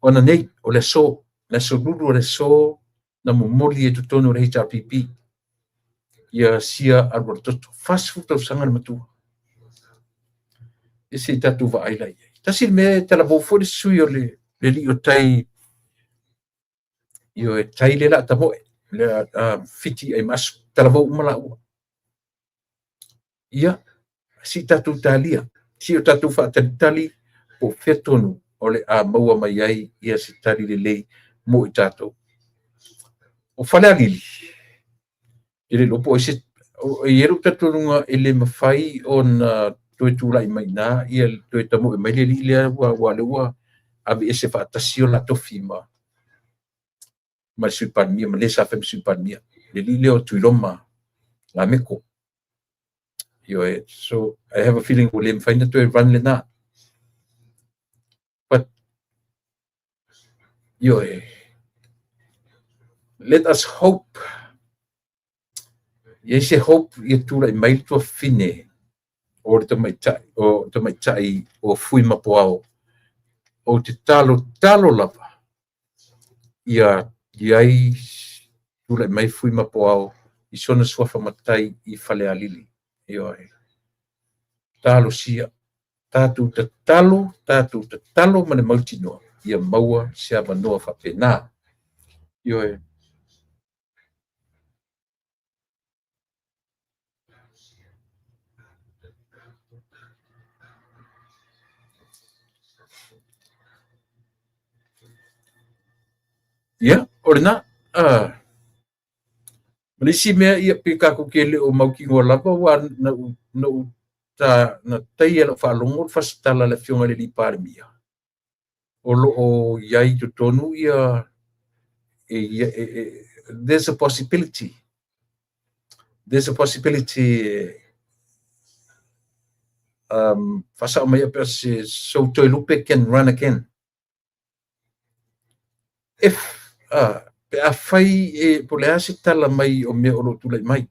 O ananei, o le aso, le aso Lulu o le aso na momoli e totonu o le HRPP ia sia alualutoto, 40 tausaga le matua. E se i tatou vaai la i ai. Tasi le mea e talavou foi le sui o le alii o tai, ioe, tai le la tamoe, le Fiti Aimaasu, talavou uma laua. Ia, se i tatou talia, se i o tatou faatalitali po o fea tonu o le a maua mai ai ia se tali lelei mo i tatou. O Falealili, e le iloa po o ai se... E i ai lou talitonuga e le mafai ona toe tulai mai i ina ia toe tamoe mai le alii lea aua o lea ua aveese faatasi ona tofi ma le Sui Palemia, ma le sa fai ma Sui Palemia, le alii lea o Tuiloma Lameko. Ioe, so I have a feeling ua le mafai ona toe run lena. But, ioe, let us hope. I ai se hope ia tulai mai le tuafafine o le tamaitai o tamaitai o Fuimapuao. Ou te talotalo lava ia i ai tulai mai Fuimapuao i sona suafa matai i Falealili. Ioe. Talosia. Tatou tatalo, tatou tatalo ma le mautinoa ia maua se avanoa faapena. Ioe. Ia, o lena. Ma le isi mea, ia, pe tatou te le o mautinoa lava, ua na ou ta na taia lau faalogo le fasitala a le Afioga i le Palemia, o lo o i ai i totonu ia there's a possibility. There's a possibility faasao mai pe se so Toelupe can run again. If pe afai e po o le a se tala mai o mea o lo o tulai mai.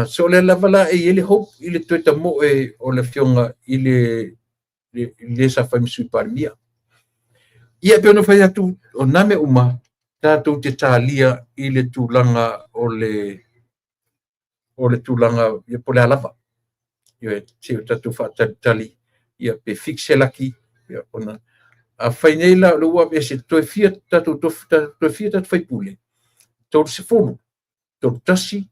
So o lea lava la e i ai le hope i le toe tamoe o le Afioga i le sa fai ma Sui Palemia. Ia, e pei ona fai atu, o nā mea uma tatou te talia i le tulaga o le tulaga, ia, po o le a lava. Ia, se o tatou faatalitali, ia, pe fix se laki, ia, ona afai nei la o lea ua aveese, toe fia tatou tofi, toe fia tatou faipule? 30, 31, 32,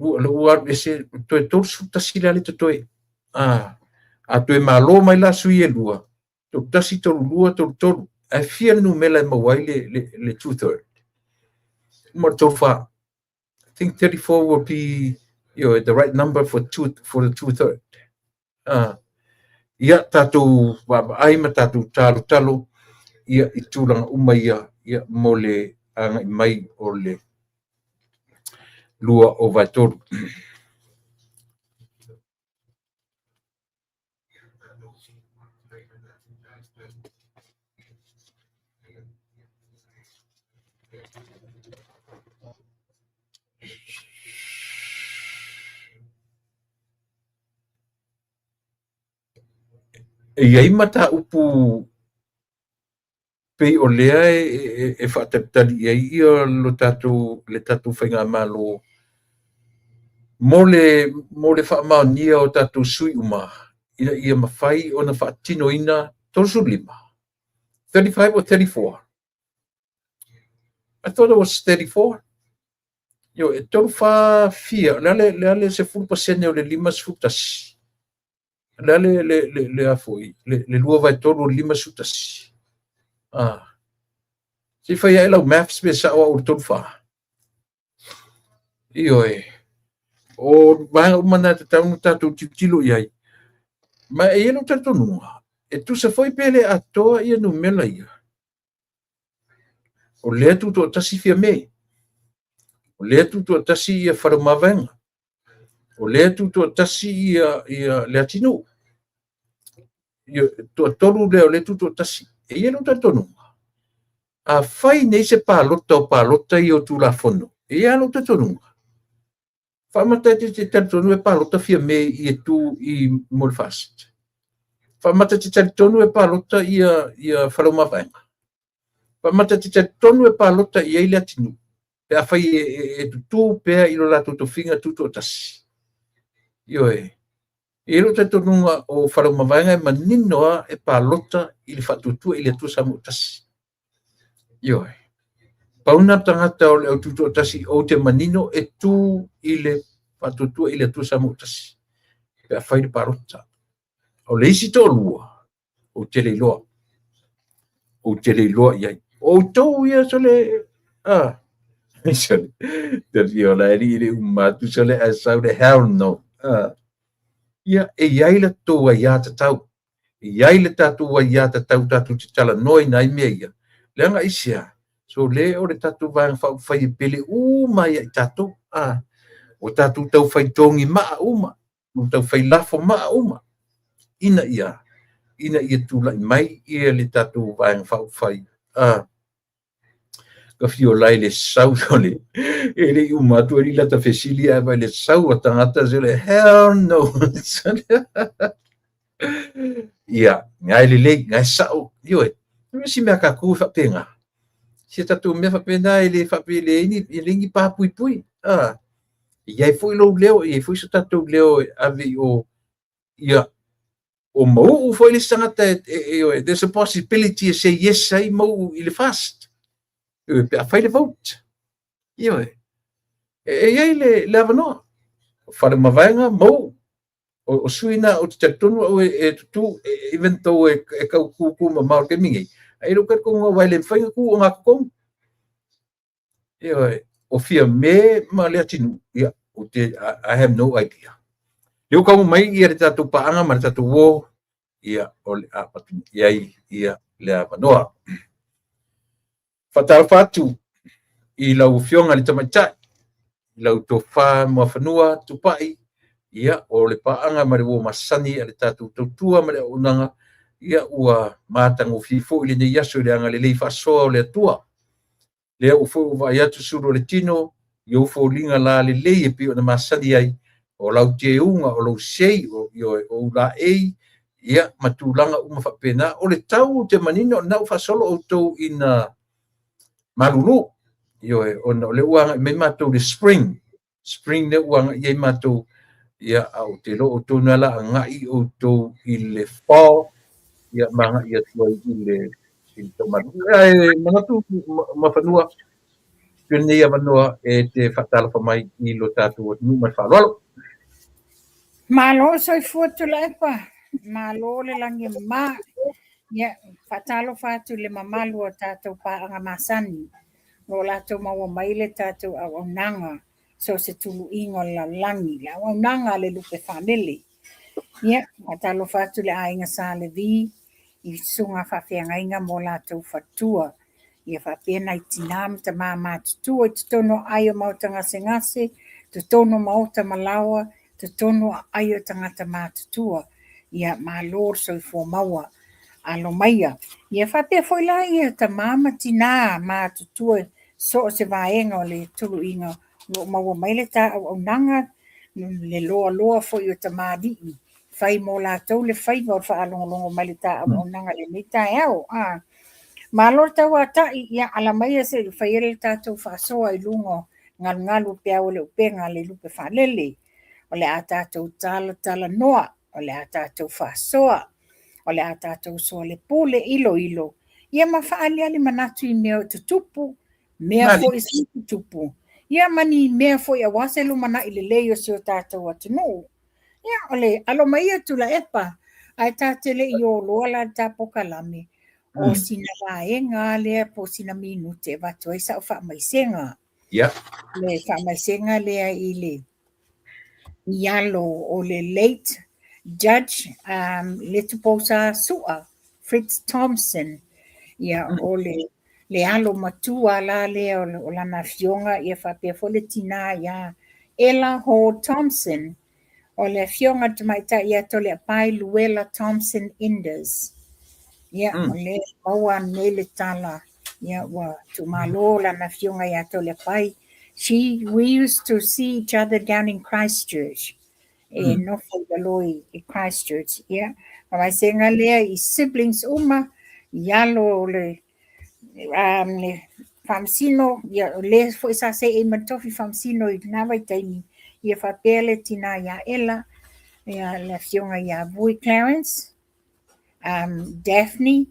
o lea ua alu ese, toe 31 la le totoe. A toe malo mai la sui e lua, 31, 32, 33, ae fia le numera e maua ai le 2/3? Uma le 34. I think 34 will be the right number for the 2/3. Ia, tatou vaavaai ma tatou talotalo, ia, i tulaga uma ia, ia, mo le agai mai o le 2023. E i ai mataupu pei o lea e faatalitali i ai ia lo tatou le tatou faigamalo mo le faamaonia o tatou sui uma ina ia mafai ona faatinoina. 35, 35 or 34? I thought it was 34. Io, e tolu fa fia, le a le 10% o le 51. Le a le a foi, le 2/3 o le 51. Ah. Se fai ai lau maths pe sao au le tolu fa. Ioe. O vaega uma na tatau ona tatou tilotilo i ai. Ma e i ai lou talitonuga, e tusa foi pe le atoa ia numera ia. O lea tutoatasi Fiame. O lea tutoatasi ia Faleomavaega. O lea tutoatasi ia Leatinuu. Ia, toatolu lea o lea tutoatasi. E i ai lou talitonuga, a fai nei se palota o palota ia o Tulafono, e i ai lou talitonuga, faamata e te talitonu e palota Fiame i e tu i mo le FAST? Faamata te talitonu e palota ia Faleomavaega? Faamata te talitonu e palota i ai Leatinuu? Pe a fai e tutū pea i lo latou tofiga tutoatasi. Ioe. E i ai lou talitonuga o Faleomavaega e manino lava e palota i le Faatuatua i le Atua Samoa Tasi. Ioe. Pau na tagata o le au tutoatasi ou te manino e tu i le Faatuatua i le Atua Samoa Tasi pe a fai le palota. O le isi toalua, ou te le iloa. Ou te le iloa i ai. O outou ia sole, ah, sole, te fia o la e li le uma atu sole ae sau le hell no. Ah. Ia, e i ai le tou aiā tatau. E i ai le tatou aiā tatau tatou te talanoaina ai mea ia. Leaga aisea? So le o le tatou Vaega Faaupufai e pele uma ai ia i tatou. Ah, o tatou tau fai togi maa uma, o tau fai lafo maa uma, ina ia tulai mai ia le tatou Vaega Faaupufai. Ah, ka fio lai le sau le e le i uma atu e li lata fesili ae vai le sau a tagata se le hell no. Ia, ngai lelei, ngai sao, ioe. Si mea tatou e faapena. Si tatou mea faapena e le faapea e le ni papuipui. Ah, e i ai foi lou leo, e i ai foi so tatou leo e ave i o, ia, o Mauu foi le isi tagata e, there's a possibility e say yes ai Mauu i le FAST. Ioe, pe a fai le vote. Ioe. E i ai le avanoa. Faleomavaega, Mauu. O sui na o te talitonu au e tutu, even though e kau kūkū mamao i le taimi nei. Ai lou talitonuga aua e le mafai ona tu o gatotonu. Ioe, o Fiame ma Leatinuu, ia, ou te, I have no idea. Lea ua taunuu mai ia le tatou paaga ma le tatou uo, ia, o le a avatu i ai ia le avanoa. Faatalofa atu i lau Afioga i le Tamaitai, i lau tofa Muafanua Tupai, ia, o le paaga ma le uo masani a le tatou tautua ma le auaunaga, ia, ua matagofie foi lenei aso i le agalelei faasoa o le Atua. Lea ua foi ua vaai atu sulu o le tino i ou foliga lalelei e pei ona masani ai, o lau teuga, o lou sei, o, ioe, o ou laei, ia, ma tulaga uma faapena. O le tau ou te manino o lena ua faasolo outou ina malulu, ioe, ona o lea ua agai mai matou i le spring, spring lea ua agai i ai matou, ia, a ou te iloa outou na la agai outou i le fall, ia, ma agai atu ai i le i le taumalu. Ae manatu Muafanua, tuu lenei avanoa e te faatalofa mai i lo tatou atunuu ma le faaaloalo. Malo soifua Tuilaepa, malo le lagi e mama. Ia, faatalofa atu i le mamalu o tatou paaga masani, o lo o latou maua mai le tatou auaunaga so o se tuluiga o le lalolagi, le auaunaga a le lupe faalele. Ia, faatalofa atu i le aiga Sa Levi i susuga faafeagaiga ma o latou faletua. Ia faapea nai tina ma tama matutua i totonu o aai o maota gasegase, totonu o maota ma laoa, totonu o aai o tagata matutua. Ia malo le soifua maua. Alo maia. Ia faapea foi la ia tama ma tina matutua so o se vaega o le tuluiga o lo o maua mai le ta auaunaga, le loaloa foi o tamalii, fai mo latou le faiva o le faalogologo mai le ta auaunaga i lenei taeao. A malo le tauatai, ia ala maia se i fai ai le tatou faasoa i luga o galugalu o peau o le upega a le lupe faalele. O le a tatou talatalanoa, o le a tatou faasoa, o le a tatou soalepule iloilo, ia ma faaaliali manatu i mea o tutupu, mea foi sa tutupu, ia ma ni mea foi aua se lumanai lelei o si o tatou atunuu. Ia, o le alo mai ia Tuilaepa, ae ta te le i o loa la i le ta polokalame, o sina vaega lava lea po o sina minute e avatu ai sau faamaisega. Le faamaisega lea i le i alo o le late Judge Letuposa Sua Fritz Thompson. Ia, o le le alo matua la lea o lana afioga, ia faapea foi le tinā ia Ella Hall Thompson, o le afioga i le tamaitai ia Toleapai Luella Thompson Enders. Ia, o lea e maua nei le tala, ia ua tuumalo lana afioga ia Toleapai. She, we used to see each other down in Christchurch. E nofo i lalo i Christchurch. Ia, faamaisega lea i siblings uma, i alo o le le faamasino, ia o le foi sa seei ma le tofi faamasino i lena vaitaimi, ia faapea le tinā ia Ella, ia le afioga ia Vui Clarence, Daphne,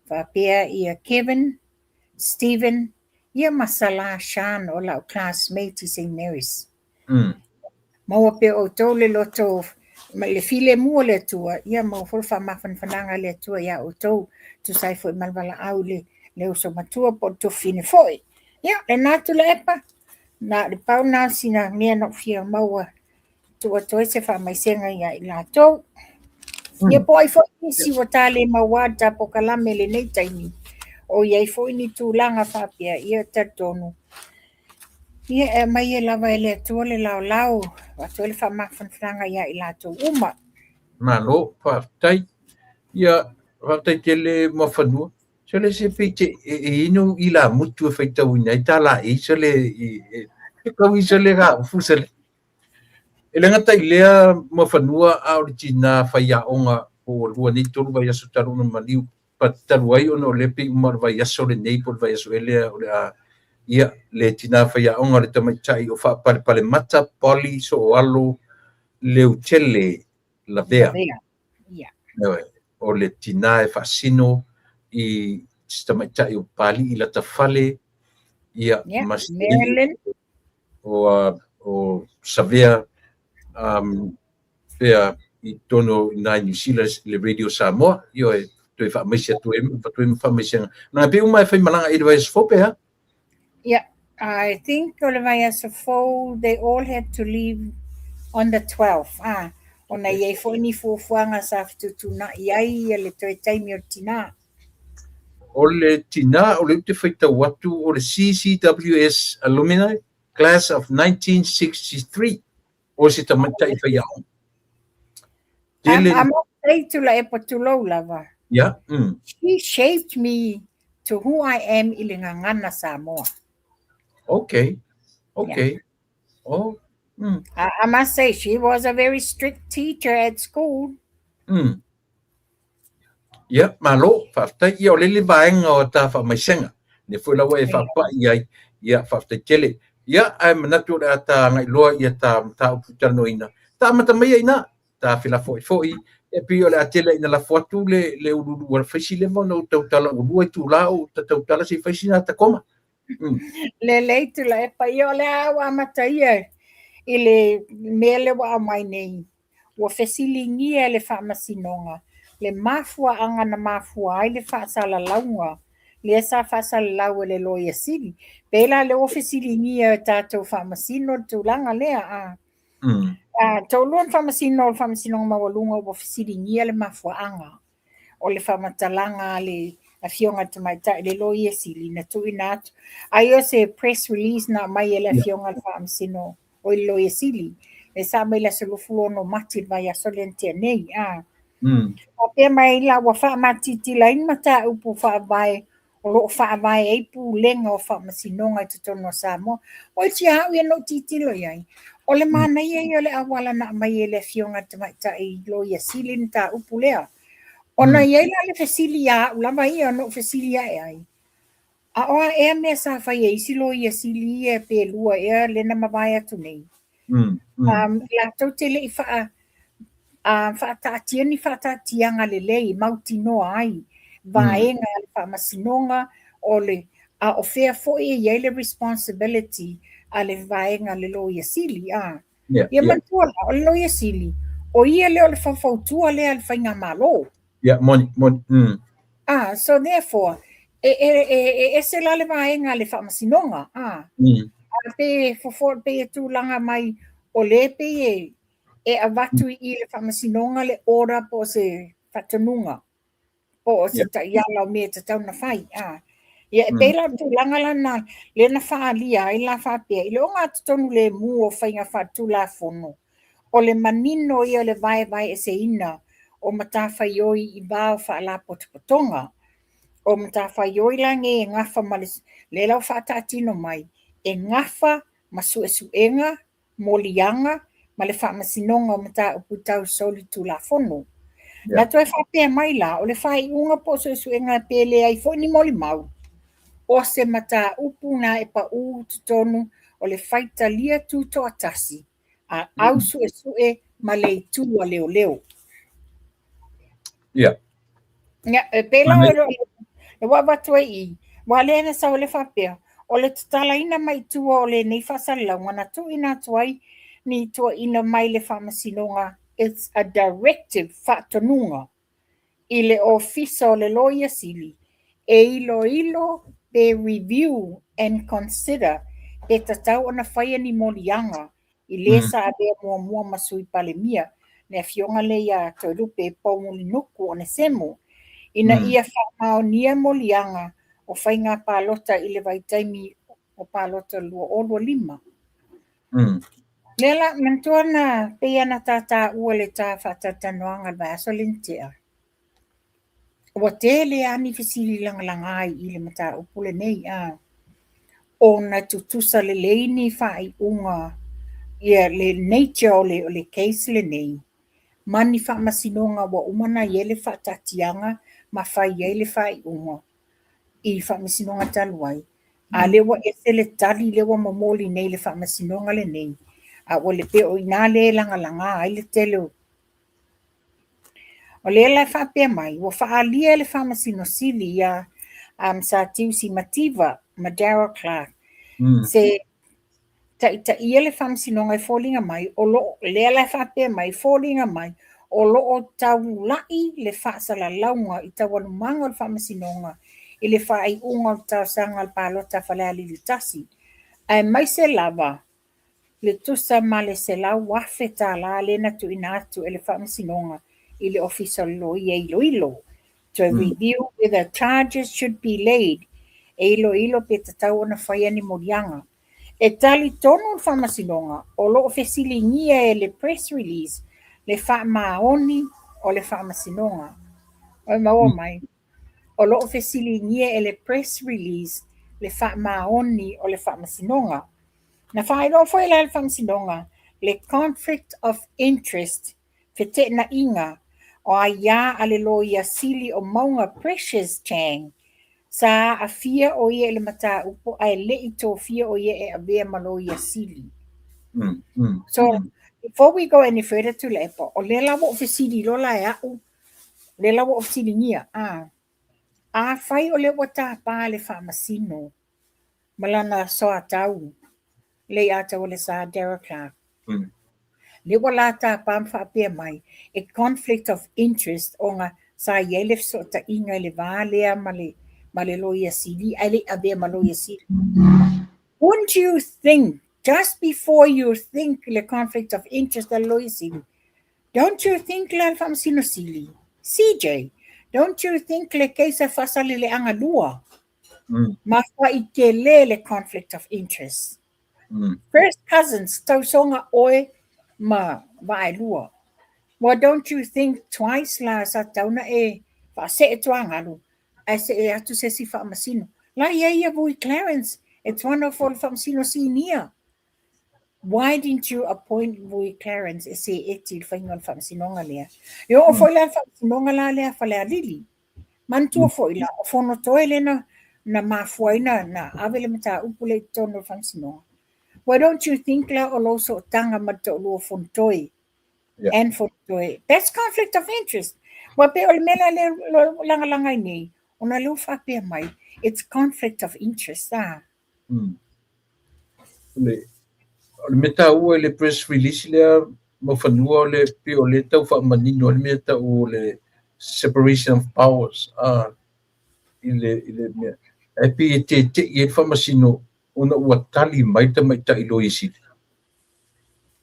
faapea ia Kevin, Stephen, ia ma Salah Shan o lau classmate i St Mary's. Maua pea outou le loto ma le filemu o le Atua, ia maua foi le faamafanafanaga a le Atua iā outou, tusa ai foi ma le valaau i le uso matua po o le tuafafine foi. Ia, lena Tuilaepa, na o le pau lena o sina mea na ou fia maua tuu atu ai se faamaisega ia i latou. Ia po o ai foi nisi ua ta le maua le ta polokalame i lenei taimi, o i ai foi ni tulaga faapea, ia talitonu Ia, e aumai ai lava e le Atua le laolao, avatu ai le faamafanafanaga ia i latou uma. Malo, faafetai. Ia, faafetai tele Muafanua. Sole se pei te e i ai nou ilamutu e faitauina ai ta laei sole i e tau i sole gaufu sole. E le gata i lea Muafanua a o le tinā faiaoga po ua lua nei tolu vaiaso talu ona maliu talu ai ona o lea pei uma o le vaiaso lenei po o le vaiaso ea lea o le a ia le tinā faiaoga o le tamaitai o Faapalepalemata Polly Sooalo Leutele Lavea. Ioe, o le tinā e faasino i si tamaitai o Papalii Latafale, ia, ma si o Savea fea i totonu o ina i Niu Sila le Radio Samoa, ioe, toe faamaise atu ai, avatu ai ma faamaisega. Na pei uma e faimalaga i le vaiaso fou pe a? Ia, I think o le vaiaso fou they all had to leave on the 12th ah, ona e i ai foi ni fuafuaga sa fetuutuunai ai ia le toe taimi o le tinā. O le tinā o lea ou te faitau atu o le CCWS Alumni Class of 1963. O se tamaitai faiaoga. Tele... I must say Tuilaepa tulou lava. Yeah. She shaped me to who I am i le gagana Samoa. Okay. Okay. Yeah. Oh. I must say she was a very strict teacher at school. Ia, malo, faafetai. Ia, o le le vaega o ta faamaisega. Le foi la ua e faapai ai. Ia, faafetai tele. Ia, ae manatu o le a ta agai loa ia ta mataupu talanoaina. Ta amata mai ai ina, ta felafo'ifo'i, e pei o le a tele ina lafo atu le uluulu ua fai si leva ona ou tautala ua lua itulā o ou tautala se i fai sina ata koma. Lelei Tuilaepa, ia o le a ua amata ia i le mea lea ua aumai nei. Ua fesiligia e le Faamasinoga le mafuaaga na mafua ai le faasalalauga lea sa faasalalau e le Loia Sili. Pei la lea ua fesiligia e tatou Faamasino le tulaga lea a. Toalua ni Faamasino o le Faamasinoga Maualuga ua fesiligia le mafuaaga o le faamatalaga a le Afioga i le Tamaitai le Loia Sili na tuuina atu. Ai o se press release na aumai e le Afioga i le Faamasino o le Loia Sili, lea sa aumai i le aso 26 Mati le vaiaso lea na tea nei. Faapea mai la ua faamatitila ai ni mataupu faavae o lo o faavae ai pulega o faamasinoga i totonu o Samoa. Oi tia au ia na ou tilotilo i ai, o le manaia ia o le auala na aumai e le Afioga i le Tamaitai Loia Sili le mataupu lea. Ona i ai la le fesili ia au lava ia na ou fesili ae ai, a o a ea mea sa fai e isi Loia Sili ia pe lua ea lea na mavae atu nei? Latou te le i faataatia ni faataatiaga lelei e mautinoa ai vaega a le faamasinoga o le a o fea foi e i ai le responsibility a le vaega a le Loia Sili a. Ia manatua la, o le Loia Sili, o ia lea o le faufautua lea a le faigamalo. Yeah, moni, moni. Ah, so therefore, e ese la le vaega a le faamasinoga. Ah. A pe fofo pe e tulaga mai o le pei e avatu i le faamasinoga le order po o se faatonuga po o se taiala o mea e tatau ona fai. Ah. Ia, e pei la o le tulaga la na, lea na faaalia ai la faapea, i le ogatotonu lemu o faiga faatulafono, o le manino ia o le vaevaeeseina o matafaioi i va o faalapotopotoga. O matafaioi la nei e gafa ma le, lea la ua faataatino mai, e gafa ma suesuega, moliaga ma le faamasinoga o mataupu tau solitulafono. Na toe faapea mai la, o le faaiuga po o suesuega pe leai foi ni molimau, o se mataupu na e paū totonu o le faitalia tutoatasi a au suesue ma le itu a leoleo. Yeah. Ia, e pei la o le ua avatu ai i, aua lea na sau ai le faapea, o le tatalaina mai tua o lenei faasalalauga na tuuina atu ai ni tuuaiina mai le Faamasinoga, it's a directive, faatonuga, i le Ofisa o le Loia Sili e iloilo pe review and consider pe tatau ona faia ni moliaga i le sa avea muamua ma Sui Palemia, le afioga lea ia Toelupe Poumulinuku Onesemo, ina ia faamaonia moliaga o faiga palota i le vaitaimi o palota 2025. Lea la, manatua na pei ona ta taua le ta faatalatalanoaga i le vaiaso lea na tea, ua tele lava ni fesili lagalaga ai i le mataupu lenei, a ona tutusa lelei ni faaiuga ia le nature o le case lenei ma ni faamasinoga ua uma ona i ai le faataatiaga ma fai ai le faaiuga i faamasinoga talu ai. A lea ua ese le tali lea ua momoli nei i le faamasinoga lenei, a ua le pei o i ina lea e lagalaga ai le tele o. O lea la e faapea mai, ua faaalia e le Faamasino Sili ia Satiusi Simativa ma Darrell Clarke se taitaia le Faamasinoga e foliga mai, o lo, lea la e faapea mai, foliga mai, o lo o taulai le faasalalauga i taualumaga o le Faamasinoga i le faaiuga o le talosaga a le palota a Falealili 1. Aemaise lava le tusa ma le $100,000 lea na tuuina atu e le Faamasinoga i le Ofisa o le Loia Iloilo to review whether charges should be laid, e iloilo pe tatau ona faia ni moliaga. E talitonu le Faamasinoga o lo o fesiligia e le press release le faamaoni o le Faamasinoga. Ua e maua mai? O lo o fesiligia e le press release le faamaoni o le Faamasinoga. Na faailoa foi la e le Faamasinoga le conflict of interest, feteenaiga o aiā a le Loia Sili o Mauga Precious Chang, sa aafia o ia i le mataupu ae le i tofia o ia e avea ma Loia Sili. So, before we go any further, Tuilaepa, o lea la ua ou fesili loa la e a'u, lea la ua ou fesiligia, afai o lea ua tapa le Faamasino ma lana soatau Leiataualesa Daryl Clarke, lea ua la tapa ma faapea mai e conflict of interest ona sa i ai le fesootaiga i le va lea ma le Loia Sili ae le i avea ma Loia Sili. Wouldn't you think, just before you think le conflict of interest a le Loia Sili, don't you think la le Faamasino Sili, CJ, don't you think le case a Faasaleleaga 2, mafa'i le conflict of interest? First cousins, tausoga oe ma Vaaelua. Well, don't you think twice la sa tauna e faasee tuagalu ae see atu se isi faamasino? La ia ia Vui Clarence, it's one of le Faamasino Sinia. Why didn't you appoint Vui Clarence e se eti le faiga o le faamasinoga lea? E oo foi la le faamasinoga la lea Falealili. Manatua foi la, o Fonotoe lea na mafua ai na ave le mataupu lea i totonu o le faamasinoga. Why don't you think la o lou sootaga ma le toalua Fonotoe and Fonotoe? That's conflict of interest. Ua pei o le mea la lea lagalaga ai nei, ona lea ua faapea mai, it's conflict of interest. Ah. O le mea taua i le press release lea Muafanua, o le pei o le tau faamanino ai le mea tau o le separation of powers i le mea. Ae pei e tete'i ai le Faamasino ona ua tali mai le tamaitai Loia Sili.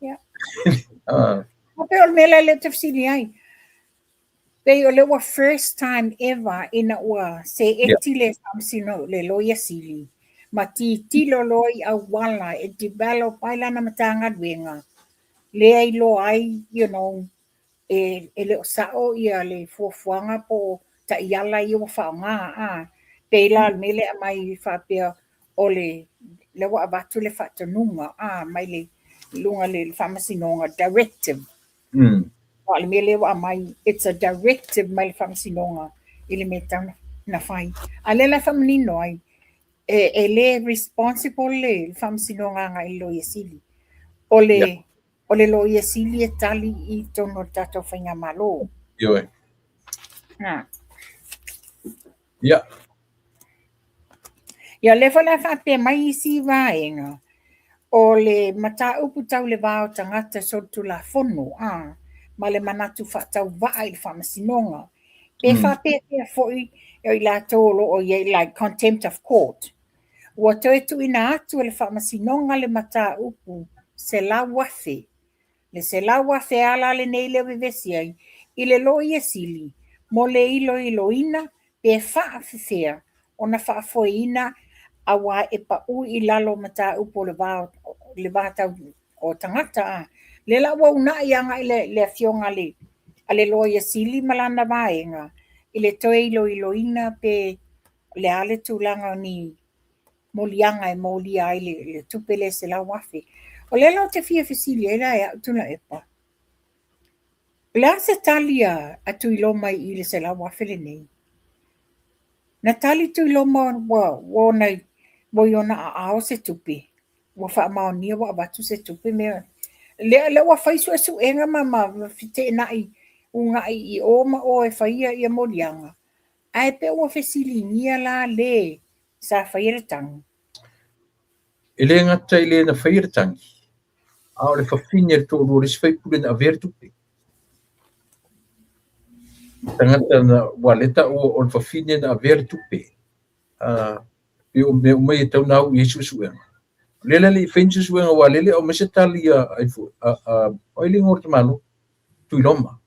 Ua pei o le mea la lea ou te fesili ai. Pei o lea ua first time ever ina ua seeti le Faamasino le Loia Sili ma titilo loa i auala e develop ai lana Matagaluega lea iloa ai e le o sa'o ia le fuafuaga po o taiala ia ua faaaoga pei la o le mea lea e aumai faapea o le lea ua avatu le faatonuga mai le luga le Faamasinoga directive. O le mea lea ua aumai, it's a directive mai le Faamasinoga i le mea tatau na fai. A lea la e faamanino ai, e le responsible le Faamasinoga agai i le Loia Sili. O le o le Loia Sili e tali i totonu o le tatou faigamalo. Ioe. Ia, lea foi la faapea mai isi vaega o le mataupu tau le va o tagata solitulafono ma le manatu faatauvaa i le Faamasinoga. Pe faapefea foi o i latou o lo o i ai like contempt of court. Ua toe tuuina atu e le Faamasinoga le mataupu 100,000. Le 100,000 ala lenei lea vevesi ai i le Loia Sili mo le iloiloina pe faafefea ona faafoeina auā e pau i lalo o mataupu o le va tau o tagata a. Lea la ua uunai agai le afioga a le Loia Sili ma lana vaega i le toe iloiloina pe le a le tulaga o ni moliaga e molia ai le tupe lea 100,000. O lea la ou te fia fesili ai la e a'u Tuilaepa. O le a se tali a Tuiloma i le 100,000 lenei? Na tali Tuiloma ua i ona aao se tupe. Ua faamaonia ua avatu se tupe mea. Lea ua fai suesuega ma feteenai ugai i o ma o e faia ia moliaga. Ae pe ua fesiligia la le sa faia le tagi. E le gata i le na faia le tagi, a o le fafine le toalua o le isi faipule na avea le tupe. Tagata na ua le taua o le fafine na avea le tupe. Pe o mea uma ia e tau na au i ai suesuega. Lea la le i fai ni suesuega aua lea e le aumai se tali a ai foi a o ai le igoa o le tamaloa? Tuiloma.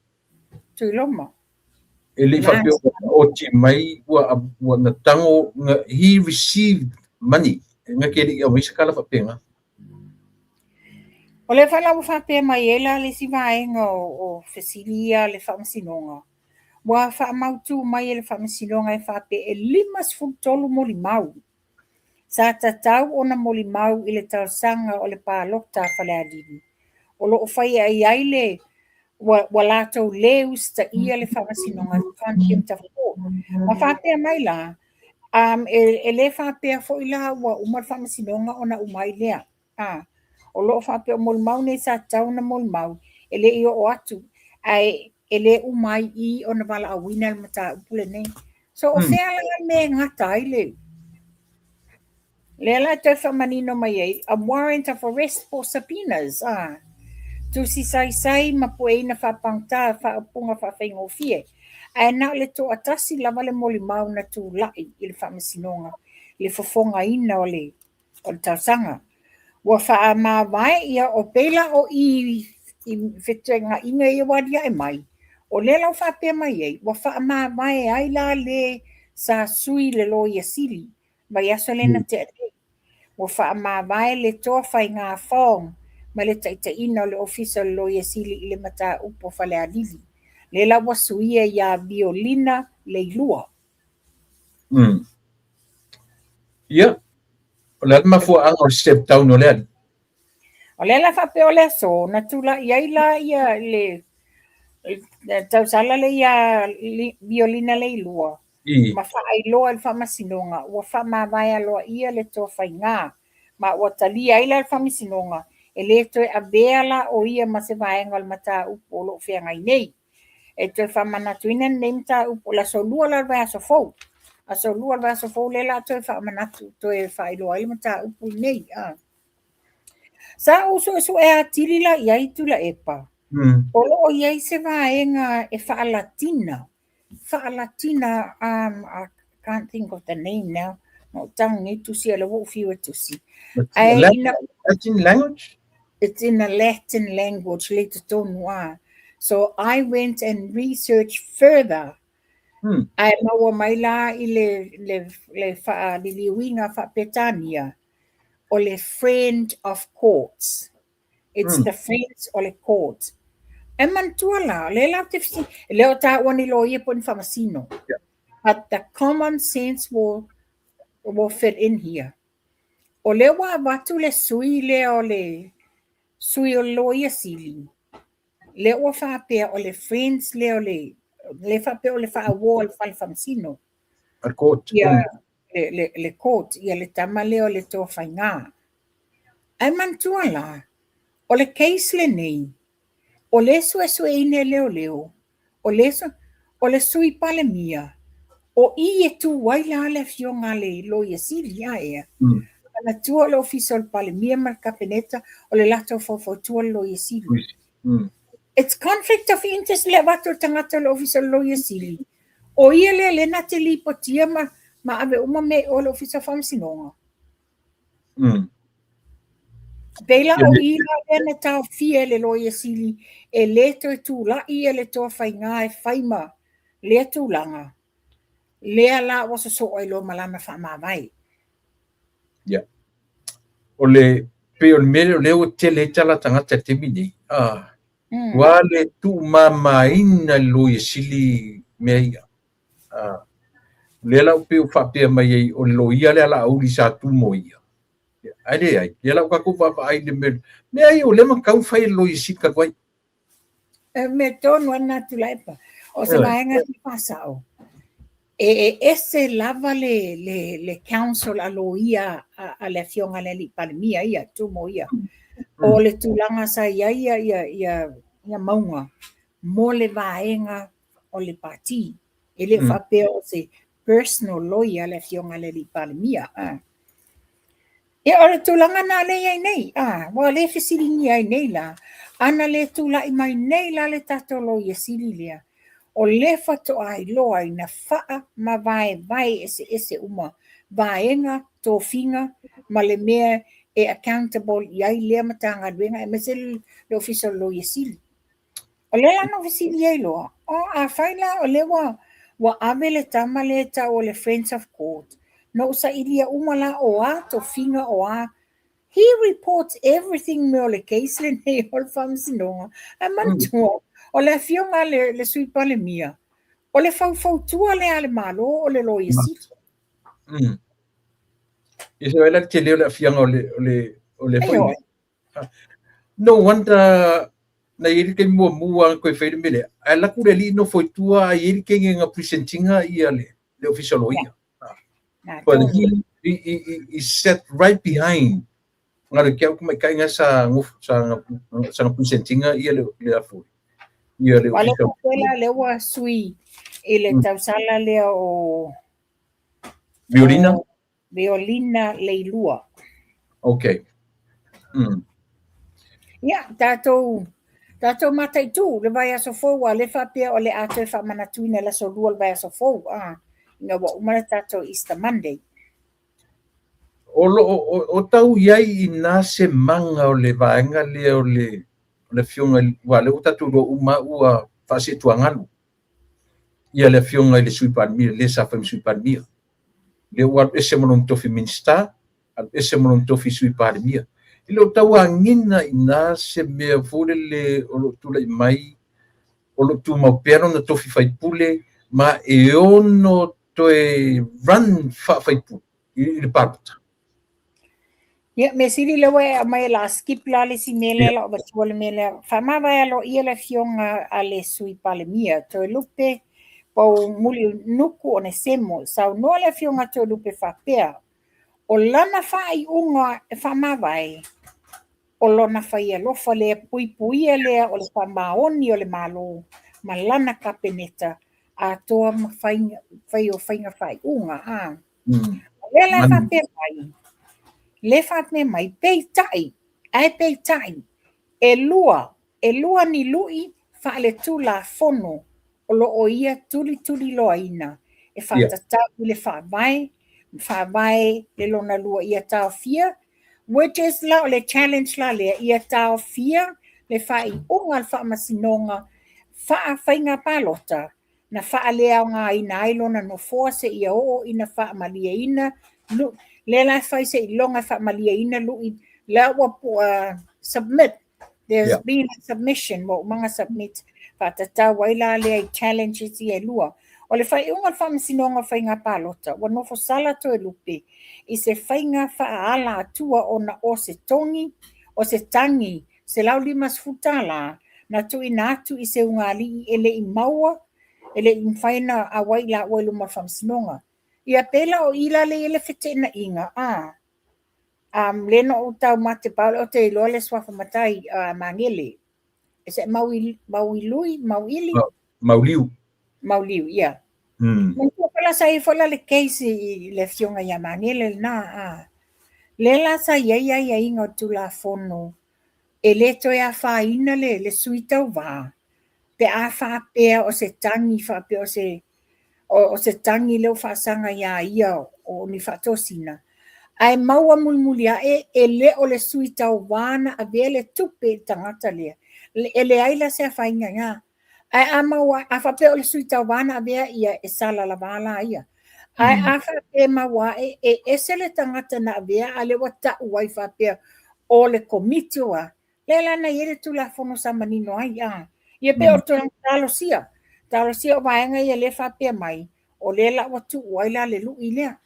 Tuiloma. E le i faapea ua oti mai ua na tago he received money na ke le i aumai se tala faapena. O lea foi la ua faapea mai ai la le isi vaega o fesili ia a le Faamasinoga, ua faamautu mai e le Faamasinoga e faapea e 53 molimau sa tatau ona molimau i le talosaga o le palota a Falealili, o lo o faia i ai le ua latou le usitaia le Faamasinoga contempt of court. Ma faapea mai la, e le faapea foi la ua uma le Faamasinoga ona uma ai lea. O lo o faapea o molimau nei sa tatau ona molimau, e le i oo atu, ae e le uma ai i ona valaauina le mataupu lenei. So o fea la le mea e gata ai le lea la e toe faamanino mai ai, a warrant of arrest po o subpoenas, tusi saisai ma pueina faapagata faaupuga faafaigofie, ae na o le toatasi lava le molimau na tulai i le Faamasinoga i le fofogaina o le talosaga. Ua faamavae ia o pei la o i i fetuainaiga ia ua aliae mai, o lea la ua faapea mai ai, ua faamavae ai la le sa sui le Loia Sili vaiaso lea na tea nei. Ua faamavae le toa faiga Fong ma le taitaiina o le Ofisa o le Loia Sili i le mataupu o Falealili. Lea la ua suia ia Violina Leilua. Ia, o le a le mafuaaga o le step down o le alii? O lea la faapea o le aso na tulai ai la ia le tausala le ia Violina Leilua ma faailoa i le Faamasinoga ua faamavae aloaia le toa faiga ma ua talia ai la le Faamasinoga e le toe avea la o ia ma se vaega o le mataupu o lo o feagai nei. E toe faamanatuina lenei mataupu o le aso 2 la le vaiaso fou. Aso 2 le vaiaso fou lea la toe faamanatu, toe faailoa ai le mataupu lenei. Sa ou suesue atili la i ai Tuilaepa, o lo o i ai se vaega e faalatina, faalatina, I can't think of the name now, na ou tago nei tusi, o lea ua ou fiu e tusi. Ae ina, Latin language? It's in a Latin language, le totonu a. So I went and researched further. Ae maua mai la i le faaliliuina faa-Petania, o le friend of courts. It's the friends o le court. E manatua la, o lea la te fisi, e le o tāua ni loia po ni faamasino. But the common sense will fit in here. O lea ua avatu le sui lea o le sui o le Loia Sili, lea ua faapea o le friends lea o le, le faapea o le faauo o le fale faamasino. A court. Ia, le court, ia le tama lea o le toa faiga. Ae manatua la, o le case lenei, o le suesueina e leoleo, o le sui Palemia, o i e tu ai la le afioga a le Loia Sili a ea. Manatua o le ofisa o le Palemia ma le Kapeneta, o le latou faufautua le Loia Sili. It's conflict of interest le avatu o le tagata o le ofisa o le Loia Sili. O ia lea le na te lipotia ma ave uma mea i o le ofisa o Faamasinoga. Pei la o i la lea na taofia e le Loia Sili e le toe tulai ia le toa faiga e fai ma lea tulaga, lea la ua sosoo ai loa ma lana faamavae. Ia. O le pei o le mea lea o lea ua tele ai tala a tagata i le taimi nei, ua le tuumamaina e le Loia Sili mea ia. Lea la ua pei ua faapea mai ai o le loia lea Laauli sa tu mo ia. Ae leai, lea la ua tatou vaavaai i le mea, mea ia o lea na tatau ona fai e le Loia Sili talu ai. E mea tonu lava lena Tuilaepa. O se vaega e fia faasao, e ese lava le counsel a loia a le afioga i le alii Palemia ia, Tumo ia. O le tulaga sa i ai ia Mauga mo le vaega o le pati. E le faapea o se personal lawyer le afioga i le alii Palemia. Ia o le tulaga na lea i ai nei, ua le fesiligia ai nei la, ana le tulai mai nei la le tatou Loia Sili lea, o lea faatoa iloa ai na faamavaevae eseese uma vaega, tofiga ma le mea e accountable i ai lea Matagaluega aemaise le Ofisa o le Loia Sili. O lea la na ou fesili ai loa, o afai la o lea ua ave le tama lea e tau o le Friends of Court, na ou sailia uma la o a tofiga o a. He reports everything mea o le case lenei o le Faamasinoga. Ae manatua, o le afioga a le Sui Palemia, o le faufautua lea a le Malo o le Loia Sili. Ia se la tele o le afiaga o le foi. No wonder na i ai le taimi muamua na toe fai le mea lea, ae alu atu le alii nofo i tua ae i ai le teine na present ina ia le Ofisa o Loia. But he sat right behind na le ke au tamaitai na sa na present ina ia le afo. Ia le Ofisa. O le ua sui i le tausala lea o Violina? Violina Leilua. Okay. Ia, tatou mataitu le vaiaso fou, a le faapea o le a toe faamanatuina le aso 2 le vaiaso fou, ina ua uma le tatou Easter Monday. O lo o tau i ai i na se maga o le vaega lea o le afioga, ua lea ua tatou iloa uma ua faasetuagalu ia le afioga i le Sui Palemia, le sa fai ma Sui Palemia. Lea ua alu ese ma lona tofi Minisita, alu ese ma lona tofi Sui Palemia. E le o tauagiga i na se mea foi lele o lo o tulai mai, o lo o tumau pea lona tofi faipule ma e ono toe run faafaipule i le palota. Ia, mea sili lea ua e aumai la skip la le isi mea lea la o avatua le mea lea. Faamavae aloaia le afioga a le Sui Palemia, Toelupe Poumulinuku Onesemo. Saunoa le afioga Toelupe faapea, o lana faaiuga e faamavae, o lona faialofa lea puipuia lea o le faamaoni o le Malo ma lana Kapeneta atoa ma fai o faiga faaiuga. O lea la faapea mai, le faapea mai, peitai, ae peitai, e lua ni lui faaletulafono o lo o ia tulituliloaina e faatatau i le faavae, faavae le lona lua ia taofia, which is la o le challenge la lea, ia taofia le faaiuga a le Faamasinoga faafaiga palota na faaleaogaina ai lona nofoa seia oo ina faamalieina lea la fai seiloga e faamalieina lui lea ua submit. There's been a submission, ua umaga submit faatatau ai la lea i challenges ia e lua. O le faaiuga o le Faamasinoga o Faiga Palota, ua nofo sala Toelupe i se faiga faaala atua ona o se togi, o se tagi $150 na tuuina atu i se ugali'i e le i maua, e le i mafai ona auai laua i luma o le Faamasinoga. Ia pei la o i la le i ai le feteenaiga, lea na ou taumate pa o te iloa le suafa matai Magele. E se Mauilui, Mauili? Mauliu. Mauliu, ia. Manatua foi la sa i ai foi la le case i le afioga ia Magele lena, lea la sa i ai aiaiga o Tulafono e le toe afaina le sui tauvā pe a faapea o se tagi faapea o se tagi lea ua faasaga ia ia o ni faatosina ae maua mulimuli ae e le o le sui tauvā na avea le tupe i le tagata lea e leai la se afaina iga. Ae a maua a faapea o le sui tauvā na avea ia e sala lava la ia. Ae a faapea maua ae e ese le tagata na avea a lea ua tau ai faapea o le komiti o a lea la na i ai le Tulafono sa manino ai a. Ia pei o le talosia, talosia o vaega ia lea faapea mai, o lea la ua tuu ai la le lui lea.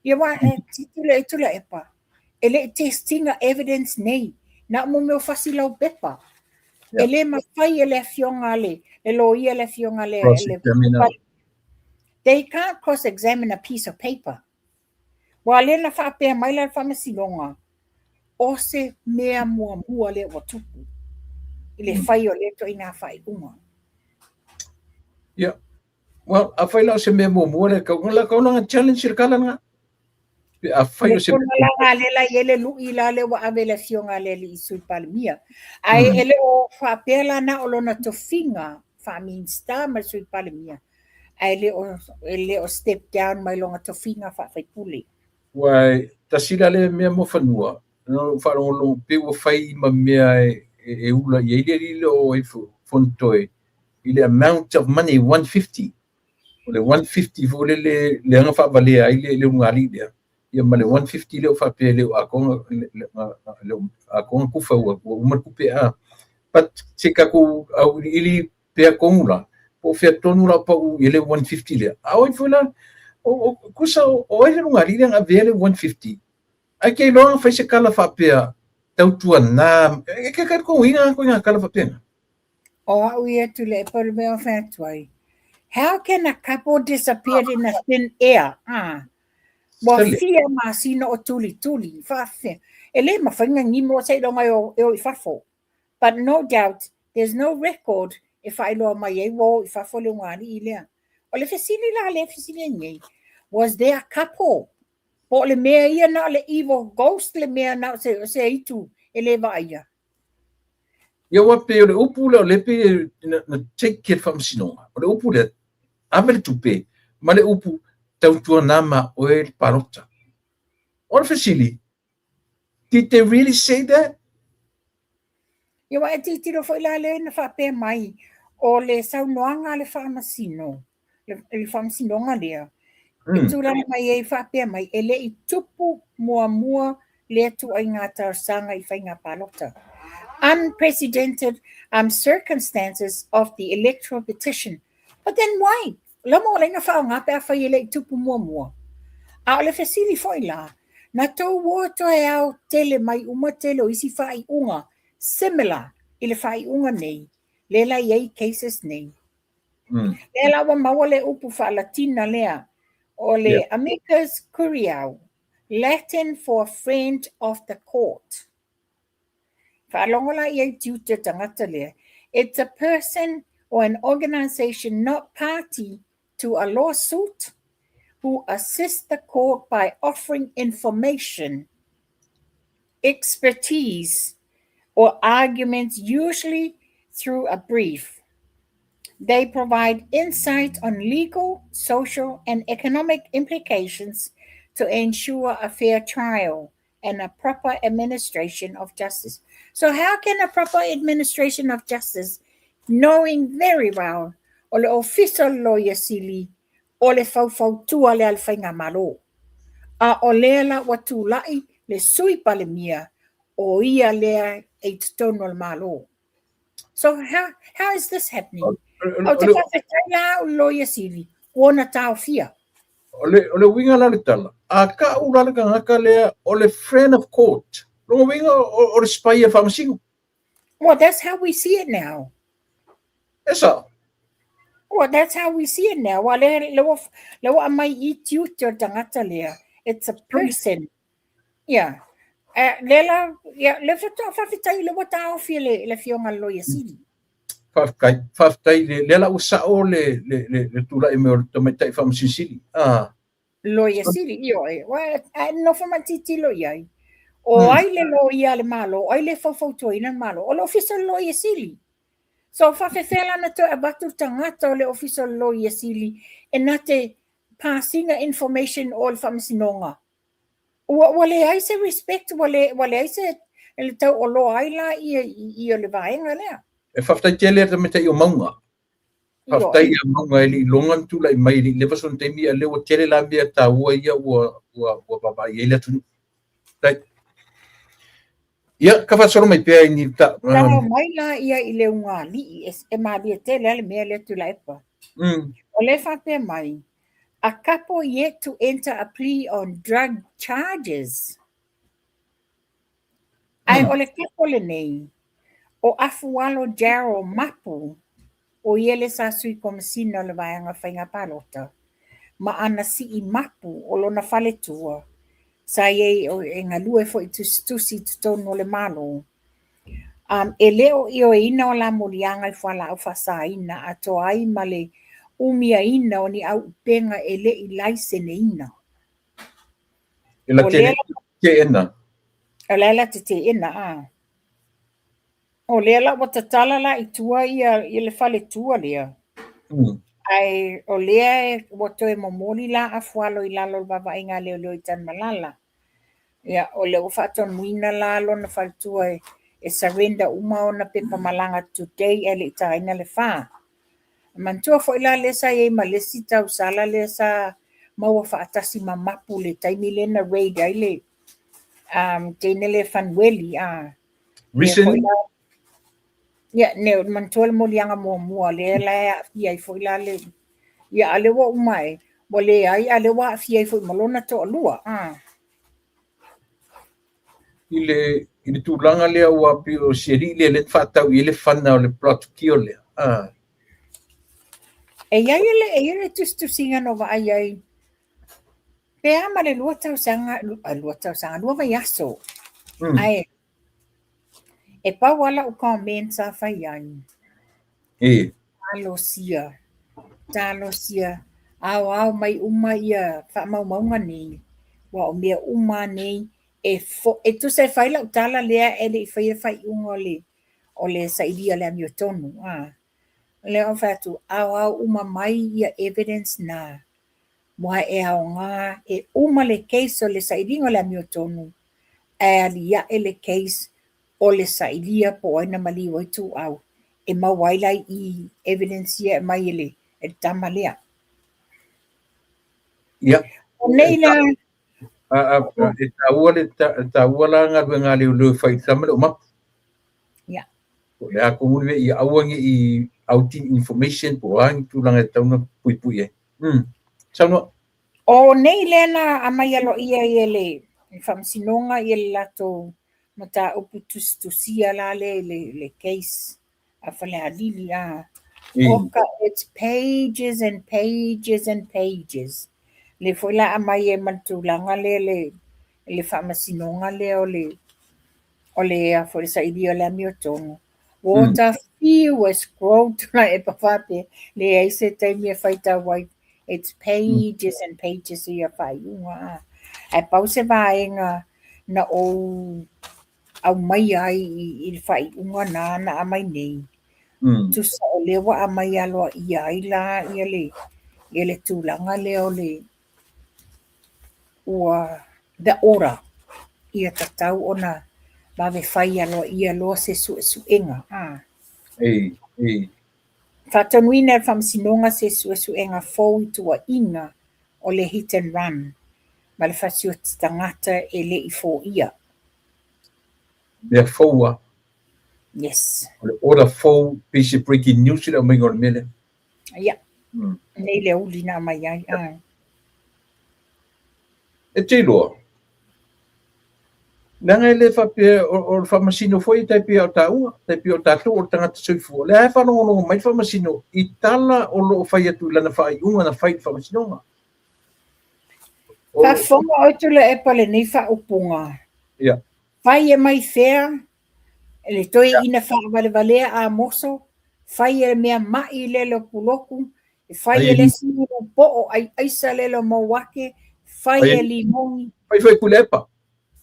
Ia wa e titile i Tuilaepa, e le i test ina evidence nei, na o mo mea o fasi lau pepa. E le mafai e le afioga le loia le afioga le They can't cross examine a piece of paper. Ua lea na faapea mai la le Faamasinoga, o se mea muamua lea ua tupu i le fai o lea ituaiga faaiuga. Yeah. Well, afai la o se mea muamua le kau, la kau na challenge le kala nga. Pe afai o se la le la i le lui la le ua ave le afioga le alii Sui Palemia. Ae e le o faapea la na o lona tofiga faa-Minista ma le Sui Palemia. Ae e le o step down mai lona tofiga faafaipule. Ua tasi la le mea mo fanua. Na ou faalogologo pei ua fai ma mea e ula i ai le alii lea o ai Fonotoe i le amount of money 150. O le 150 foi lele lea na faavalea ai le ulugalii lea. Ia ma le 150 lea o faapea e le o atoa le o atoa tufa ua uma le tupe a. But se tatou auiliili pea tonu la, po o fea tonu la o pau i le 150 lea. A oi foi la, o tusa o ai le ulugalii lea na avea le 150. Ae te iloa na fai se tala faapea tautuana, e te talitonuina ituaiga tala faapena. O au ia Tuilaepa o le mea o fai atu ai. How can a couple disappear in a thin air? Ah. Ua fia masina o tulituli, faafefea. E le mafai ona gimo seiloga e o i fafo. But no doubt, there's no record e faailoa mai ai ua o i fafo le ulugalii lea. O le fesili la lea e fesili ai nei, was there a couple? Po o le mea ia na o le evil ghost le mea na o se, o se aitu e le vaaia? Ia ua pei o le upu lea o lea pei na take e le faamasinoga. O le upu lea, ave le tupe ma le upu tautuana ma oe le palota. O le fesili, did they really say that? Ia ua e tilotilo foi la lea na faapea mai o le saunoaga a le faamasino, le faamasinoga lea, e tulaga mai ai faapea mai, e le i tupu muamua lea ituaiga talosaga i faiga palota. Unprecedented circumstances of the electoral petition. But then why? Lama o laina whaonga pe a whai e le i tupu muamua. A o le fesili foi la, na tou o toe ao tele mai uma tele o isi faaiuga similar i le faaiuga nei, le la i ai cases nei. Lea la ua maua le upu faalatina lea, o le amicus curiae, Latin for friend of the court. Faalogo la i ai tiute o tagata lea. It's a person or an organization not party to a lawsuit who assists the court by offering information, expertise, or arguments, usually through a brief. They provide insight on legal, social, and economic implications to ensure a fair trial and a proper administration of justice. So how can a proper administration of justice, knowing very well o le ofisa o le Loia Sili o le faufautua lea a le faigamalo. A o lea la ua tulai le Sui Palemia o ia lea e i totonu o le Malo. So how is this happening? O te faafetai la au i le Loia Sili ua ona taofia. O le uiga la o le tala, a ta'u la le tagata lea o le friend of court, lona uiga o le spy a faamasino. Well, that's how we see it now. E sa'o. Well, that's how we see it now. Wa le ua aumai i tiute o le tagata lea. It's a person. Yeah. Le la, yeah, le faatoa faafetai le ua taofi le afioga le Loia Sili. Faafetai, faafetai lea la ua sa'o le tula'i mai o le tamaitai faamasino sili. Ah. Loia Sili, ioe. Wa a nofo ma tilotilo i ai. O ai le loia a le Malo, o ai le faufautuaina le Malo, o le ofisa o le Loia Sili. So faafefea la na toe avatu le tagata o le ofisa o le Loia Sili e na te pass ina information o le faamasinoga. Ua leai se respect, ua leai se le taualoa ai la ia i o le vaega lea. E faafetai tele le tamaitai o Mauga. Faafetai ia Mauga e le iloga na tula'i mai i le leva sona taimi a lea ua tele la mea taua ia ua vaavaai ai le atunuu. Faafetai. Ia, ka faasolo mai pea i ni ta. Talo mai la ia i le ulugalii e malie tele a le mea lea Tuilaepa. O le faapea mai, a couple yet to enter a plea on drug charges. Ae o le couple lenei, o Afualo Gerald Mapu, o ia le sa sui komisina o le vaega faiga palota, ma Anasii Mapu o lona faletua, sa i ai e galue foi tusitusi i totonu o le Malo. E le o ioeina o la moliaga i fualaau faasaina atoa ai ma le umiaina o ni auupega e le i laiseneina. E la te teena. O la la te teena a. O lea la ua tatala la i tua ia le faletua lea. Ae o lea e ua toe momoli la Afualo i lalo o le vaavaaiga a leoleo i Tanumalala. Ia, o lea ua faatonuina la lona faletua e surrender uma ona pepa malaga today ae le i taina le fa. Manatua foi la lea sa i ai ma le isi tausala lea sa maua faatasi ma Mapu i le taimi lea na raid ai le teine lea Fanueli. Lea foi Recently? la, ia, ne, manatua le moliaga muamua lea la e aafia ai foi la le, ia, a lea ua uma e, ua leai, a lea ua aafia ai foi ma lona toalua. I le tulaga lea ua pei o si alii lea lea na faatau i ai le fana o le plot to kill lea. E i ai le tusitusiga na vaai ai pe a ma le 2 tausaga, 2 tausaga, 2 vaiaso. Ae e pau lava lau comment sa fai ai. Talosia, talosia, aoao mai uma ia faamaumauga nei, ua o mea uma nei e tusa e fai lau tala lea e le i faia faaiuga o le sailia o le amiotonu. O lea o fai atu, aoao uma mai ia evidence na, ua e aoga e uma le case o le sailiga o le amiotonu, ae aliae le case o le sailia po o ai na maliu ai ituau, e maua ai la i evidence ia e mai e le tama lea. O nei la. E taua le taua la galuega a leoleo e fai i le tama lea o Mapu. Po o le a tonu le mea ia aua ne i outing information po o a ni tulaga e tatau ona puipui ai. Saunoa. O nei lea na aumai aloaia ai e le Faamasinoga ia le latou mataupu tusitusia la lea i le case a Falealili. Oka, it's pages and pages and pages. Le foi la aumai ai ma le tulaga lea le Faamasinoga lea o le a foi le sailia o le amiotonu. Ua ta fiu e scroll tulaga e faapea, leai se taimi e faitau ai. It's pages and pages ia faaiuga. Ae pau se vaega na ou aumaia ai i le faaiuga na na aumai nei. Tusa o lea ua aumai aloaia ai la ia le tulaga lea o le ua the order ia tatau ona vave fai aloaia loa se suesuega. Ei, ei. Faatonuina e le Faamasinoga se suesuega fou i tuuaiga o le hit and run ma le fasioti tagata e le i foia. Mea fou a. Yes. O le order fou, pei se breaking news le aumaiga o le mea lea. Ia. Nei le uli na aumai ai. E te iloa, leaga e le faapea o le faamasino foi e tai pei o taua, tai pei o tatou o le tagata soifua. O lea e faalogologo mai le faamasino i tala o lo o fai atu i lana faaiuga na fai i le faamasinoga. Faafofoga oe Tuilaepa lenei faaupuga. Fai e mai fea le toeaina faavalevalea a moso, fai e mea mai lele o puloku, e fai e le isi poo ai aisa lele o mauake, fai e limogi. Fai fai Tuilaepa.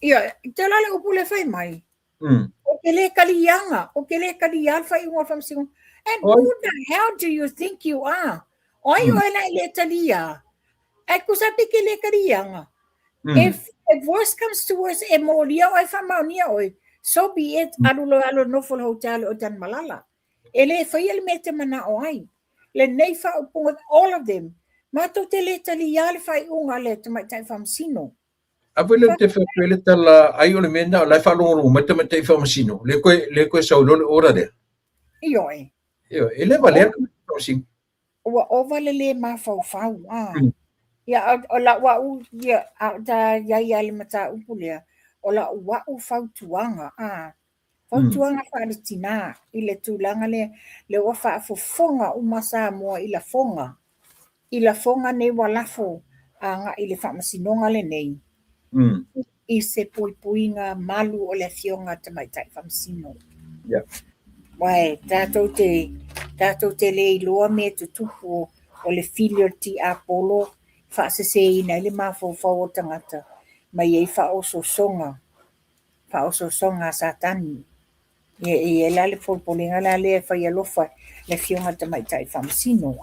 Ia, te la le upu le fai mai. O ke le kalianga, o ke le kalia le faaiuga o le Faamasinoga. And who the hell do you think you are? O ai oe la i le talia? Ai kusa pe ke le kalianga. If worse comes to worse, e molia oe faamaonia oe. So be it, alu loa alu nofo le hotel o tan malala. E le faia le mea te manao ai. Le nei faaupuga, all of them. Matou te le talia le faaiuga le tamaitai faamasino. A foi le te whapea le tala ai o le mea na o lai whaalongolongo mai tamaitai faamasino. Le koe sau loa le order lea. Ioe. Ioe, e le valea le tamaitai faamasino. Ua ova le le mafaufau. Ia, o lau au, ia, a o ta iai a le mataupu lea, o lau au fautuaga, fautuaga faale-tinā i le tulaga lea, le ua faafofoga uma Samoa i lafoga. I lafoga nei ua lafo agai i le faamasinoga lenei. I se puipuiga malu o le afioga tamaitai faamasino. Uae tatou te le iloa mea tutupu o le fili o le tiapolo faaseseina ai le mafaufau o tagata mai ai faaosoosoga, faaosoosoga a Satani. Ia e i ai la le popolega la lea e fai alofa le afioga tamaitai faamasino.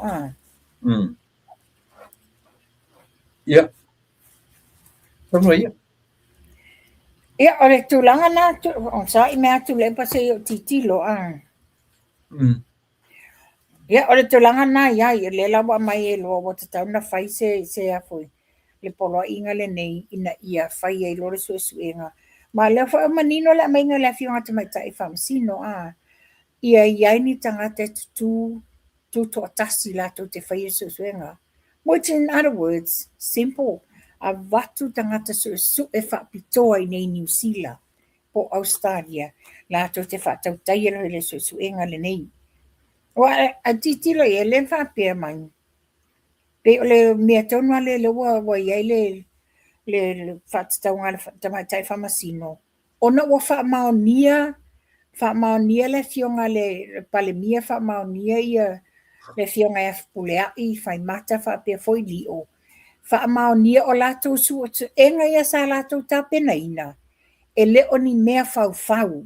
Ia. Saunoa ia. Ia, o le tulaga na, o sa'i mea atu le pa se i ou tilotilo a. Ia, o le tulaga na i ai, o lea la ua aumai e loa ua tatau ona fai se a foi, le poloaiga lenei ina ia fai ai loa le suesuega. Ma o lea foi ua manino le aumaiga e le Afioga Tamaitai Faamasino, a, ia i ai ni tagata e tutū tutoatasi latou te faia suesuega. Which in other words, simple, avatu tagata suesue faapitoa i inei i Niu Sila po o Ausetalia latou te faatautaia le suesuega lenei. Aua a tilotilo i ai, lea e faapea mai, pei o le mea tonu lava lea ua i ai le faatatauga a le Tamaitai Faamasino, ona ua faamaonia, faamaonia le afioga i le Palemia, faamaonia ia le afioga ia Fepuleai, Faimata faapea foi Lio, faamaonia o latou suesuega ia sa latou tapenaina, e le o ni mea faufau.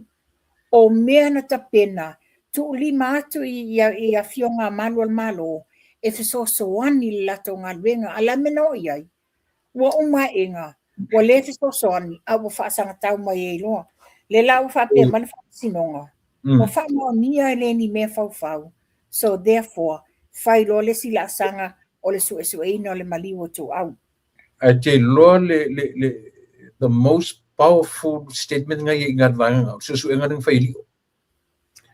O mea na tapena, tuulima atu i afioga a malu o le Malo e fesoasoani i le latou galuega. A o le a le mea na oo i ai? Ua uma aega, ua le fesoasoani, a ua faasagatau mai ai loa. Lea la ua faapea mai le Faamasinoga, ua faamaonia e le ni mea faufau, so therefore, fai loa le isi laasaga o le suesueina o le maliu o Ituau. Ae te iloa le the most powerful statement nga i nga vaega, o suesuega lea na fai e Lio.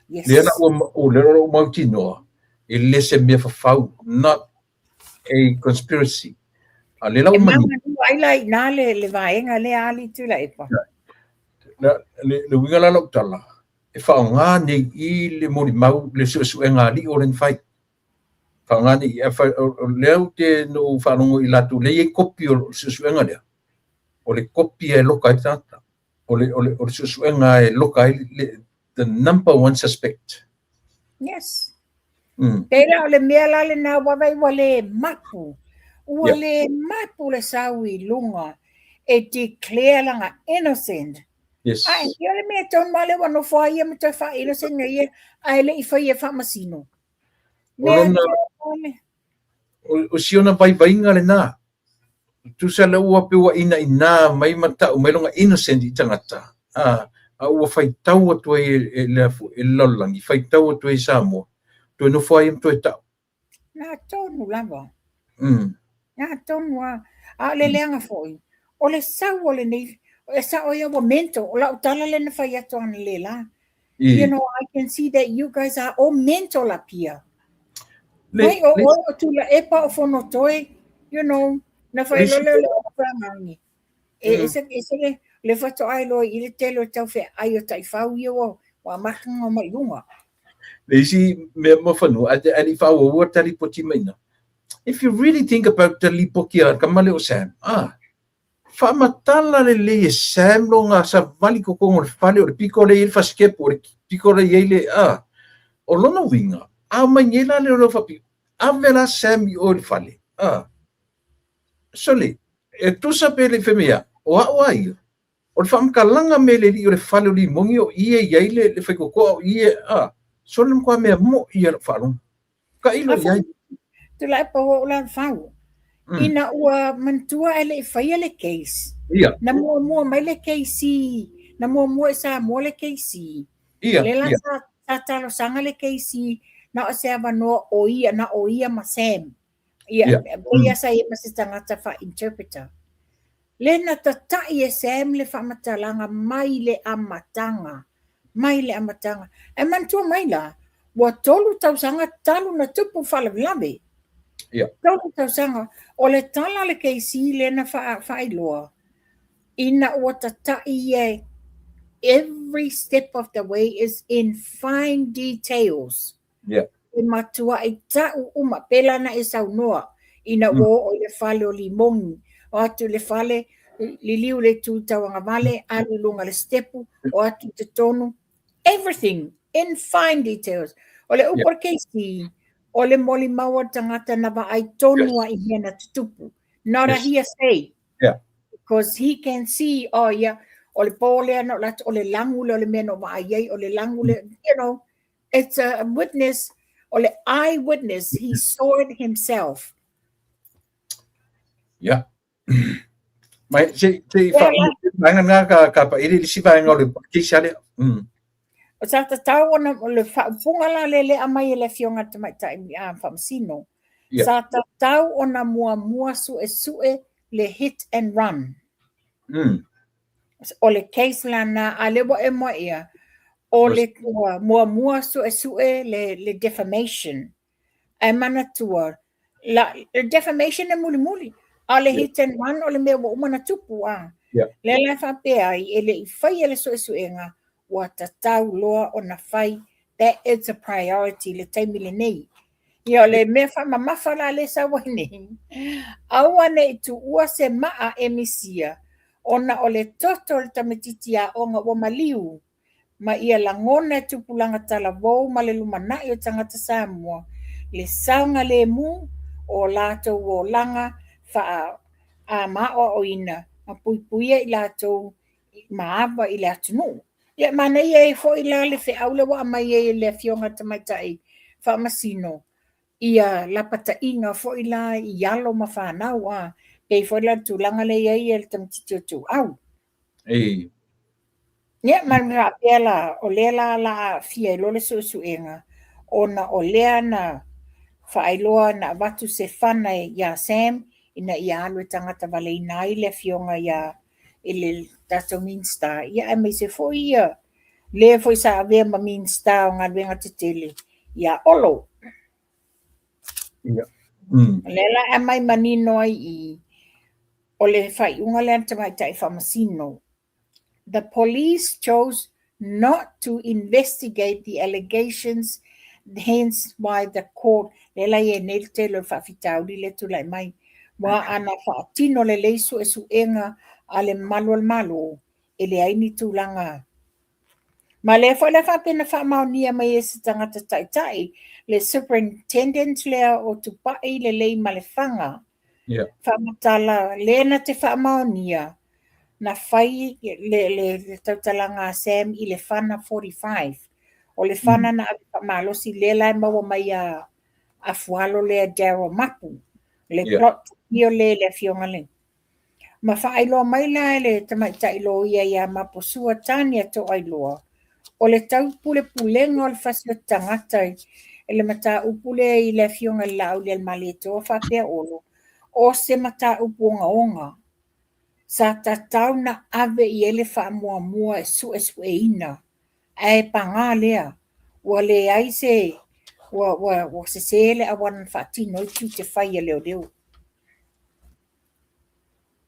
Yes. Lea la ua o lea ua mautinoa, e le se mea fafau, not a conspiracy. A lea la ua E maua ai la i ina le vaega lea a Tuilaepa. Le uiga la lau tala, e faaaoga nei i le molimau le suesuega a Lio lea na fai. Faaaoga nei i, o lea ou te na ou faalogo i latou lea e i ai kopi o le suesuega lea, o le kopi e loka ai le tagata. O le suesuega e loka ai the number one suspect. Yes. Pei la o le mea la lena ua vaai ua le mapu. Ua le mapu le sau i luga e declare lana innocent. Yes. Ae ia le mea tonu lava lea ua nofo ai ia ma toe faa-innocent ia ae le i faia faamasino. O lona, o si ona vaivaiga lena. Tusa lea ua pei ua inaina mai ma tau mai lona innocent i tagata, a ua faitau atu ai e le e le lalolagi, faitau atu ai e Samoa, toe nofo ai ma toe tau. Na tonu lava. Na tonu lava. A o le leaga foi, o le sau o lenei, e sao ia ua mental, o lau tala lea na fai atu analeila. You know, I can see that you guys are all mental up here. Mai o oe o Tuilaepa o Fonotoe, you know, na fai loa lea o le whangangi. E ese ese le le faatoa iloa i le tele o taufeaai o taifau ia ua amata mai i luga. Le isi mea mafanua, ae le i faaauaua ta lipoti mai ina. If you really think about the lipoti a le tama lea o Sam, faamatala lelei e Sam lona savali i totonu o le fale, o le pito lea e i ai le fasikepu, o le pito lea e i ai le, o lona uiga, a omai nei la leoleo faapito, ave la Sam i o i le fale, sole, e tusa pe le i fai mai ia, o au a ia, o le faamatalaga mea i le alii o le fale o Limoni o i e i ai le faitotoa o i e, sole le matua mea mo'i ia lau faalogo. Tailo i ai. Tuilaepa ua ou lalofau. Ina ua manatua ae le i faia le case. Ia. Na muamua mai le KC, na muamua i Samoa le KC. Ia. Lea la sa talosaga le KC na o se avanoa o ia, na o ia ma Sam. Ia, pei lava sa i ai ma se tagata faa-interpreter. Lea na tata'i e Sam le faamatalaga mai le amataga, mai le amataga. Ae manatua mai la, ua 3 tausaga talu na tupu faalavelave. 3 tausaga. O le tala a le KC lea na faailoa, ina ua tata'i ia every step of the way is in fine details. Yeah. E matua'i ta'u uma, pēlā na e saunoa, ina ua oo i le fale o Limoni, o atu i le fale, liliu i le itu tauagavale, alu i luga o le sitepu, o atu i totonu, everything in fine details. O le upu a le KC, o le molimau a le tagata na vaai tonu lava i mea na tutupu. Not a hearsay. Because he can see, oh yeah, o le pō lea na ou alu atu, o le lagu lea o le mea na ou vaai ai, o le lagu lea, you know, it's a witness, o le eye witness, he saw it himself. Yeah. Mai, se, se, Yeah, la. Vaega lena ka paʻili le isi vaega o le case lea. O sa tatau ona o le faaupuga la lea le aumai e le Afioga i le Tamaitai Faamasino, sa tatau ona muamua suesue le hit and run. O le case lana, a lea ua e moa ia, o le muamua suesue le defamation. Ae manatua, la, le defamation e mulimuli, a o le hit and run o le mea ua uma na tupu, a. Lea la e faapea ai, e le i faia le suesuega, ua tatau loa ona fai, that is a priority le taimi lenei. Ia o le mea faamamafa la lea e sau ai nei, aua ne i tuua se maa e misia, ona o le toto o le tamaitiiti aoga ua maliu, ma ia lagona e tupulaga talavou ma le lumanai o tagata Samoa le saogalemu o latou olaga faa-maoaoina ma puipuia i latou ma ava i le atunuu. Ia, manaia ai foi la le feau lea ua aumai ai e le Afioga i le Tamaitai Faamasino, ia lapataiga foi la i alo ma fanau, a pei foi la le tulaga lea e i ai le tamaitiiti o Ituau. Ia, ma le faapea la, o lea la la aafia ai loa le suesuega, ona o lea na faailoa na avatu se fana iā Sam ina ia alu e tagatavaleina ai le afioga ia i le tatou Minisita, ia aemaise foi ia le foi sa avea ma Minisita o Galuega Tetele ia Olo. O lea la e aumai manino ai i i, o le faaiuga lea a le Tamaitai Faamasino. The police chose not to investigate the allegations, hence why the court, lea la e i ai nei le tele o le faafitauli lea e tulai mai, aua ana faatino lelei suesuega a le malu o le Malo, e leai ni tulaga. Ma lea foi la faapea na faamaonia mai e se tagata taitai, le superintendent lea o Tupai Lelei ma Lefaga. Faamatala lea na te faamaonia, na fai le tautalaga a Sam i le Fana 45. O le Fana na ave faamalosi lea la e maua mai ia Afualo lea Daryl Mapu, le plot tukio lea i le afioga lea. Ma faailoa mai la e le tamaitai loia ia Maposua Tania Toailoa, o le taupulepulega o le fasi o tagata i le mataupu lea i le afioga i le Laaulialemalietoa faapea Olo, o se mataupu ogaoga sa tatau na ave i ai le faamuamua e suesueina, ae paga lea, ua leai se, ua sese le auala na faatino ai tiute fai a leoleo.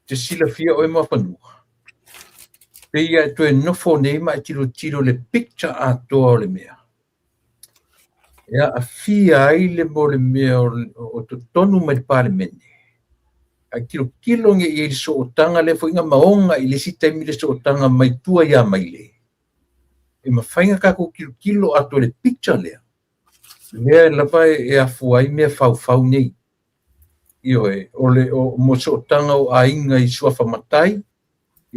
Te silafia oe Muafanua, pei a e toe nofo nei ma e tilotilo i le picture atoa o le mea, e aafia ai le mo le mea o totonu mai le Palemene, ae tilotilo nei i ai i le sootaga lea foi na maoga i le isi taimi le sootaga mai tua ia Maile, e mafai ona tatou tilotilo atoa i le picture lea, lea lava e afua ai mea faufau nei. Ioe, o le o mo sootaga o aiga i suafa matai,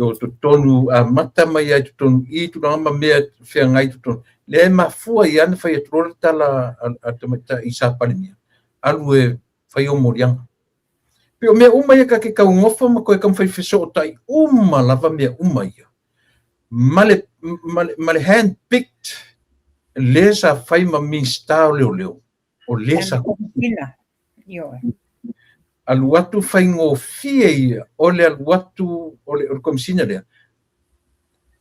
o totonu amata mai ai totonu i tulaga ma mea feagai totonu. Lea e mafua ai lava ona fai atu loa le tala a le tamaitai i Sa Palemia, alu e fai ou moliaga. Pei o mea uma ia ta te taugofo ma toe taumafai fesootai uma lava mea uma ia. Ma le hand picked le sa fai ma Minisita o Leoleo, o le sa alu atu faigofie ia o le alu atu o le Komesina lea,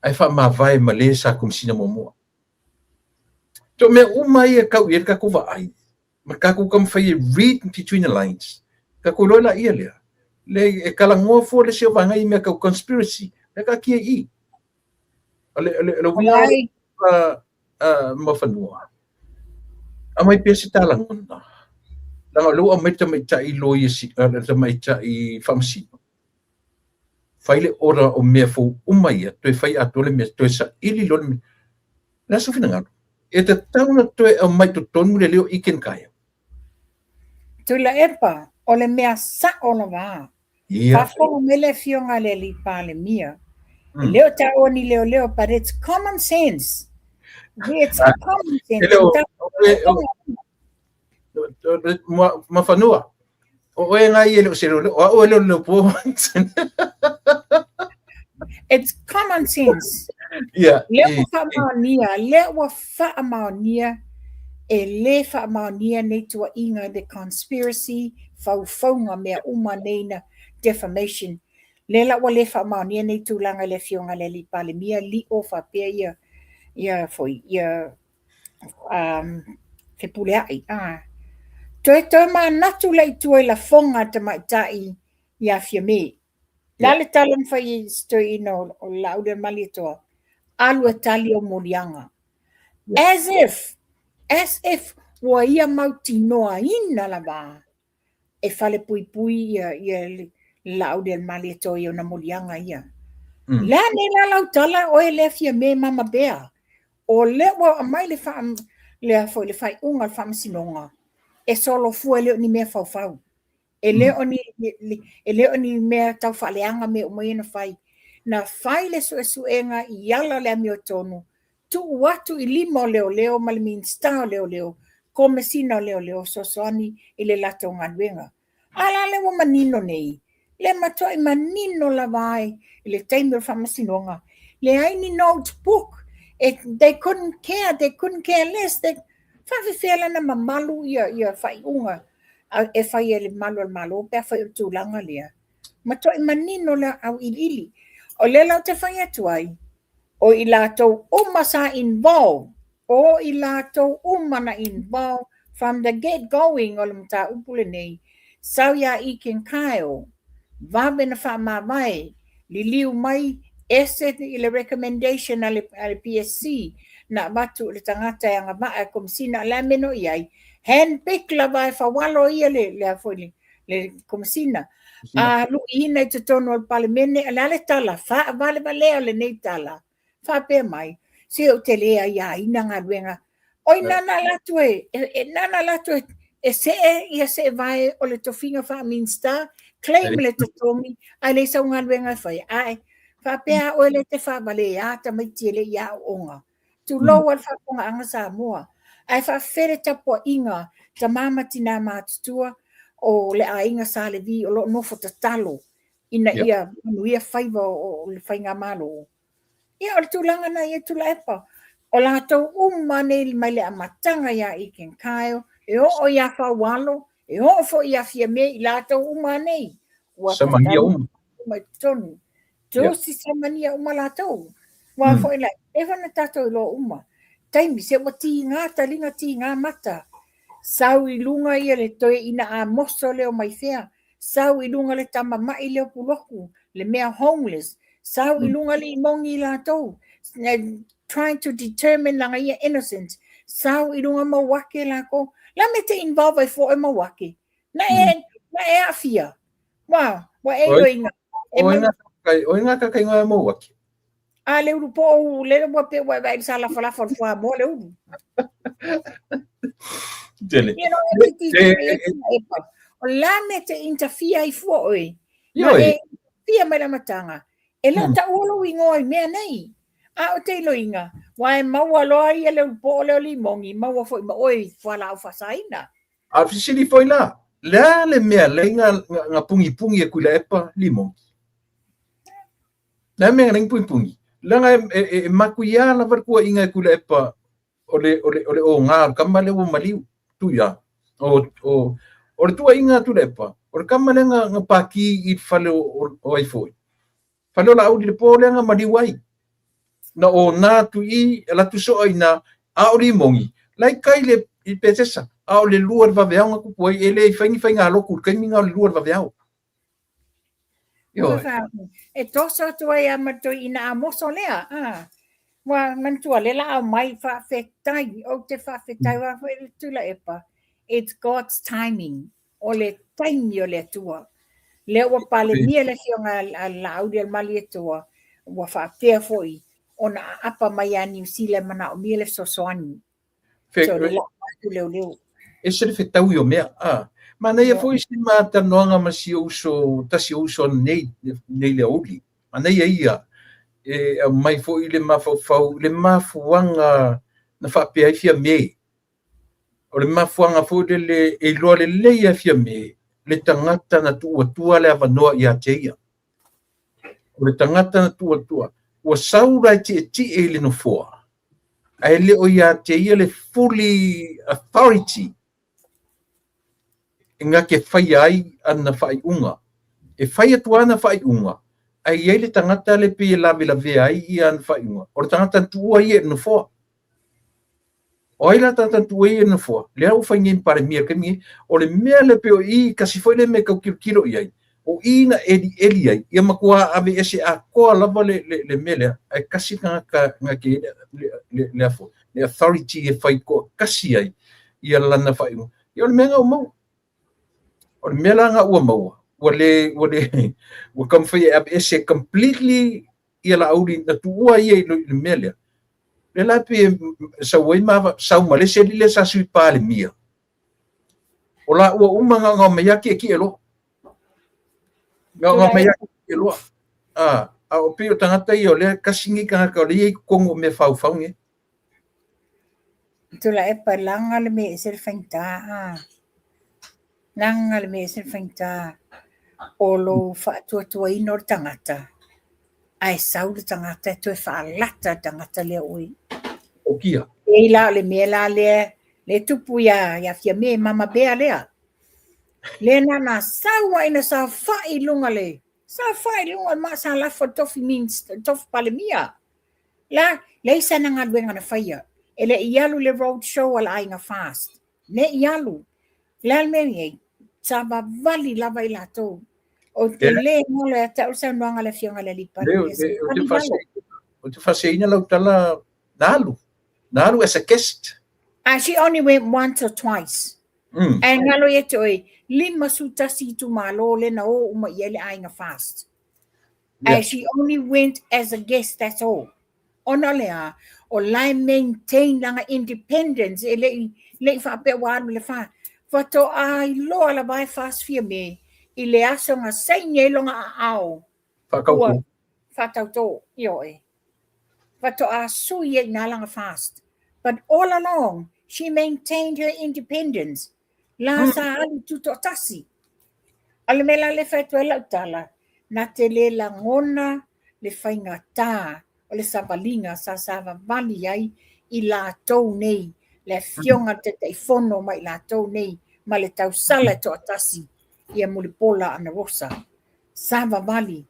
ae faamavae ma le sa Komesina muamua. So mea uma ia e tau i ai le tatou vaai, ma tatou taumafai e read between the lines, tatou iloa laia lea, le e talanoa fua le isi o vaega i mea tau conspiracy, lea taatia i i. O le uiga Muafanua, aumai pea se talagona, leaga o lea ua aumai le tamaitai loia, le tamaitai faamasino, fai le order o mea fou uma ia, toe fai atoa le mea, toe saili loa le mea. O le a sou finagalo? E tatau ona toe aumai totonu le leo i Ken Kaeo. Tuilaepa, o le mea sa'o lava. Faafofoga mai le afioga a le alii Palemia. E le o taua ni leoleo, but it's common sense. It's common sense. E le o, Muafanua, o oe nai e le o se leoleo, o au e le o le leopo. It's common sense. Ia. Lea ua faamaonia, lea ua faamaonia e lē faamaonia nei tuuaiga the conspiracy, faufauga mea uma nei na defamation. Lea la ua lē faamaonia nei tulaga i le afioga i le alii Palemia, lio faapea ia ia foi ia um, Fepuleai. Ah. Toe toe manatu la i tua i lafoga a le tamaitai ia Fiame. Le a le tala na fai i si toeaina o Laaulialemalietoa? Alu e tali ou moliaga. As if, as if ua ia mautinoaina lava e falepuipui ia, ia le Laaulialemalietoa i ona moliaga ia. Le a nei la lau tala oe lea Fiame Mama Bear? O lea ua aumai le faa, lea foi le faaiuga o le faamasinoga e solofua e le o ni mea faufau. E le o ni, e le o ni mea tau faaleaga mea uma ia na fai. Na fai le suesuega i ala o le amiotonu, tuu atu i lima o leoleo ma le Minisita o Leoleo, Komesina o Leoleo fesoasoani i le latou galuega. A la lea ua manino nei, le matuai manino lava ai i le taimi o le faamasinoga, leai ni notebook, e, they couldn't care, they couldn't care less, they, faafefea la na mamalu ia, ia faaiuga e fai e le malu o le Malo pe afai o le tulaga lea. Matuai manino le auiliili. O lea la ou te fai atu ai, o i latou uma sa involve, o i latou uma na involve from the get going o le mataupu lenei, sau ia Ekin Kyle, vave na faamavae, liliu mai, ese i le recommendation a le, a le PSC na avatu i le tagata e agavaa e Komesina, o le a mea na o i ai, handpick lava e Faualo ia le, le, foi le, le Komesina. A luiina i totonu o le Palemene, o le a le tala, faavalevalea lenei tala, faapea mai, se ou te le aiaina galuega. Oi, nana alu atu e, e, nana alu atu e, e see ia seevae o le tofiga faa-Minista, claim le totogi, ae leai sau galuega e fai. Ae, faapea oe lea e te faavalea tamaiti e le i aooga. Tulou a le faafofogaaga Samoa. Ae faafefea le tapuaiga tama ma tinā matutua o le aiga Sa Levi o lo o nofo tatalo ina ia manuia faiva o le faigamalo. Ia, o le tulaga na ia Tuilaepa. O latou uma nei mai le amataga ia Ekin Kyle, e oo ia Faualo, e oo foi ia Fiame, i latou uma nei. Ua Samania uma. Uma i totonu. Tusi samania uma latou. Ua foi la, e foi na tatou iloa uma. Taimi, se ua tiga taliga tiga mata. Sau i luga ia le toeaina Amoso lea o Maifea. Sau i luga le tama ma'i lea o Puloku, le mea homeless. Sau i luga le imogi i latou, trying to determine lana ia innocence. Sau i luga Mauake lakou. La me te involve ai fua oe Mauake. Na e, na e aafia. Ua, ua e iloiga. E mai... Oi ngā kakai ngā Mauake. A le ulu po o le ua pe ua e sa lafa lafa o le fuamoa le ulu. Tele. You know, e ti ti o la me te interfere ai fua oe. Na e fia mai la matanga. E le taua lou ingoa i mea nei. A o te iloiga, ua e maua loa ia le ulu po o le limogi, maua foi ma oe i fualaau faasaina. A fesili foi la, le a le mea lei nga pungipungi e Tuilaepa limogi? Le a mea lei pungipungi? Leaga e, e, e makuia lava le tuuaiga e Tuilaepa o le, o le, o le oga o le tama lea ua maliu, tuia. O, o, o le tuuaiga a Tuilaepa, o le tama lea na, na paki i le fale o, o, o ai foi. Fale o Laauli le po lea na maliu ai. Na ona atu i, alu atu soa i ina, a o Limogi, la i tai le, i Petesa, a o le 2 i le vaveao na tupu ai, e le i fai ni faigalotu i le taimi na o le 2 i le vaveao. Ioe. E toso atu ai a ma toeaina Amoso lea. Ah. Ua manatua le la aumai faafetai. Ou te faafetai mm. foi le Tuilaepa. It's God's timing. O le taimi o le Atua. Lea ua palemia le afioga a Laaulialemalietoa, ua faapea foi ona aapa mai ia Niu Sila e manaomia le fesoasoani. Fe, So, le laa atu leoleo. Ese le fetaui o mea. Ah. Manaia foi si matalanoaga ma si ou uso, tasi o uso nei, nei le aoauli. Manaia ia, e aumai foi le mafaufau, le mafuaga na faapea ai Fiame. O le mafuaga foi lele e iloa lelei e Fiame le tagata na tuu atua le avanoa ia te ia. O le tagata na tuuatua, ua sau la e tietie i le nofoa, ae le o ia te ia le fully authority na te faia ai ana faaiuga. E fai atu ana faaiuga, ae i ai le tagata le pei e lavelavea ai ia ana faaiuga, o le tagata na tuua ia i le nofoa. O ai la tagata na tuua ia i le nofoa? Lea ua fai nei ma Palemia i le taimi lenei. O le mea lea pei o i, tasi foi lea mea e tau tilotilo i ai, o i na elieli ai, ia matua aveese atoa lava le mea lea, ae tasi le tagata na te i ai le authority e fai toatasi ai ia lana faaiuga. Ia o le mea lena ua maua. O le mea la lena ua maua, ua le, ua le, ua taumafai e aveese completely ia Laauli na tuua ia i le mea lea. Lea la pei e sau ai ma sau ma le isi alii lea sa Sui Palemia. O laua uma na ona omai lava tietie loa. Na ona omai lava tietie loa. A o pei o tagata ia o lea tasi nei tagata o lea e i ai i totonu o mea faufau nei. Tuilaepa, leaga le mea e ese le faigata a. Leaga le mea e ese le faigata o lou faatuatuaina o le tagata, ae sau le tagata e toe faalata le tagata lea oe. O kia. Pei la o le mea la lea, le tupu ia Fiame, Mama Bear lea. Lea na na sau ai na saofai i luga le, saofai i luga le maa sa lafo le tofi minister, tofi Palemia. La, leai sana galuega na faia. E le i alu le road show a le aiga FAST. Le i alu. Le a le mea nei, sa vavali lava i latou. O te le galo ia te au le saunoaga a le Afioga i le Alii Palemia. Ou te faaseseina lau tala na alu. Na alu as a guest. Ah, she only went once or twice. Ae galo ia te oe, 51 itumalo lea na o uma i ai le aiga FAST. Yeah. She only went as a guest, that's all. Ona o le a, o la e maintain lana independence, e le i faapea ua alu le fa. Faatoa iloa lava e FAST Fiame i le aso na saini ai lona aao. Faatauto. Faatauto, ioe. Faatoa sui ai i ina lana FAST. But all along, she maintained her independence. La sa alu tutoatasi. O le mea la le fai atu ai lau tala, na te le lagona le faigata o le savaliga sa savavali ai i latou nei, le afioga i le Taitaifono ma i latou nei, ma le tausala e toatasi ia Mulipola Anarosa. Savavali.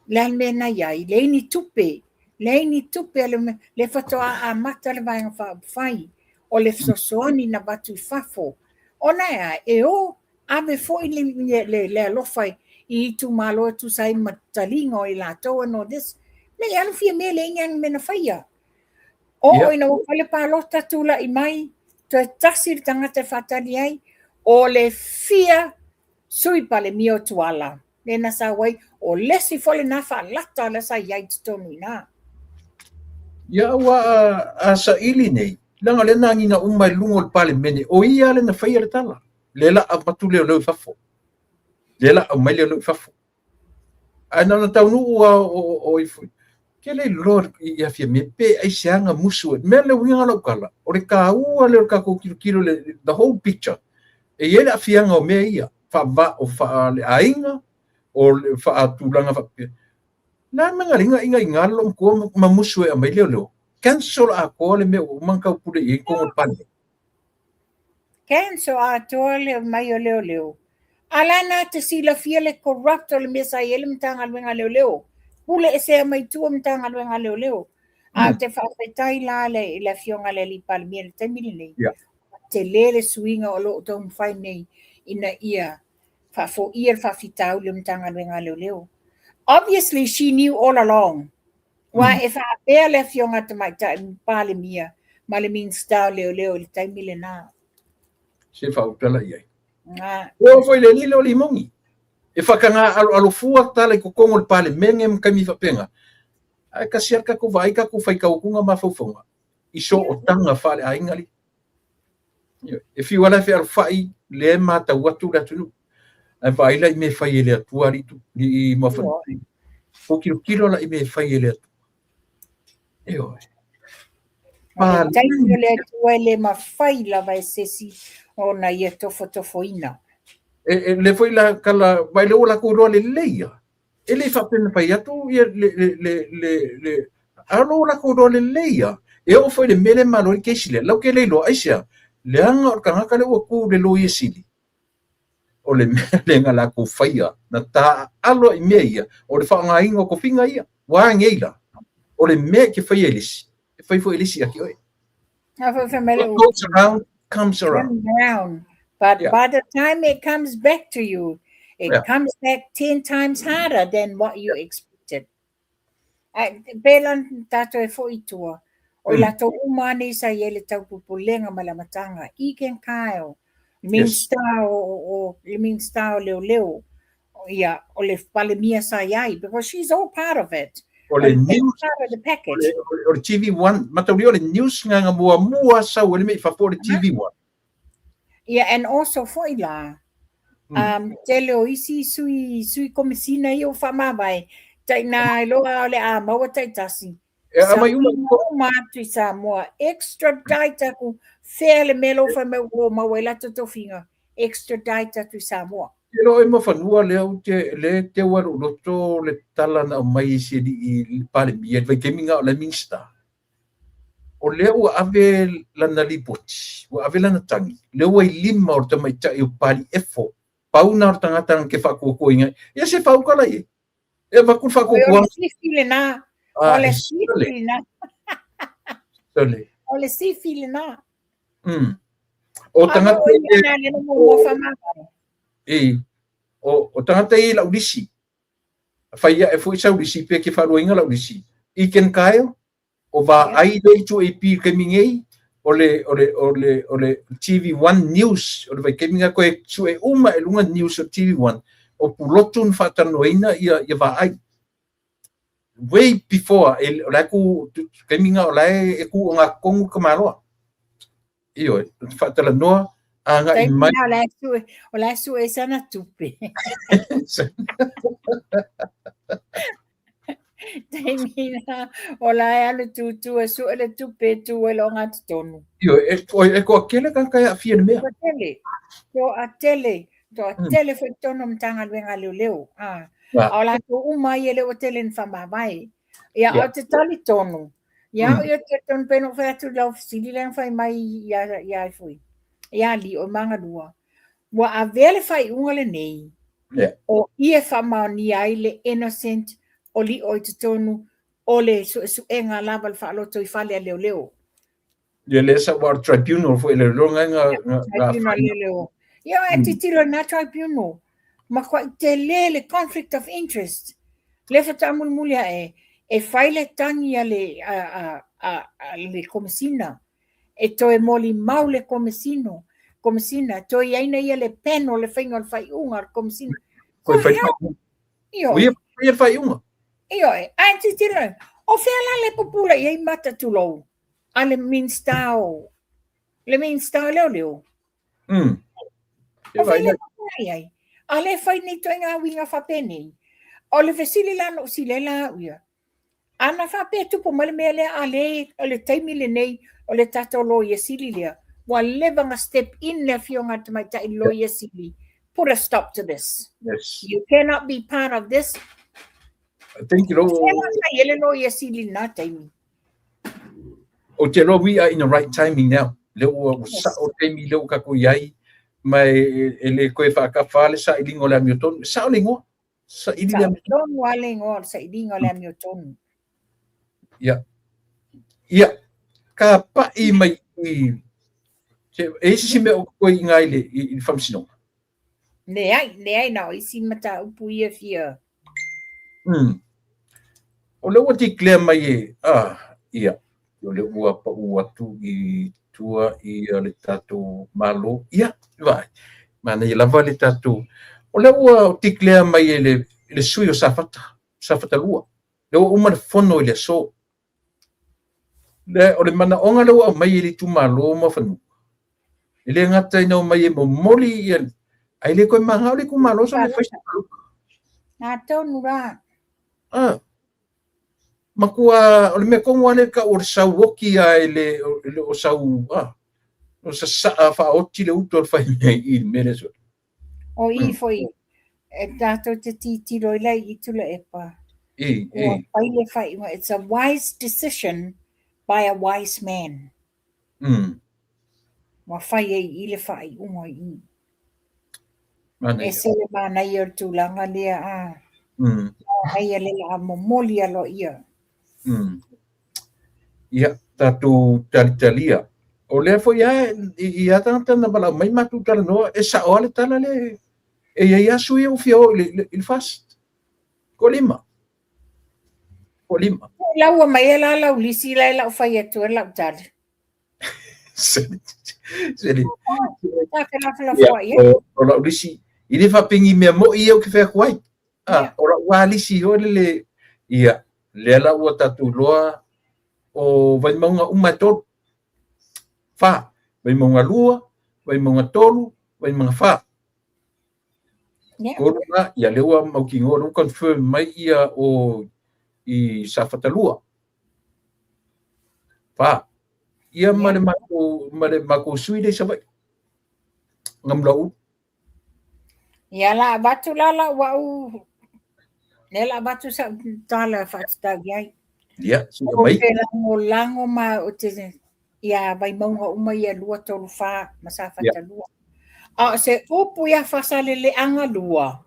Le a le mea na i ai, leai ni tupe, leai ni tupe a le, le faatoa amata le Vaega Faaupufai o le fesoasoani na avatu i fafo. Ona e a, e o ave foi le alofa i itumalo e tusa ai ma taliga o i latou and all this. Me i alu Fiame leai ni mea na faia. O ina ua fai le palota tulai mai, toe tasi le tagata e faatali ai, o le fia Sui Palemia o Tuala, lea na sau ai, o le isi foi lena faalata lea sa i ai i totonu i ina. Ia, aua a saili nei, leaga o lea na agiga uma i luga o le Palemene, o ia lea na faia le tala. Lea la avatu leoleo i fafo. Lea la aumai leoleo i fafo. Ae na ona taunuu lava o ifo. Ke le iloa ia Fiame pe aisea na musu ai. Mea le uiga o lau tala, o le taua lea o le tatou tilotilo le the whole picture. E i ai le aafiaga o mea ia, faava o faaleaiga, o le faatulaga faapea. Na ma ngaliga ina ina le matua ma musu e aumai leoleo. Cancel atoa le mea ua uma ona taupule i ai totonu o le Palemene. Cancel atoa le mai o leoleo. A la na te silafia le corrupt o le mea sa i ai le Matagaluega a Leoleo. Pule esea mai tua Matagaluega a Leoleo. A te faafetai la i le Afioga i le Alii Palemia i le taimi lenei. Tele le suiga o lo o taumafai nei ina ia faafoia le faafitauli o Matagaluega a Leoleo. Obviously, she knew all along. Ua e faapea le Afioga Tamaitai Palemia ma le Minista o Leoleo i le taimi lena. Se faautala i ai. O foi le lile o limoni. E whakangā alo fua tala i totonu o le Palemene ma taimi faapena. Ae kasi lava tatou vaai tatou faitauatuga ma mafaufauga i sootaga faaleaiga li. E fiu lava la e fealofai lea e matau atu le atunuu. Ae vaai la i mea e fai e le Atua alii i mafanua. Ua tilotilo la i mea e fai e le Atua. Ioe. O le taimi o le Atua e le mafai lava e se isi ona ia tofotofoina. E le foi la kala, vai le ua latou iloa lelei ia. E le i faapea na fai atu ia le, le, le, le, le a o lakou iloa lelei lava. E oo foi i le mea lea e malo ai le kesi lea, latou te le iloa, aisea? Leaga o le tagata lea ua tu i le Loia Sili, o le mea lea na latou faia, na taaalo i mea ia, o le faaaogaina o tofiga ia. Ua a nei la? O le mea e te faia i le isi, e fai foi e le isi ia te oe. What goes around comes around. Round. But yeah, by the time it comes back to you, it comes back 10 times harder than what you expected. Pēlā tātou e foʻi i tua, o i latou uma nei sa i ai le taupupulega ma le amataga, Egan Kyle, Minista o le Minista o Leoleo, ia, o le Palemia sa i ai, because she's all part of it. O le news, part of the package. O le TV1, mataulia o le news nga muamua sau e le mea i fafo o le TV1. Yeah, and also foi la, tele o isi sui, sui komisina ia ua faamavae, taina e loa o le a maua taitasi. E aumai uma i uma atu i Samoa, extradite atu, fea le mea lea ua fai mai ua maua ai latou tofiga, extradite atu i Samoa. Te loa e mafanua lea ou te le teu ai lou loto le tala na aumai e si alii le Palemia i le vaitaimi na o la e Minista. O lea ua ave lana lipoti, ua ave lana tagi, lea ua i lima o le tamaitai o Papaliʻi-Efo, pau na o le tagata na te faatuatuaina ai. Ia se fauta la i ai. E avatu le faatuatuaga. O le sifi lena. O le sifi lena. Sole. O le sifi lena. O tagata i o tagata i lau lisi. Fai ae foi sau lisi pe ke faaluaina lau lisi. Egan Kyle, o vaai le itu AP i le taimi nei, o le TV1 News, o le vaitaimi na toe sue uma e luga news o TV1, o Pulotu na faatalanoaina ia vaai. Way before, e, o la e ku, taimi na o la e ku o ngā tonu ka maloa. Ioe, faatalanoa agai mai. O la e sue, o la e sue sana tupe. Taimi na, o la e alu tūtū e sue le tupe e tū ai le ogatotonu. Ioe, e, e toatele tagata e aafia i le mea. Toatele, toatele, toatele foi totonu o Matagaluega a Leoleo. Ah. A o latou uma ia lea ua tele ina faamavae. Ia, ou te talitonu, ia au ia te tonu pei ona ou fai atu i lau fesili lea na fai mai ia ai foi, ia Alii o Magalua, ua avea le faaiuga lenei, o ia e faamaonia ai le innocent o lio i totonu o le suesuega lava le faalotoifale a leoleo. Ia lea sa ua tribunal foi le loga nga tribunal le leo. Ia e titilo na tribunal. Matuai tele le conflict of interest. Le faatoa mulimuli ae e fai le tagi a le a le komesina e toe molimau le komesino komesina toe i ai na ia le panel le faiga o le faaiuga a le komesina. Koe fai Ioe. Ia fai le faaiuga. Ioe. Ae tilotilo, o fea la le pupula i ai mata tulou a le Minista o le Minista o Leoleo. O fea le pupula i ai? A le fai nei ituaiga uiga faapenei. O le fesili la na ou fesili ai la au ia, ana faapea e tupu mai le mea lea, a le o le taimi lenei o le tatou Loia Sili lea, ua leva ona step in le Afioga i le Tamaitai Loia Sili, put a stop to this. Yes. You cannot be part of this. I think you know. Fea la sa i ai le Loia Sili i lena taimi? Ou te iloa we are in the right timing now. Lea ua sao le taimi lea ua tatou i ai, ma e le toe faatafa le sailiga o le amiotonu. E sao le igoa. Saili le amiotonu. Tonu lava le igoa o le sailiga o le amiotonu. Ia. Ia. Ka pai mai i e i ai se isi mea o totoe i ina i le i le faamasinoga? Leai, leai na o isi mataupu ia fia. O lea ua declare mai e, ah, ia, o lea ua pau atu i tua i le tatou Malo. Ia, vaai, manaia lava le tatou, o lea ua declare mai e le, le sui o Safata, Safata 2, lea ua uma le fono i le aso. Le, o le manaoga lea ua aumai e le itumalo ma fanua, e le gata ina omai e momoli ia, ae le toe manao le itumalo soona e fai se palota. Nā tonu rā. Ah, matua, o le mea tonu lava lea e tau o le sauoki lava e le, e le o sau, ah, o sasaa faaoti le utu o le fai mea i le mea lea soo. O i foi. E tatou te titilo i lai i Tuilaepa, ua fai le faaiuga, it's a wise decision by a wise man. Ua fai ai i i le faaiuga i i. Ese le manaia o le tulaga lea, a. Manaia le la momoli aloaia. Ia, tatou talitalia. O lea foi lava i a tagata na valaau mai matou talanoa, e sao lava le tala lea. E i ai lava sui ua fia o i le FAST. Toalima. Toalima. Laua mai la lau lisi la e lau fai atu e lau tali. Seli. O lau lisi, i le faapea i mea moi ia ou te fai atu ai. Ah, o lau lava lisi foi lele, ia, lea la ua tatou iloa o Vaimauga uma e tolu. Fa, Vaimauga 2, Vaimauga 3, Vaimauga 4. Tolu na, ia lea ua mautinoa, lea ua confirm mai ia o i Safata 2. Fa, ia ma le matou, ma le matou sui lea i Savaii. Gamulaulu. Ia la avatu la lau au, lea la avatu sau tala faatatau i ai. Ia, siia mai. Ou te lagolago ma ou te ia Vaimauga uma ia 2, 3, 4 ma Safata 2. A o se upu ia Faasaleleaga 2,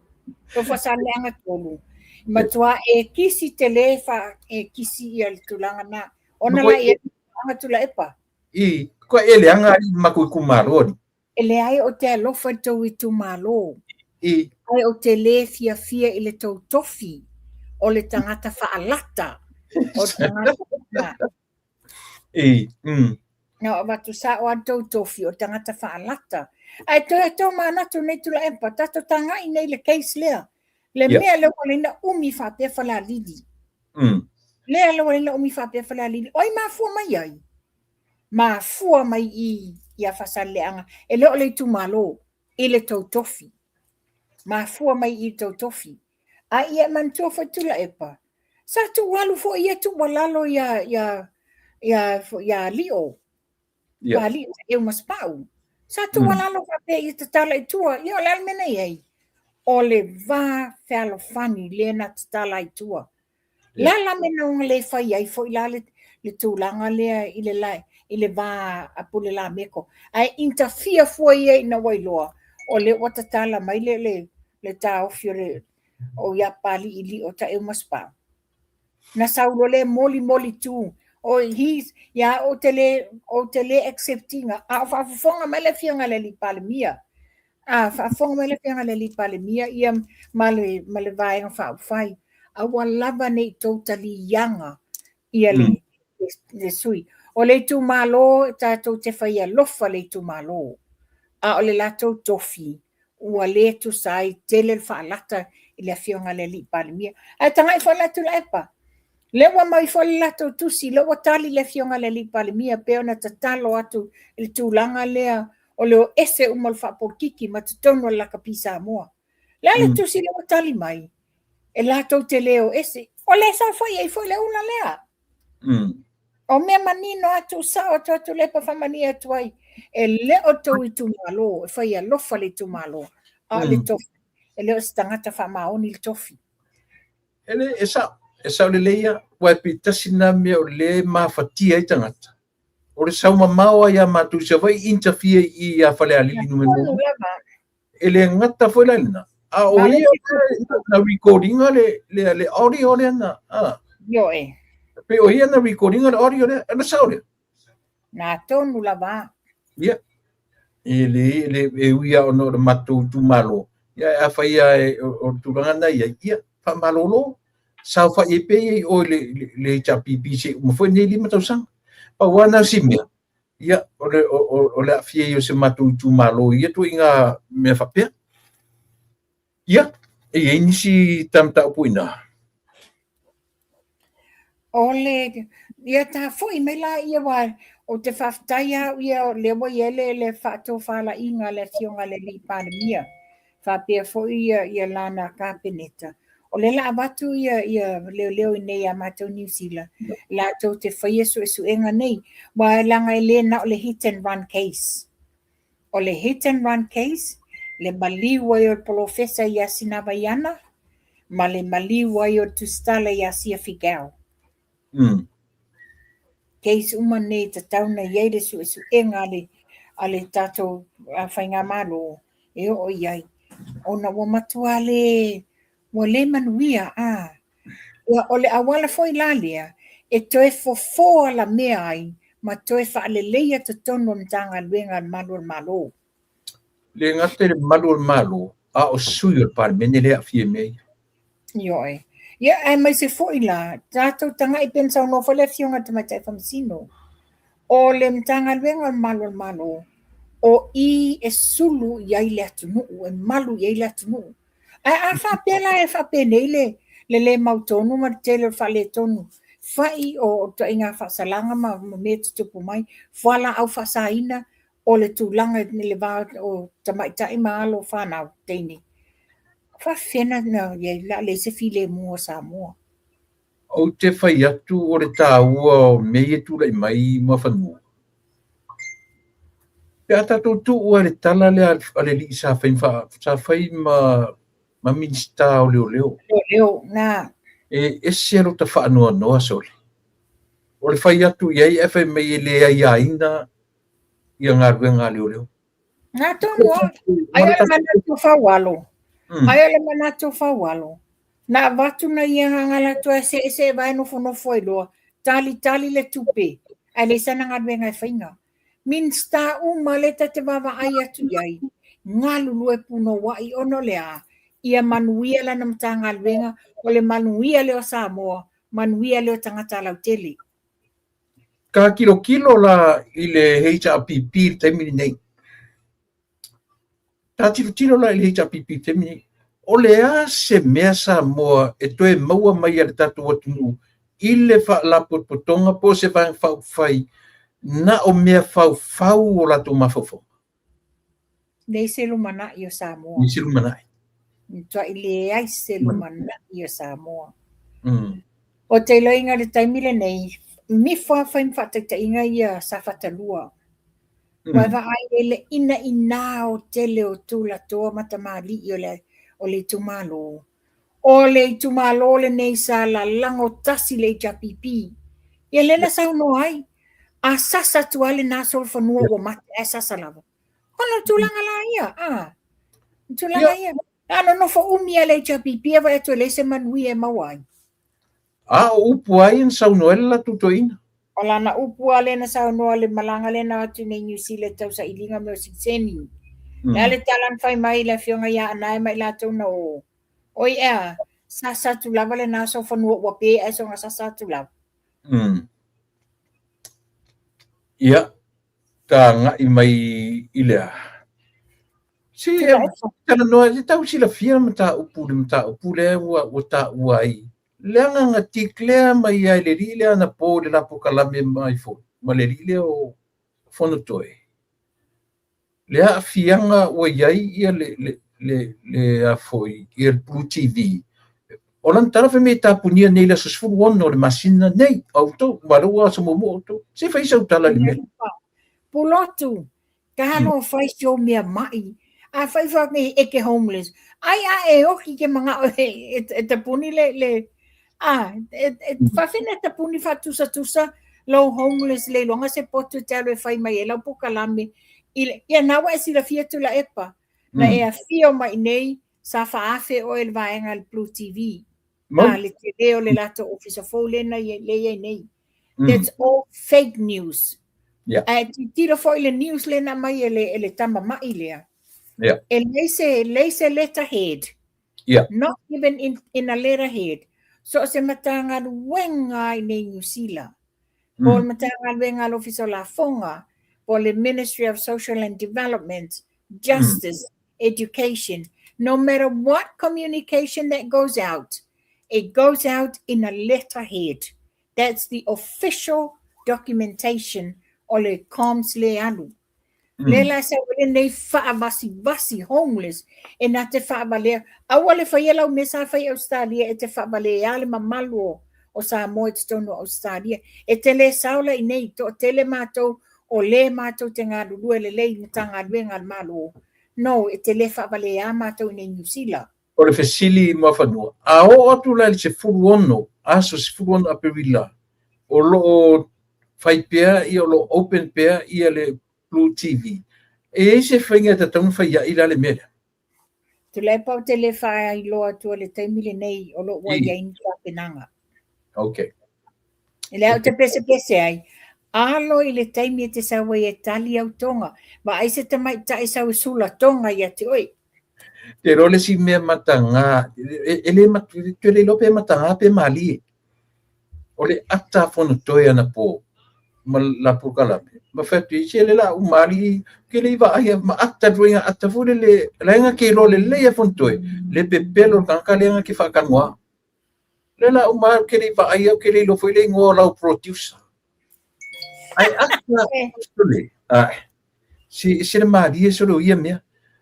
o Faasaleleaga 3, matua e kisi tele fa e kisi ia le tulaga na. Ona la ia aga Tuilaepa. I, ko e leaga alii ma matou itumalo alii. E leai ou te alofa i le tou itumalo, ae ou te le fiafia i le tou tofi o le tagata faalata, o le tagata Na avatu sao lava le tou tofi o le tagata faalata. Ae toe tomanatu nei Tuilaepa, tatou tagai nei i le case lea. Le mea lea ua ala ai ona umi faapea Falealili. Lea la ua ala ai ona umi faapea Falealili. O ai mafua mai ai? Mafua mai i ia Faasaleleaga, e le o le itumalo, i le tou tofi. Mafua mai i le tou tofi. A ia e manatua foi Tuilaepa, sa tuu alu foi ia tuualalo ia ia ia ia Lio. Ia Lio Taeu ma Sipau. Sa tuualalo faapea ia tatala i tua. Ia o le a le mea na i ai? O le va fealofani lea na tatala i tua. La la mea na le fai ai foi la le, le tulaga lea i le, la, i le va a Pule Lameko. Ae interfere fua ia ina ua iloa, o lea ua tatala mai le, le, le taofi o le o ia Papali'i Lio Taeu ma Sipau. Na sau loa lea moli moli tu, o he's, ia ou te le, ou te le accept ina, a o faafofoga mai le afioga i le alii Palemia, A faafofoga mai le Afioga i le Alii Palemia ia ma le, ma le Vaega Faaupufai, aua lava ne i tou taliaga ia le, mm. le sui. O le itumalo, tatou te fai alofa le itumalo, a o le latou tofi, ua le tusa ai tele le faalata i le Afioga i le Alii Palemia. Ae tagai foi la Tuilaepa, lea ua aumai foi le latou tusi, lea ua tali le Afioga i le Alii Palemia pei ona tatalo atu i le tulaga lea o le o ese uma o le faapolokiki ma totonu o le lakapi Samoa. Le a le tusi lea ua tali mai? E latou te le o ese. O le saofai ai foi le ula lea. O mea manino atu, sao atu atu Tuilaepa faamalie atu ai. E le o tou itumalo, e fai alofa le itumalo. A o le tofi, e le o se tagata faamaoni le tofi. E le, e sao, e sao lelei ia, aua e pei tasi lena mea o lea e mafatia ai tagata. O le sau mamao lava ia matou i Savaii interfere i i ia Falealili Nu.1. E le gata foi la i lena, a o ia na record ina le, le, le audio lea na, a. Ioe. Pei o ia na record ina le audio lea, e na sao lea. Na tonu lava. Ia. E le, le, e ui lava ona o le matou itumalo, ia afai lava e, o, o le tulaga na i ai, ia, faamalolo, saofai ai pea ia i o i le, le, le HRPP se i uma foi lenei 5 tausaga. Pau lava na o si mea, ia, o le, o, o, o le aafia ai o si o matou itumalo i ia ituaiga mea faapea. Ia, e i ai nisi ta mataupu i ina? O le, ia ta foi mai la ia aua ou te faafetai lava au ia o lea ua i ai le, le faatofalaiga a le Afioga i le Alii Palemia faapea foi ia, ia lana Kapeneta. O lea la avatu ia, ia leoleo i inei ia matou Niu Sila, latou te faia suesuega nei, aua leaga e le na o le hit and run case. O le hit and run case, Le maliu ai o le Polofesa ia Sinavaiana ma le maliu ai o le Tusitala ia Sia Figau. Case uma nei e tatau ona i ai le suesuega a le tatou Faigamalo e oo i ai, ona ua matua le, ua le manuia. Ia, o le auala foi la lea e toe fofo alamea ai ma toe faaleleia totonu o le Matagaluega a le Malu o le Malo. Le gata i le Malu o le Malo, a o sui o le Palemene lea e aafia i mea ia. Ioe. Ia, aemaise foi la, tatou tagai pei ona saunoa foi le Afioga i le Tamaitai Faamasino, o le Matagaluega o le Malu o le Malo, o i e sulu i ai le atunuu, e malu i ai le atunuu. Ae a faapea la e faapenei le le mautonu ma le tele o le faaletonu, fai o ituaiga faasalaga ma mea tutupu mai, fualaau faasaina, o le tulaga i le va o tamaitai ma alo fanau teine, faafefea na i ai o le a leai se filemu o Samoa? Ou te fai atu o le taua o mea ia e tulai mai Muafanua. Pe a tatou tuu ai le tala lea a le alii sa fai sa fai ma Minisita o Leoleo. Leoleo, na. E ese lota faanoanoa sole. O le fai atu i ai ae fai mai e le aiaina ia galuega a leoleo. Na tonu lava. Ai o le manatu faualo. Ai o le manatu faualo. Na avatu na ia gagala atu e seese vae nofonofo ai loa, talitali le tupe, ae leai sana galuega e faina. Minista uma lea ta te vaavaai atu i ai, galulue punouai ona o le a? Ia manuia lana Matagaluega, o le manuia lea o Samoa, manuia lea o tagata lautele. Ta tilotilo la i le HRPP i le taimi lenei. Ta tilotilo la i le HRPP i le taimi lenei. O le a se mea Samoa e toe maua mai a le tatou atunuu i le faalapotopotoga po o se vaega faaupufai na o mea faufau o latou mafaufauga? Leai se lumanai o Samoa. Leai se lumanai. Matuai leai se lumanai o Samoa. O te iloaina i le taimi lenei, mifo lava fai ma faataitaiga ia Safata 2. Ua e vaai i le inaina o tele o tulatoa ma tamalii o le itumalo. O le itumalo lenei sa lalago tasi le HRPP. Ia lea na saunoa ai. A sasa atu lava lena solofanua ua mate ae sasa lava. Ona o le tulaga la ia, a. O tulaga ia. A nonofo umi lava le HRPP e vaai atu e leai se manuia e maua ai. A o upu a ia na saunoa ai le latou toeaina? O lana upu lava lea na saunoa le malaga lea na o atu nei i Niu Sila i tausailiga mea o sitiseni. Le a le tala na fai mai i le afioga ia Anae ma i latou na o? Oi ea, sasa atu lava lena solofanua ua pe ae soona sasa atu lava. Ia, ta agai mai i le a? Se talanoa, e tau silafia le mataupu lea ua taua ai. Leaga na declare mai ai le alii lea anapo i le la polokalame mai foi, ma le alii lea o Fonotoe. Le aafiaga ua i ai ia le a foi, ia le Blue TV. O lana tala fai mai e tapunia nei i le aso 16 o le masina nei, outou, ma lea ua aso muamua outou. Se fai sau tala i le mea. Pulotu, talofa fai si ou mea mai. A fai fa nei e ke homeless. Ai a e oki ke mangao e tapuni le a e faafina e tapuni faatusatusa lou homeless le iloga se potu e te alu e fai mai ai lau polokalame i le ia na ua e silafia Tuilaepa na e afio mai nei sa faaafe oe i le vaega a le Blue TV. A le tele o le latou ofisa fou lea na i lea i ai nei. That's all fake news. Ae tilotilo foi i le news lea na aumai e le tama mai lea. E leai se letterhead. Not even in a letterhead. So o se Matagaluega i nei Niu Sila. Po o le Matagaluega a le Ofisa o Lafoga, po o le Ministry of Social and Development, Justice, Education. No matter what communication that goes out, it goes out in a letterhead. That's the official documentation o le comms le alu. Le la sau ai lenei faavasivasi homeless e na te faavalea. Aua le faia lau mea sa fai i Ausetalia e te faavalea le mamalu o Samoa i totonu o Ausetalia. E te le sao la i nei, toatele matou o le matou te galulue lelei i Matagaluega a le Malo. No, e te le faavaleā matou i nei Niu Sila. O le fesili i Muafanua, a oo atu la i le 16, aso 16 Aperila, o lo o fai pea ia, o lo o open pea ia le Blue TV, e i ai se faiga e tatau ona fai ai la le mea lea? Tuilaepa ou te le faailoa atua i le taimi lenei o lo o ua i ai ni tapenaga. Okay. E lea ou te pesepese ai, alo i le taimi e te sau ai e tali au toga, vaai se tamaitai sau e sula toga ia te oe. Te iloa le isi mea mataga, e le toe le iloa pe mataga pe malie. O le ata a Fonotoe anapo ma la polokalame, ma fai atu ai, se le la uma alii, ke le i vaai ma ata le ituaiga ata foi lele, la e na ke iloa lelei e Fonotoe, le pepelo o le tagata lea na ke faatanoa. Le la uma ke le i vaai au, ke le iloa foi le igoa o lau producer. Ae ata sole, ae, se, se le malie sole o ia mea.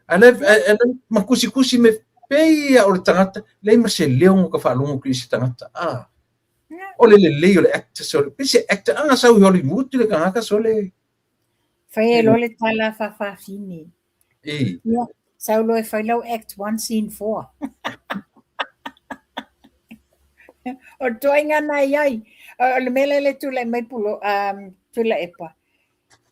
Ae la, ae la ma tusitusi me pei lava o le tagata, leai ma se leo na ka faalogo atu i se tagata. Ah, o le lelei o le actor sole, pei se actor, a na sau i Hollywood le tagata sole. Fai ai loa le tala a faafafine. E. Ia, sau loa e fai lau act 1 scene 4. O le tuaiga na i ai. O le mea lea le tulai mai pulo, Tuilaepa.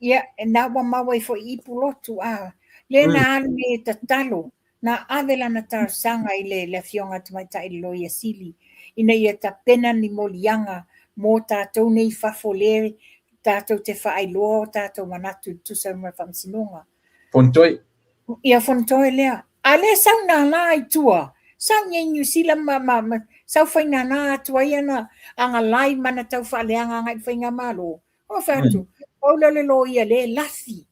Ia, na ua maua ai foi i Pulotu, a. Lea na alu nei e tatalo, na ave lana talosaga i le, le Afioga Tamaitai le Loia Sili, ina ia tapena ni moliaga mo tatou nei i fafo lea tatou te faailoa o tatou manatu i tusa ma le faamasinoga. Fonotoe. Ia Fonotoe lea. A lea sau nā la i tua, sau nei Niu Sila ma, ma, ma sau fai nā nā atu ai ana, ana lai ma ana tau faaleaga agai i faigamalo. O fai atu, pau lea o le loia le lafi,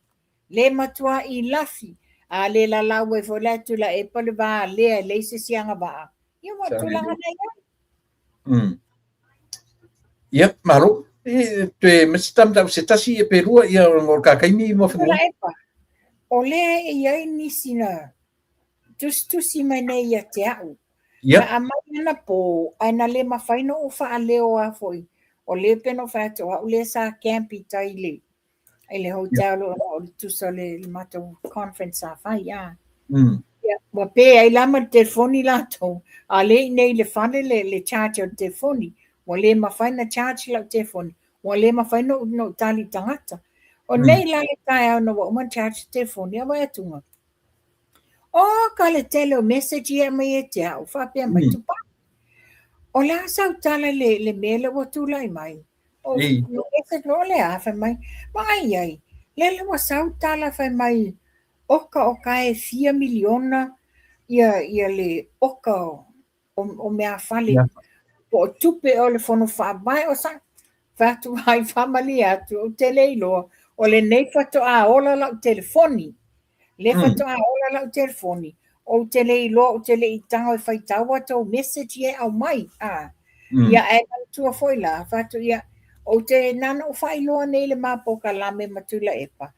le matua'i lafi, a le lalau ai foi la e Tuilaepa le va lea e leai se isi agavaa. Ia ua tulaga na i ai. Ia, malo. E, toe ma se tau se tasi ia pe lua ia o ka kaimi mo whanua. Tuilaepa, o lea e i ai nisi na tusitusi mai nei ia te a'u. Na aumai anapo, ae na le mafai ona ou faaleo lava foi, o lea pei ona ou fai atu, o au lea sa camp i tai i le, i le hotel o le tusa o le matou conference sa fai, a. Ia, ua pe ai la ma le telefoni latou, a o lea i inei i le fale le, le charge o le telefoni. Ua le mafai ona charge lau telefoni, ua le mafai ona ou, ona ou tali i tagata. O nei la le taeao ina ua uma ona charge le telefoni, a vaai atuga, Oh, ka le tele o message ia e aumai e te au, faapea mai, Tupai. O le a sau tala i le, le mea lea ua tulai mai? O, message loa le a, fai mai, vaai ai, lea la ua sau tala fai mai, oka oka e fia miliona ia, ia le oka o, o, o meafale, po o tupe o le fono faavae o sa, fai atu ai faamalie atu, ou te le iloa, o lenei faatoa ola lau telefoni, le faatoa ola lau telefoni, ou te le iloa, ou te le i tago e faitau a tou message ia e aumai, a. Ia ae manatua foi la, fai atu ia, ou te na ona ou faailoa nei i le ma polokalame ma Tuilaepa,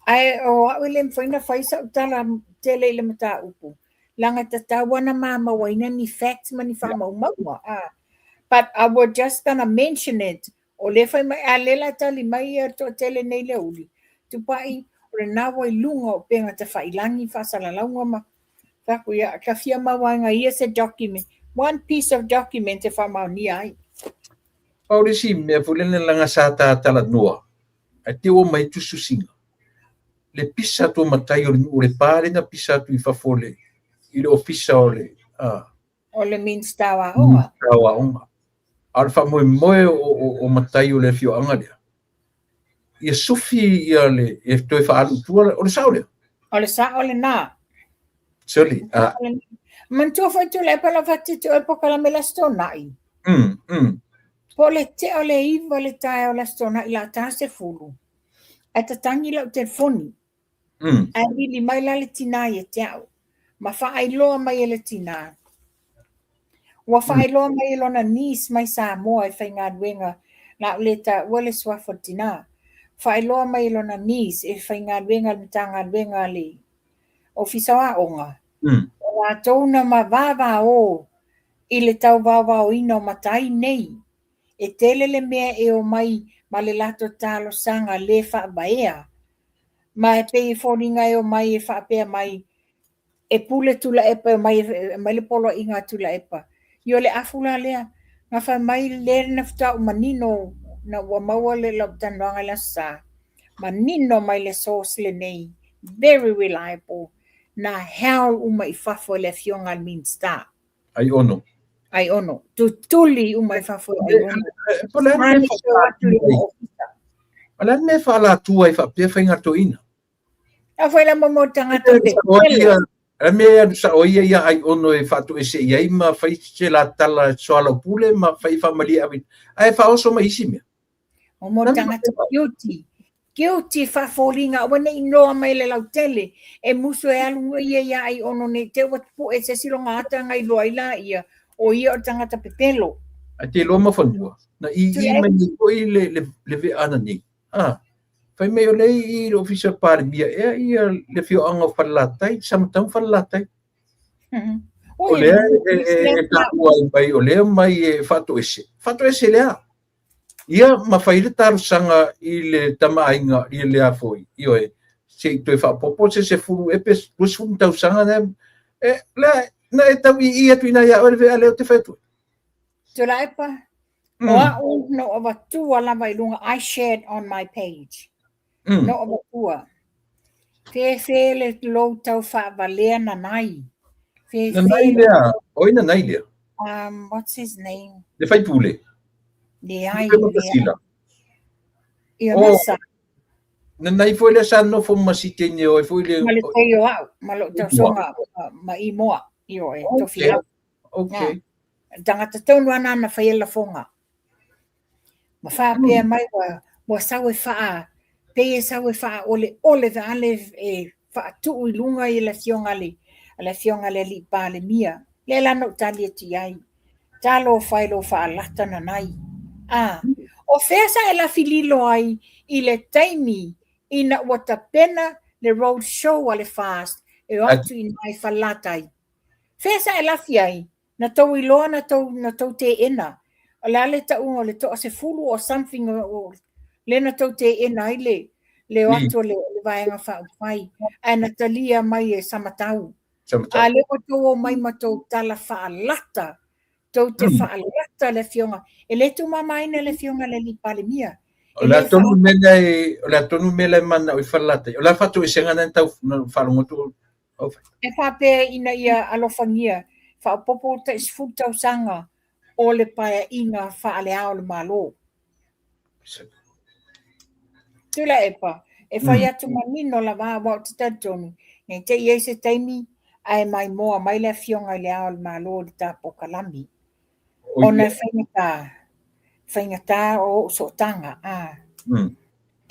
ae o au e le mafai ona fai sau tala tele i le mataupu, leaga e tatau lava ona ma mauaina ni facts ma ni faamaumauga. Ah. But I was just gonna mention it. O lea fai mai, a lea la tali mai ia le toatele nei le aoauli. Tupai, o lena ua i luga o upega tafailagi, faasalalauga ma fai atu, ia, ka fia maua ai ia se document, one piece of document e faamaonia ai. Pau le isi mea foi lele leaga sa ta talanoa, ae te ua mai tusitusiga. Le pisa atu o matai o le nuu o Lepa lea na pisa atu i fafo o le, i le ofisa o le, a. O le Minista o Aoga. Minista o Aoga. A o le faamoemoe o, o, o matai o le afioaga lea, ia sufi ia le, e toe faaalu i tua, o le sao lea? O le sao lena. Soli, a. Manatua foi Tuilaepa lau faatiti o le polokalame le Aso Toonai. Po o le tea o le 9 le taeao o le Aso Toonai o le a ta 10, ae tatagi lau telefoni. Ae vili mai la le tinā ia te au, ma faailoa mai e le tinā. Ua faailoa mai e lona niece mai Samoa e faigaluega, la ou le taua le suafa o le tinā. Faailoa mai e lona niece e faigaluega i le Matagaluega a le Ofisa o Aoga, o latou na ma vavao i le tauvaovaoina o matai nei. E tele le mea e omai ma le latou talosaga le faavaea. Ma e pei e foliga e omai e faapea mai, E pule Tuilaepa e omai e aumai le poloaiga a Tuilaepa. Ia o le afu la lea, na fai mai lea na faatoa ou manino na ua maua le lau talanoaga i le Aso Sa, manino mai le source lenei, very reliable, na howl uma i fafo e le afioga a le Minisita. Aiono. Aiono. Tutuli uma i fafo e Aiono. Po o le a le mea e faaalatua ai faapea faiga a toeaina? A foi la mo tagata pe. A mea e alu sao ai ia Aiono e faatoese i ai ma fai se la tala soalaupule ma fai faamalie ave. Ae faaoso mai isi mea. O mo tagata guilty. Guilty faafoliga aua ne i noa mai le lautele e musu e alu ia ia Aiono nei te ua pue se isi lona ata na iloa ai laia o ia o le tagata pepelo. Ae te iloa Mafanua, na ii mai nei foi le vea nei. Ah, fai mai o lea i le ofisa o le Palemia ea ia le afioaga o Falelatai, Samatau ma Falelatai. O lea e taua ai mai, o lea mai e faatoese. Faatoese lea. Ia ma fai le talosaga i le tamaaiga i le a foi, ioe, se i toe faaopoopo se 10 ea pe 20 tausaga na e, lea, na e tau ii atu i ina ia oe le vea lea ou te fai atu ai. Tuilaepa, O a'u na ou avatua lava i luga, I shared on my page. Na ou avatua. Fefe le lou tau faavalea Nanai. Fefe Nanai lea, o ai Nanai lea? What's his name? Le faipule. Leai. Le Matasila. Ia oh. Masa. Nanai foi lea sa nofo ma si teine oe foi le... Ma le tei o a'u, ma lou tausoga, ma Imoa, ioe, okay. Tofilau. Okay. Tagata tonu ana na faia lafoga. Ma faapea mai ua, ua sau e faa, pei e sau e faaoleole vaale e faatuu i luga i le afioga le, le afioga le alii Palemia. Lea la na ou tali atu i ai. Talofa e lou faalata Nanai. A, o fea sa e lafi lilo ai i le taimi ina ua tapena le road show a le FAST e o atu i ina i Falelatai? Fea sa e lafi ai? Na tou iloa na tou, na tou teena. O le a le tauga o le toa 10 or something o, lea na tou teena ai le, le o atu o le, le Vaega Faaupufai. Ae na talia mai e Samatau. Samatau. A lea ua tou omai ma tou tala faalata. Tou te faalata le afioga. E le tuumamaina le afioga i le alii Palemia. O le a tonu mea lea e, o le a tonu mea lea e mananao i Falelatai. O le a faatoesega lena tau faalogo atu E faapea ina ia alofagia, faaopoopo tai 10 tausaga o le paeaiga faale-Ao o le Malo. Tuilaepa, e fai atu manino lava aua ou te talitonu, ne i te i ai se taimi ae maimoa mai le Afioga i le Ao o le Malo i le ta polokalame. Ona e faigata, faigata o ou sootaga. Ah.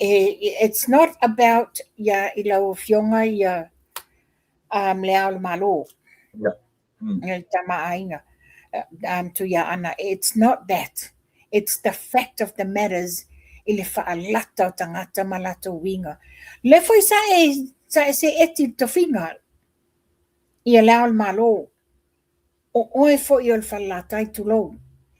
It's not about ia i lau afioga ia le Ao o le Malo. Yeah. Le tamaaiga Tuiaana. It's not that. It's the fact of the matters i le faalata o tagata ma latou uiga. Lea foi sa e, sa e seeti i le tofiga ia le Ao o le Malo. O oe foi o le Falelatai, tulou.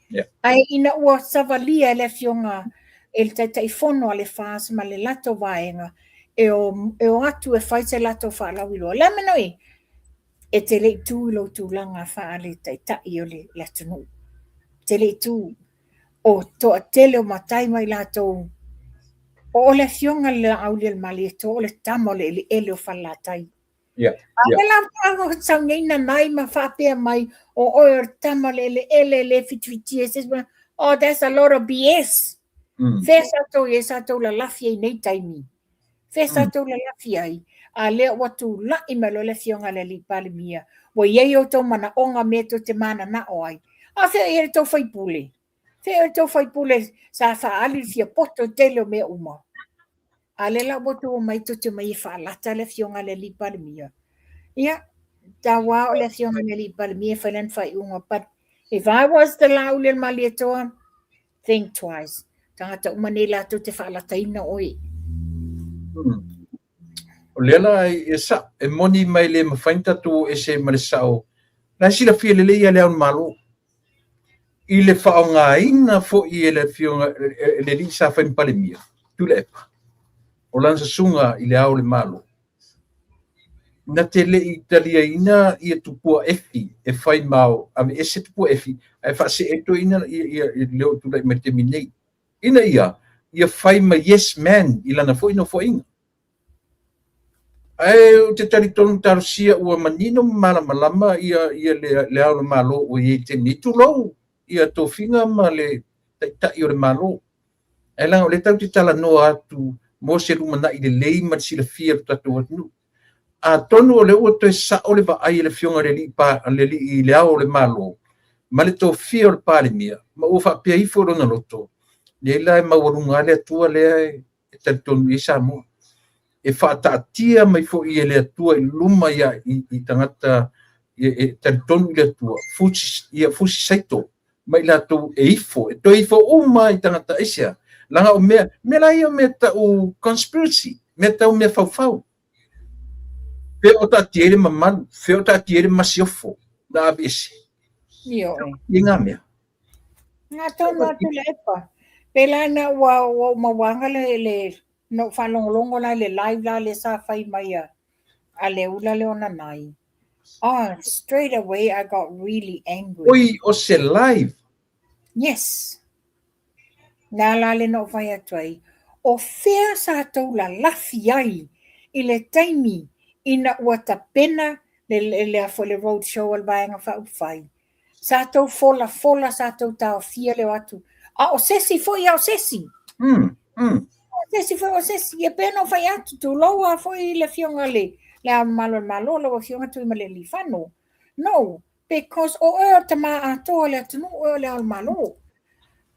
Yeah. Ae ina ua savalia e le afioga e le Taitaifono a le FAST ma le latou vaega e o, e o atu e fai se latou faalauiloa. Le a mea noi? E te le i tu i lou tulaga faale taitai o le, le atunuu. Te le i tu. O toatele o matai ma i latou o o le afioga i le Laaulialemalietoa, o le tama o le eleele o Falelatai. Yeah. A yeah. la a sau nei Nanai ma faapea mai o oe o le tama o le eleele le fitifitia se isi oh that's a lot of BS. Fea sa tou i ai sa tou lalafi ai nei taimi. Fea sa tou lalafi ai a lea ua tulai mai loa le afioga i le alii Palemia ua i ai outou manaoga mea tou te mananao ai. A fea i ai le tou faipule? Fea o le tou faipule sa faaali le fia poto i le tele o mea uma. A lea la ua outou omai tou te omai e faalata le afioga i le alii Palemia. Ia, tau lava o le afioga i le alii Palemia e fai lana faaiuga. But if I was the Laaulialemalietoa, think twice. Tagata uma nei latou te faalataina oe. O lea la e sa, e moni mai le mafai ona tatou o ese ma le sao. La e silafia lelei ia le Ao o le Malo. I le faaaogaina foi e le afioga e le alii sa fai ma Palemia, Tuilaepa, o lana susuga i le Ao o le Malo. Na te le i taliaina ia Tupua Efi e fai ma ao aveese Tupua Efi ae faasee ai toeaina ia le o tulai mai taimi nei. Ina ia ia fai ma yes man i lana foi nofoaiga. Ae ou te talitonu talosia ua manino ma malamalama ia ia le, le ao o le Malo ua i ai i le taimi nei. Tulou ia tofiga ma le taitai o le Malo. Ae leaga o lea tatou te talanoa atu mo se lumanai lelei ma le silafia o le tatou atunuu. Atonu o lea ua toe sao le vaai a le Afioga i le Alii pa, le Alii le Ao o le Malo ma le tofia o le Palemia, ma ua faapea ifo i lona loto, leai la e maualuga lava le Atua lea e talitonu i ai Samoa. E faataatia mai foi e le Atua i luma ia i, i tagata e, e talitonu i le Atua, fusi, ia fusi saito ma i latou e ifo, e toe ifo uma i tagata aisea. Leaga o mea, mea la ia o mea tau conspiracy, mea tau mea faufau. Fea o taatia ai le mamalu, fea o taatia ai le masiofo na aveese. Ioe. I ngā mea. Ngā tonu atu le epa. Pēlā na ua, ua ou mauaga le, le, na ou faalogologo la i le live la lea sa fai mai a, a le ula le ona nai. Oh, straight away I got really angry. Oi, o se live? Yes. Nā la le na ou fai atu ai, o fea sa tou lalafi ai i le taimi ina ua tapena le, le, le, le, le road show a le Vaega Faaupufai. Sa tou folafola, sa tou taofia le o atu. A o se isi foi a o se isi. O se isi foi o se isi. Ia pei ona ou fai atu, tulou lava foi le Afioga le, le Ao Mamalu o le Malo, lau Afioga Tuimalealiifano. No, because o oe o le tama atoa o le atunuu, o oe o le Ao o le Malo.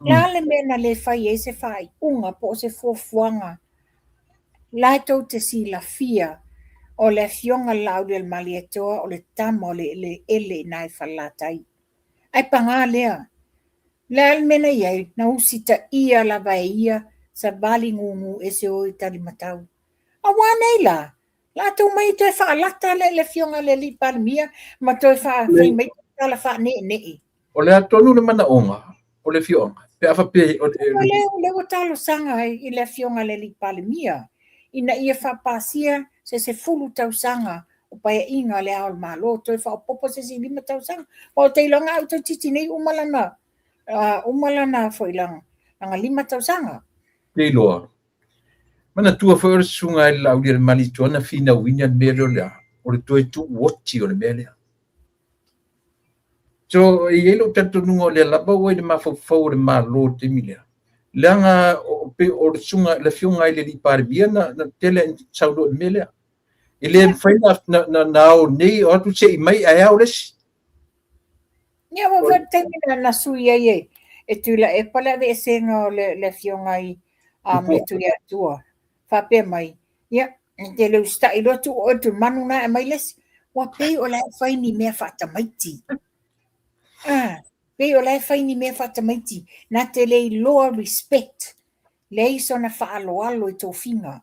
Le a le mea na le fai ai se faaiuga po o se fuafuaga la e tou te silafia o le Afioga i le Laaulialemalietoa o le tama o le eleele i ina i Falelatai. Ae paga lea, le a le mea na i ai, na usitaia lava e ia savali gugu ese o i talimatau. Aua nei la, latou mai toe faalata le, le Afioga i le Alii Palemia ma toe fai mai tala faaneenee. O le a tonu le manaoga o le afioaga pe a faapea o le ua talosaga ai i le Afioga i le Alii Palemia ina ia faapasia se 10 tausaga o paeaiga a le Ao o le Malo, toe faaopoopo se isi 5 tausaga. Aua ou te iloa au toeitiiti nei uma lana uma lana foi lana 5 tausaga. Te iloa. Manatua foi o le susuga i le Laaulialemalietoa na finauina le mea lea o le a, o le toe tuuoti o le mea lea. So, e i ai lou talitonuga o lea lava ua i le mafaufau o le Malo i le taimi lea, leaga o pei o le susuga, le Afioga i le Alii Palemia na, na tele ina saunoa i le mea lea. E le mafai na, na, na, na ao nei o atu se i mai ae ao le isi. Ia, ua fai le taimi na, na sui ai e, e Tuilaepa le aveesega o le, le Afioga i um, le Tuiatua. Faapea mai, ia, e te le usitai loa tuu oe le manu na e aumai le isi. Ua pei o la e fai ni mea faatamaiti. Ah, pei o la e fai ni mea faatamaiti. Na te le iloa respect. Leai sona faaaloalo i tofiga.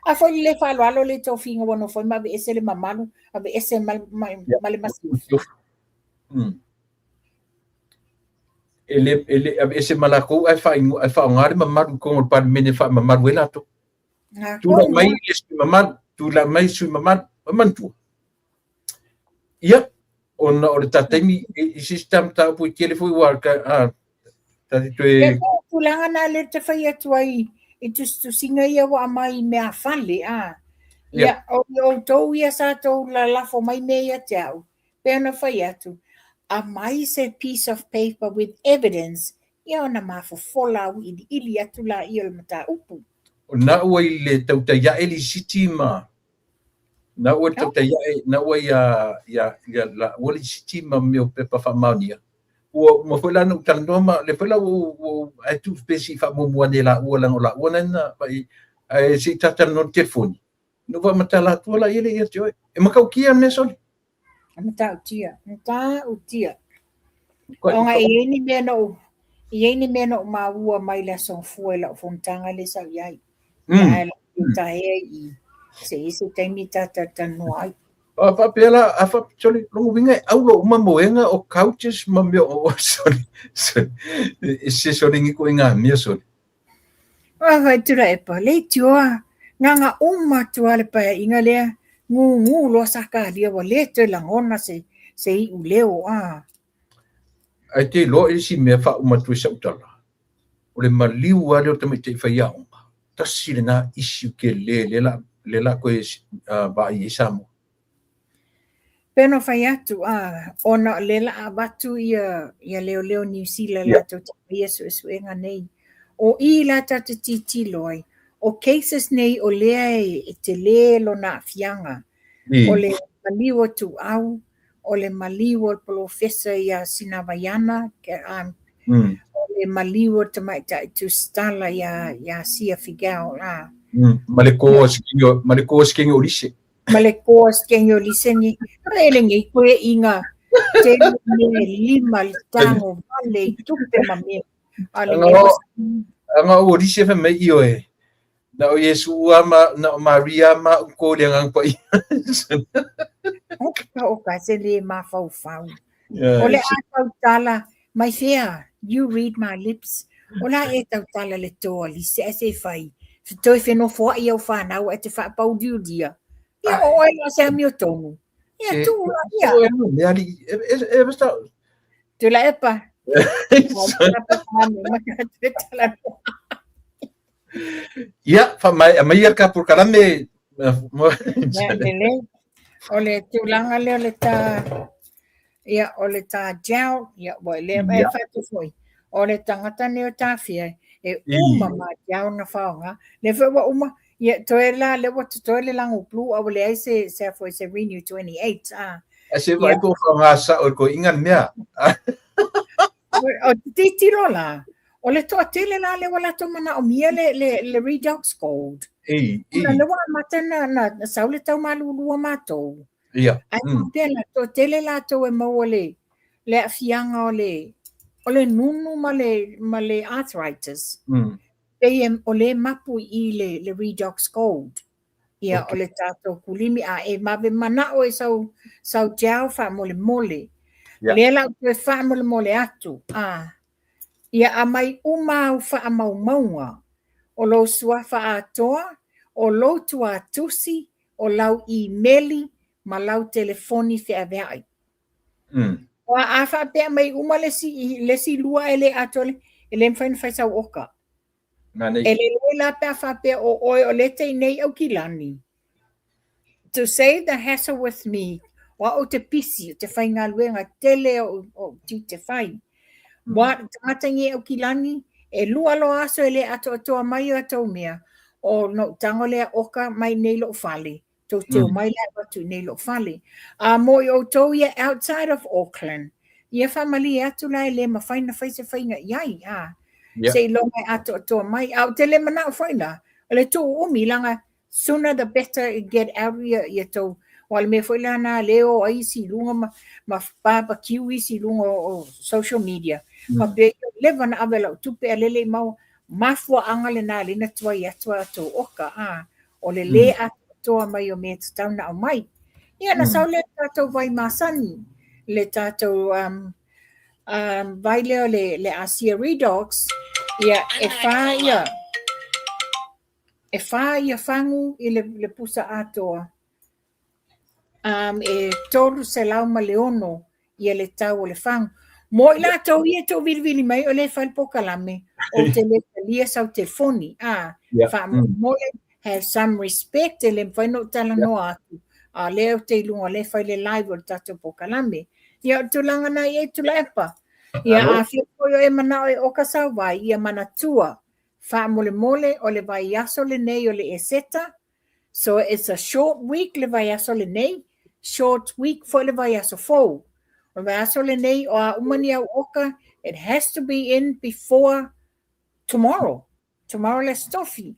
A foi le le faaaloalo le tofiga ua nofo ai ma aveese le mamalu, aveese ma, ma, ma le masiofo. E le, e le aveese ma lakou ae faaigoa, ae faaaoga le mamalu i totonu o le Palemene e faamamalu ai latou. Tulai mai le sui mamalu, tulai mai sui mamalu, e manatua. Ia, ona o le ta taimi, i se isi ta mataupu e tele foi ua ta, a, ta te toe... Ia, o tulaga na lea te fai atu ai i tusitusiga ia ua aumai i mea fale, a. Ia, o outou ia sa tou lalafo mai mea ia te au, pei ona fai atu, aumai se piece of paper with evidence, ia ona mafofola auiliili atu laia o le mataupu. O na ua i le tautai ae lisiti ma na ua i le tautai ae na ua ia ia ia la ua lisiti ma mea o pepa faamaonia. Ua uma foi la ona ou talanoa ma lea foi la ua ou ae tuu pea se i faamuamua ane e laua leaga o laua na na fai ae se i ta talanoa i le telefoni. Na ou faamatala atua laia lea ia te oe. E matautia le mea sole. Matautia, matautia. Ona e i ai ni mea na ou, e i ai ni mea na ou maua mai le Aso Gafua i lau fonotaga lea sa ou i ai. Ae la taea i se i se taimi ta talatalanoa ai. A faapea la, a faapea, sole, lona uiga e auro uma moega o couches ma mea o, sole, sole, e se sole ni ituaiga mea sole. Ua fai Tuilaepa, leitioa, na ona uma atu lava le paeaiga lea, Gugu loa Sakalia ua le toe lagona se se iuleo a. Ae te iloa i isi mea faauma atu ai sau tala, o le maliu lava lea o le tamaitai faiaoga, tasi lena issue tele lea la lea la toe vaai ai Samoa. Pei ona fai atu, a, ona o lea la a avatu ia, ia leoleo Niu Sila latou te faia suesuega nei. O i la tatou te tilotilo ai, o cases nei o lea e tele lona aafiaga. O le maliu o Tuuau, o le maliu o le polofesa ia Sinavaiana, o le maliu o le tamaitai tusitala ia, ia Sia Figiel. A. Ma le koa ma le koa sikeni o lise. Ma le koa sikeni o lise ni. E lenei toeaiina tele mea e lima le tago vale i tupe ma mea. A lenei Anga o lise fai mai ioe. Na o Iesu a ma na o Maria ma u ko le ngang pa i. O ka se le mafaufau. O le a tautala mai fea, you read my lips. O la e tautala le toa lise ae se fai. Toe fenofoai au whanau e te whaapauliulia. Ia o oe la se amiotonu. Ia tu la ia. E ali e e e Tuilaepa. Ia, faamaea maia le ka polokalame. Ia, lelei. O le tulaga lea o le ta, ia, o le ta gel, ia, ua le e faatu foi. O le tagata nei o tafia, e uma ma gel na faaaoga. Lea foi ua uma, ia, toe la, lea ua totoe le lago blue, a ua leai se, se a foi, se Renew 28, a. Ae se vaai po o faaaoga sao e toeaiina le mea. O te tilotilo la, o le toatele la lea ua latou manaomia le, le, le Redox Gold. Ei, ei. Ona lea ua amata na, na, na sau le tau malulu a matou. Ia. Ae faapea la, toatele latou e maua le, le aafiaga o le, o le nunu ma le, ma le arthritis. Pei e, o lea e mapu i i le, le Redox Gold. Ia, o le tatou kulimi, a e vave manao e sau, sau gel faamolemole. Yeah. Lea la ou toe faamolemole atu, a, ia aumai uma au faamaumauga, o lou suafa atoa, o lou tuatusi, o lau imeli ma lau telefoni feaveai. Aua a faapea mai uma le isi, le isi lua ae le atoa, e le mafai ona fai sau oka. Manaia. E lelei la pe a faapea o oe o lea e te i nei Aukilani. To save the hassle with me, o au ou te pisi, ou te faigaluega, tele ou, ou tiute fai. Ua tagata i nei Aukilani, e lua loa aso e le atoatoa mai o atou mea, ona ou tago lea oka mai nei lou fale, tou te omai la e avatu i nei lou fale. A mo i outou ia outside of Auckland, ia faamalie atu la e le mafai ona fai se faiga i ai, a. Yeah. Seiloga e atoatoa mai. A ou te le manao foi la, o le tuu umi, leaga sooner the better e get out ia, ia tou, aua o le mea foi la na lea o ai isi i luga ma, ma barbecue isi i luga o, o social media. Faapea ia, leva na ave lau tupe a lele i maua, mafuaaga lena lea na tuai atu a tou oka, a. O le lē atoatoa mai o mea e tatau ona aumai. Ia ona sau lea i le tatou vai masani, le tatou um, um, vai lea o le, le Asia Redox, ia e whā ia, e whā ia whangu i le, le pusa atoa. Um, e 306 ia le tau o le fagu. Mo i latou ia e tauvilivili mai o lea e fai le polokalame, ou te le talia sau telefoni, a, Yeah. faamolemole, have some respect, e le mafai ona ou talanoa atu, a o lea ou te i luga o lea e fai le live o le tatou polokalame. Ia, o le tulaga na i ai Tuilaepa. Ia, Alo. a fia foi o e manao e oka sau vai, ia manatua, faamolemole, o le vaiaso lenei o le Eseta, So it's a short week le vaiaso lenei, short week foi le vaiaso fou. O le vaiaso lenei o a uma ni au oka, it has to be in before tomorrow. Tomorrow le Aso Tofi.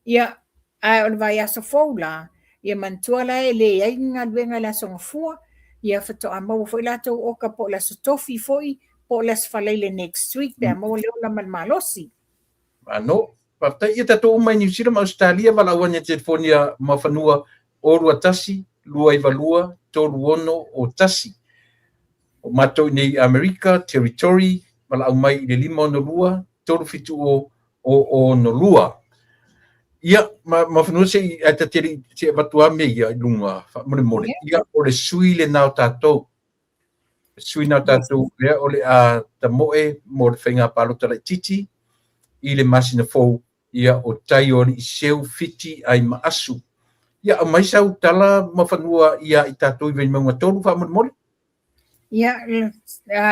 Ia, ae o le vaiaso fou la, ia manatua la e leai ni galuega i le Aso Gafua, ia faatoa maua foi latou oka po o le Aso Tofi foi, po o le Aso Faraile next week pe a maua le ola ma le malosi. Ano, faafetai ia tatou uma i Niu Sila ma Ausetalia valaau ane telefoni a Muafanua o 21 292 36 01. O matou i nei Amerika, Territory, valaau mai i le 562 370 062. Ia, Mafanua se i, ae ta te le i, se i avatu lava mea ia i luga, faamolemole. Ia, o le sui lena o tatou. Le sui lena o tatou lea o le a tamoe mo le faiga palota laitiiti i le masina fou, ia, o Taioaliiseu Fiti Aimaasu. Ia, aumai sau tala Mafanua ia i tatou i Vaimauga 3 faamolemole. Ia,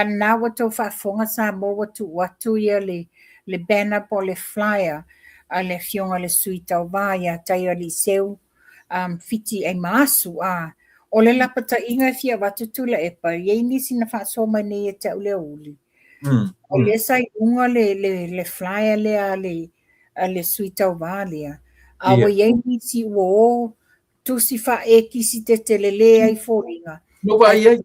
na ua outou faafofoga Samoa ua tuu atu ia le banner po o le flyer a le afioga i le Sui Tauva ia Taioaliiseu Fiti Aimaasu. O le lapataiga e fia avatu Tuilaepa, e i ai nisi na faasoa mai nei ia te au i le aoauli. O lea sa i luga le flyer lea a le Sui Tauva lea, a ua i ai nisi ua o tusi faa-ekisitete lelē ai foliga. No vaai ai.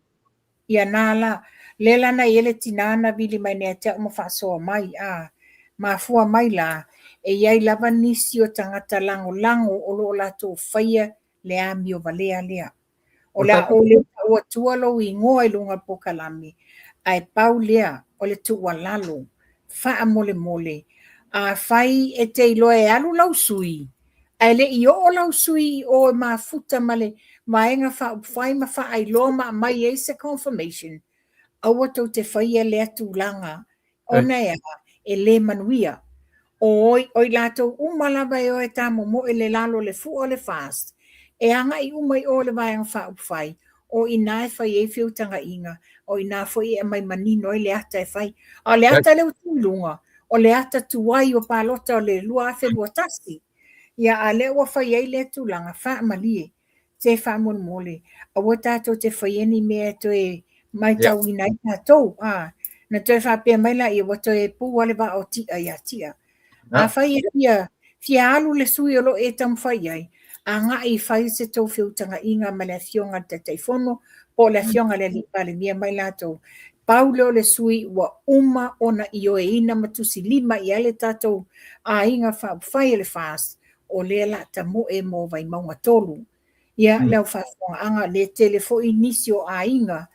Ia na la, lea la na i ai le tinā na vili mai nei ia te au ma faasoa mai, a mafua mai la, e i ai lava nisi o tagata lagolago o lo o latou faia le amio valea lea. O le a ou le tau atua lou igoa i luga o le polokalame, ae pau lea o le tuualalo, faamolemole, afai e te iloa e alu lau sui, ae le i oo lau sui i o e mafuta ma le Vaega Faaupufai ma faailoa ma aumai ai se confirmation, aua tou te faia lea tulaga ona e a? E le manuia. O i latou uma lava e o e tamomoe i le lalo o le fua o le FAST, e agai uma i o i le Vaega Faaupufai, o i ina e fai ai feutagaiga, o i ina foi e aumai manino ai le ata e fai. A o le ata lea ua tu i luga, o le ata tuai o palota o le 2021. Ia, a lea ua fai ai lea tulaga, faamalie, se faamolemole, aua tatou te faia ni mea e toe matauina ai tatou. A, na toe faapea mai laia, ua toe pu lava le vaa o Tia ia Tia. Afai e fia alu le sui o lo o e taumafai i ai, agai e fai se tou feutagaiga ma le afioga i le Taitaifono po o le afioga i le Alii Palemia ma i latou. Pau lea o le sui ua uma ona ioeina ma tusilima i ai le tatou aiga faaupufai o le FAST, o lea o le a tamoe mo Vaimauga 3. Ia, le au faafofogaaga, lea tele foi nisi o aiga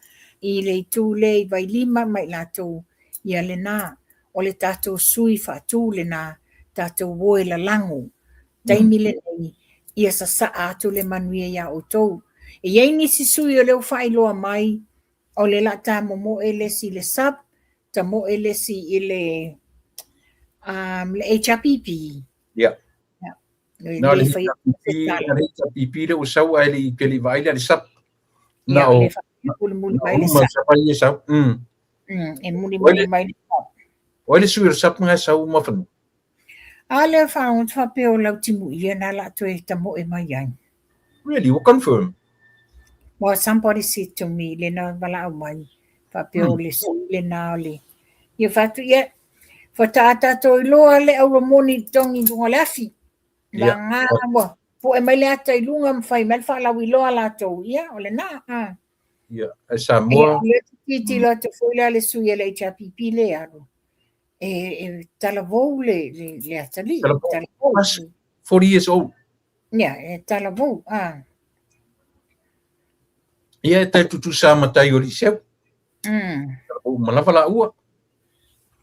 i le itu lea i Vailima ma i latou, ia lena, o le tatou sui faatu lena, tatou o e lalago. Taimi lenei, ia sasaa atu le manuia ia outou. E i ai nisi sui o lea ua faailoa mai, o lea o le a tamomoe le isi i le SUPP, tamoe le isi i le HRPP. Ia. Na o le HRPP lea ua sau ae le i vaai lea i le SUPP. Na o mulimuli mai le SUPP. E sau. E mulimuli mai le SUPP. O ai le sui o le SUPP na e sau Mafanua? A lea faalogo faapea o Lautimuia na la toe tamoe mai ai. Really? Ua confirm? Well, somebody said to me, le na valaau mai, faapea o le sui lena o le... Ia fatu, ia, faatoa tatou iloa le aulomoni i le togi i luga o le afi. Vagana ua poe mai le ata i luga ma fai mai le faalauiloa latou, ia, o lena. Ia, ae Samoa... Ia, tilotilo atu foi la le sui a le HRPP le alu. E talavou le atalii. Talavou. 40 years old. Ia, e talavou. Ia, e tai tutusa ma Taioaliiseu. Talavou uma lava laua.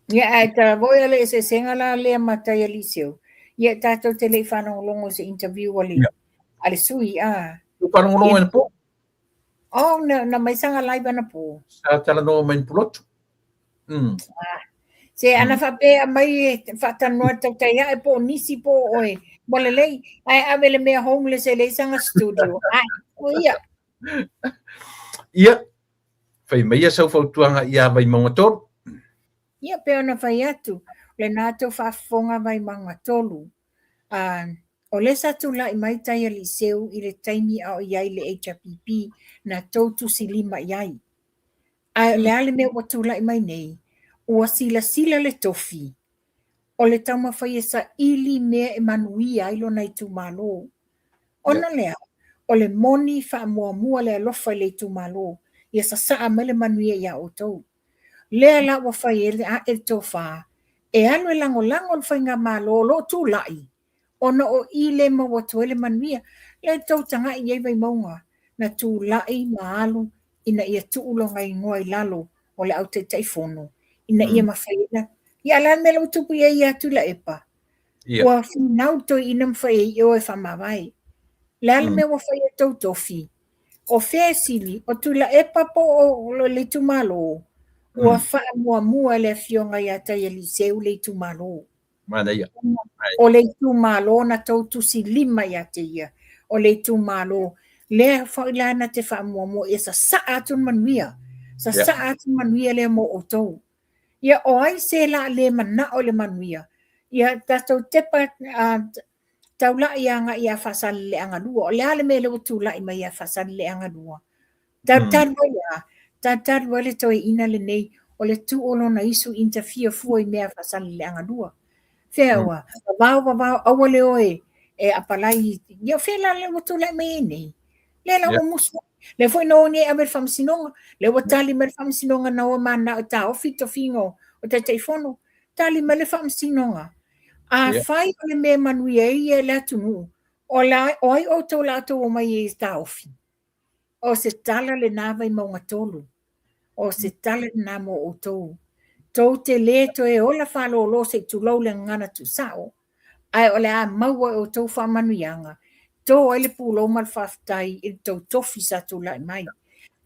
Ia, ae talavou ia le eseesega la lea ma Taialiiseu. Ia, tatou te le i faalogologo i se interview a le sui. Ua faalogologo anapo? Oh, na mai saga live anapo. Sa talanoa mai i Pulotu. Se ana faapea mai e faatalanoa tautai ae po o nisi po o oe. Ua lelei, ae ave le mea homeless e leai saga studio. Ai, o ia. Ia, fai mai ia sau fautuaga ia Vaimauga 3. Ia, pei ona fai atu, lena tou faafofoga Vaimauga 3. O lea sa tulai mai Taialiiseu i le taimi a o i ai le HRPP na tou tusilima i ai. Ae o le a le mea ua tulai mai nei, ua silasila le tofi o le taumafai e saili mea e manuia ai lona itumalo. Ona lea, o le moni faamuamua le alofa i le itumalo, ia sasaa mai le manuia ia outou. Lea la ua fai ai ae le tofa, e alu e lagolago le faigamalo o lo o tulai, ona o i lea e maua atu ai le manuia. Lea tou tagai i ai Vaimauga, na tulai ma alu ina ia tuu lona igoa i lalo o le au Taitaifono, ina ia mafai ona... Ia, a o le a le mea la ua tupu i ai ia Tuilaepa? Ia. Ua finau le toeaina ma fai ai o e faamavae. Le a le mea ua fai e tou tofi? O fea e sili, o Tuilaepa po o le itumalo? Ua faamuamua e le afioga ia Taialii le itumalo. Manaia. O le itumalo na tou tusilima ia te ia. O le itumalo lea foi la na te faamuamua ia sasaa atu le manuia. Sasaa atu le manuia lea mo outou. Ia o ai se la le manao i le manuia? Ia tatou tepa taulai agai ia Faasaleleaga 2. O le a le mea lea ua tulai mai ia Faasaleleaga 2? Talu ai a, talu ai le toeaina lenei o le tuu o lona isu interfere fua i mea a Faasaleleaga 2. Fea ua, vavao vavao, aua le o e apalai. Ia o fea la lea ua tulai mai ai nei? Lea la ua musu. Lea foi na o nei e ave i le faamasinoga. Lea ua tali mai le faamasinoga na o mananao e taofi le tofiga o Taitaifono. Tali mai le faamasinoga. Afai o le mea e manuia ai ia le atunuu, o ai outou la outou omai ai e taofi? O se tala lena Vaimauga 3. O se tala lena mo outou. Tou te le toe ola faalolo se i tulou le gagana tuusao, ae o le a maua e outou faamanuiaga, to ai le pulou ma le faafetai i le tou tofi sa tulai mai.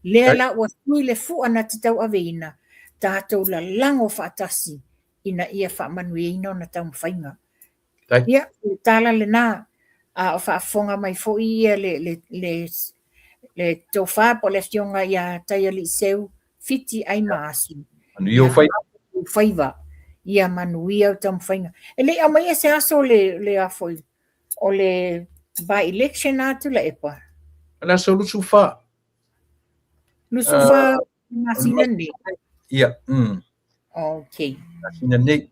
Lea la ua sui le fua na te tauaveina, tatou lalago faatasi ina ia faamanuiaina ona taumafaiga. Ia, o le tala lena, a o faafofoga mai foi ia le tofa po o le afioga ia Taialii Seu Fiti Aimaasu. Manuia ou faiva. Faiva. Ia manuia ou taumafaiga. E le i aumaia se aso le afoi o le by election a Tuilaepa. O le aso 24. 24 masina nei. Ia. Okay. Masina nei.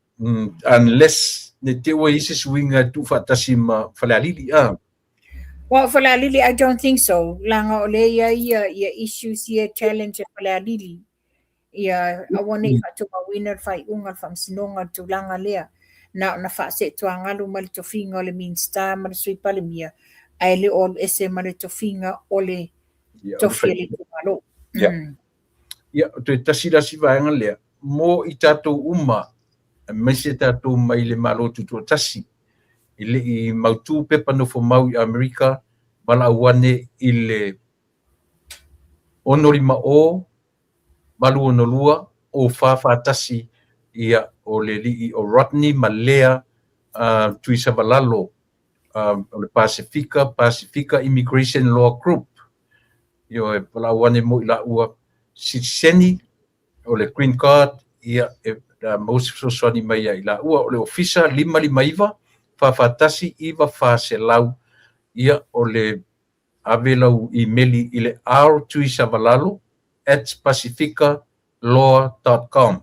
Unless ne te ua i se suiga e tuufaatasi ma Falealili. Well, Falealili, I don't think so. Langa o le ia ia ia issues ia challenge e Falealili. Ia aua nei faatumauina le faaiuga le faamasinoga le tulaga lea. Na ona faaseetuagalu ma le tofiga o le Minista ma le Sui Palemia, ae le o alu ese ma le tofiga o le tofi a le itumalo. Ia. Ia, o toe tasi la si vaega lea, mo i tatou uma, aemaise tatou mai le Malo Tutoatasi, e le i mautu pepa nofomau i Amerika, valaau ane i le 650 862 0441, ia, o le alii o Rodney ma Lea Tuisavalalo, o le Pasifika, Pasifika Immigration Law Group. Ioe, valaau ane mo i laua sitiseni o le green card, ia, e maua se fesoasoani mai ia i laua. O le ofisa 559 441 9400, ia, o le ave lau imeli i le rtuisavalalo@pacificalaw.com.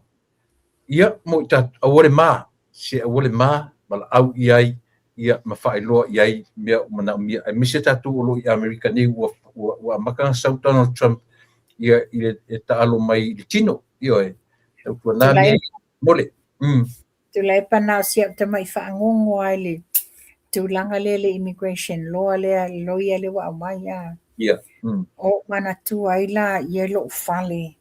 Ia, mo i tatou, aua le ma, se aua le ma, valaau i ai, ia, ma faailoa i ai mea o manaomia. Aemaise tatou o lo o i Amerika nei, ua, ua, ua amata ona sau Donald Trump, ia, i le e taalo mai i le tino, ioe, tautuana mea ia, mole. Tuilaepa na o si au tamai faagogo lava i le tulaga lea i le immigration law lea, le loia lea ua aumai a. Ia. O manatua ai la ia lou fale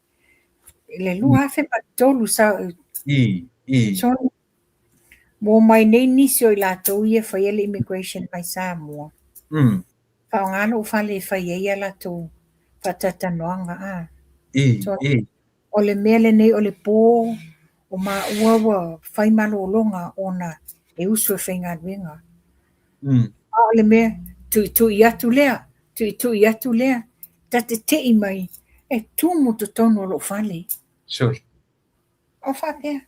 i le 2003 sa I, i. So, ua omai nei nisi o i latou ia e faia le immigration mai Samoa. Faaaoga lou fale e fai ai a latou faatalatalanoaga a. I, So, i. o le mea lenei o le po o maua ua fai malologa ona e usu e faigaluega. A o le mea, tuitui atu lea, tuitui atu lea, ta te tei mai, e tumu totonu o lou fale. Sure. O faapea,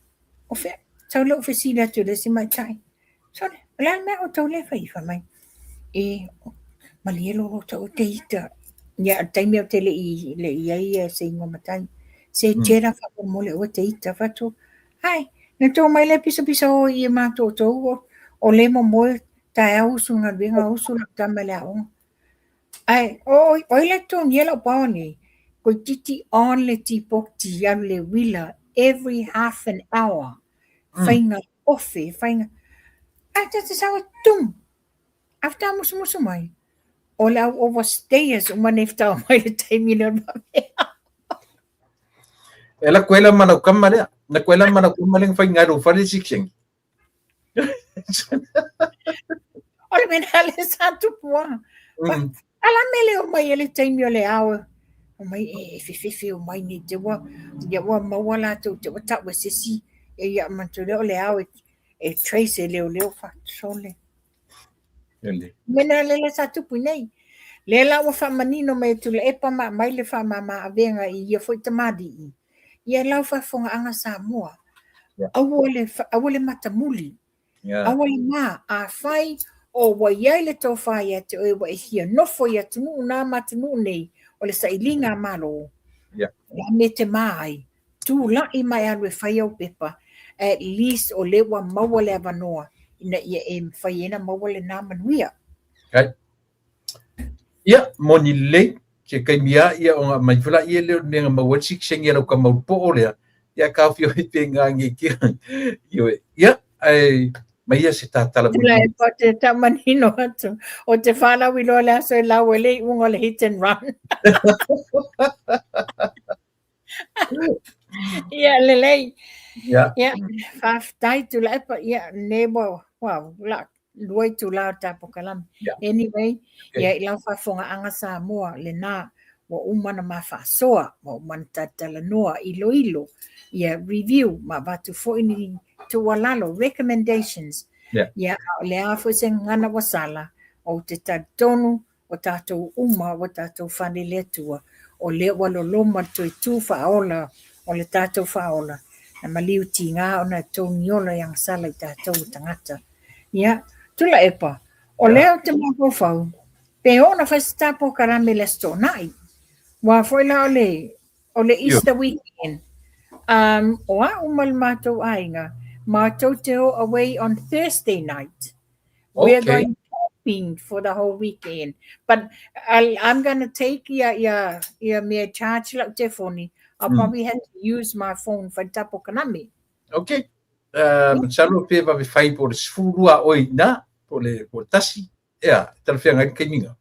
o fea, sau lou fesili atu i le isi tamaitai, sole, o le a le mea outou lea e fai? Fai mai, e, malie loloto aua te ita. Ia, o le taimi ou te le i ai se igoa matai. Se tela faamolemole aua te ita. Fai atu, ai, na tou mai lea pisapisa o i e matou outou, o le momoe taeao usu i le galuega, usu lau tama i le aoga. Ai, o ai la e totogia lau power nei? Toeitiiti on le tipoti alu le uila every half an hour. Faiga ofe, faiga. Ae ta te sau e tumu. Ae faatoa musumusu mai, o le au overstayers uma nei faatoa omai i le taimi lea o le vaveao. E la koe la ma lau kama lea. Na koe la ma lau kama lea na fai ngai lou fale le sitiseni. O le mea lea sa tupu lava. A la mea le omai e le taimi o le ao omai e fefefe omai nei te ua ia ua maua latou te ua tau e se isi e ia manatua lea o le ao e trace e leoleo faasole. Mea na lea sa tupu nei. Lea la ua faamanino mai e Tuilaepa ma aumai le faamama avega i ia foi tamalii. Ia lau faafofogaaga Samoa, aua le, aua le matamuli. Aua le ma, afai o ua i ai le tofa ia te oe ua e fia nofo i atunuu na ma atunuu nei, o le sailiga a Malo, o le a mea e te ma ai, tulai ma e alu e fai au pepa, at least o lea ua maua le avanoa ina ia e mafai ai ona maua lena manuia. Okay. Ia, moni lelei, se taimi lava ia ona aumai foi laia lea o le mea na maua ai le sitiseni a lau tama ulu-poo lea, ia taofi ai pe ina nei tia. Ioe. Ia, ae maia se ta tala mulimuli. Tula e te taumanino atu, o te whālauiloa le aso e lau e le iuga o le hit and run. Ia, lelei. Ia. Ia, faafetai Tuilaepa. Ia, ne ua, wow, la, lua itula o ta polokalame. Yeah. Anyway, Okay. ia i lau faafofogaaga Samoa lena, ua uma ona ma faasoa, ua uma ona talatalanoa, iloilo, ia review, ma avatu foi ni tuualalo, recommendations. Yeah. Ia, a o le a foi se gagana ua sala, ou te talitonu o tatou uma ua tatou fale i le Atua, o lea ua loloma le toe tu faaola o le tatou faaola, na maliu tiga ona e togi ola i agasala i tatou o tagata. Ia, Tuilaepa, o lea ou te mafaufau, pe oo ona fai se ta polokalame i le Aso Toonai. Aua foi la o le, o le Easter weekend, o au ma le matou aiga, matou te o away on Thursday night. We are going camping for the whole weekend. But I'm going to take ia, ia, ia mea charge lau telefoni. I'll probably have to use my phone for ta polokalame. Okay. Masalo pe vave fai po o le 12 a oi ina, po o le, po o le tasi. Ea, e talafeagai le taimiga.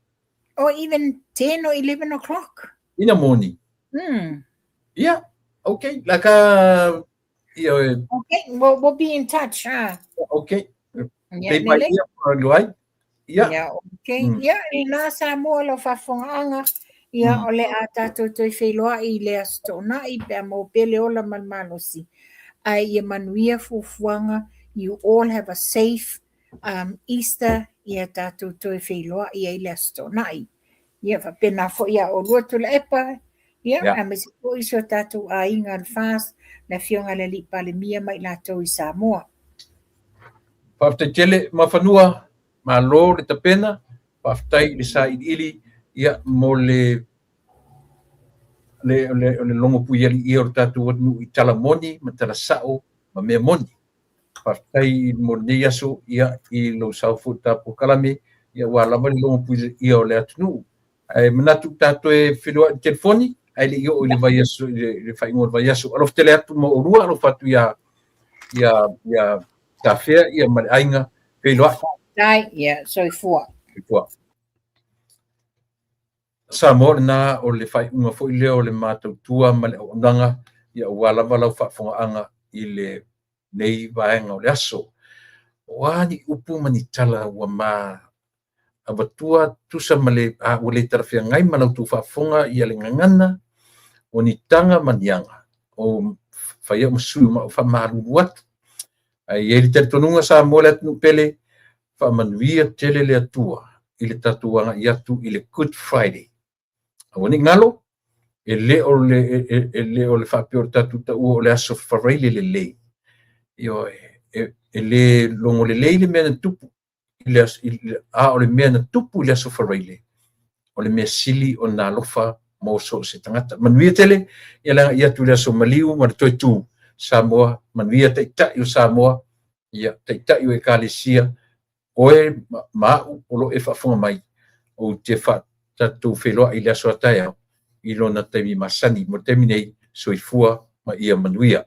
Or even 10 or 11 o'clock. Ina moni. Ia, okay. La ka ia e Okay, we'll be in touch, ha. Okay. Ia, Pei mai lelei. ia pa alu ai. Ia. Ia, okay. Ia, lena Samoa lau faafofogaaga. Ia, o le a tatou toe feiloai i le Aso Toonai pe a maua pea le ola ma le malosi. Ae ia manuia fuafuaga, you all have a safe Easter, ia tatou toe feiloai ai i le Aso Toonai. Ia, faapena foi ia oulua Tuilaepa, ia, aemaise foi si o tatou aiga o le FAST, le Afioga i le Alii Palemia ma i latou i Samoa. Faafetai tele Mafanua, malo le tapena, faafetai i le sailiili ia mo le le, le, le logo puialiia o le tatou atunuu i tala moni ma tala sao ma mea moni. Faafetai mo lenei aso ia i lou sao foi i le ta polokalame ia aua lava le logo puialiia o le atunuu. Ae manatu ta toe feiloai i le telefoni ae le i oo i le vaiaso i le faaiuga o le vaiaso. Alofa tele atu mo oulua, alofa atu ia ia ia Tafea ia ma le aiga feiloai. Faafetai, ia soifua. Soifua. Samoa lena o le faaiuga foi lea o le matou tua ma le auaunaga ia aua lava lau faafofogaaga i lenei vaega o le aso. O a ni upu ma ni tala ua ma avatua tusa ma le a ua le talafeagai ma la outou faafofoga ia le gagana o ni taga ma ni aga o fai au ma sui o ma au faamalulu atu. Ae i ai le talitonuga Samoa le atunuu pele, faamanuia tele le Atua i le tatou agai atu i le Good Friday. Aua ne i galo, e le o le, e le o le faapea o le tatou taua o le aso Faraile lelei. Ioe, e le logo lelei le mea na tupu i le aso, a o le mea na tupu i le aso Faraile, o le mea sili ona alofa mo so o se tagata. Manuia tele, ia le agai atu i le aso maliu ma le toe tu Samoa, manuia taitai o Samoa, ia taitai o Ekalesia, oe ma au o lo o e faafofoga mai, ou te tatou feiloai i le aso a taeao i lona taimi masani. Mo le taimi nei, soifua ma ia manuia.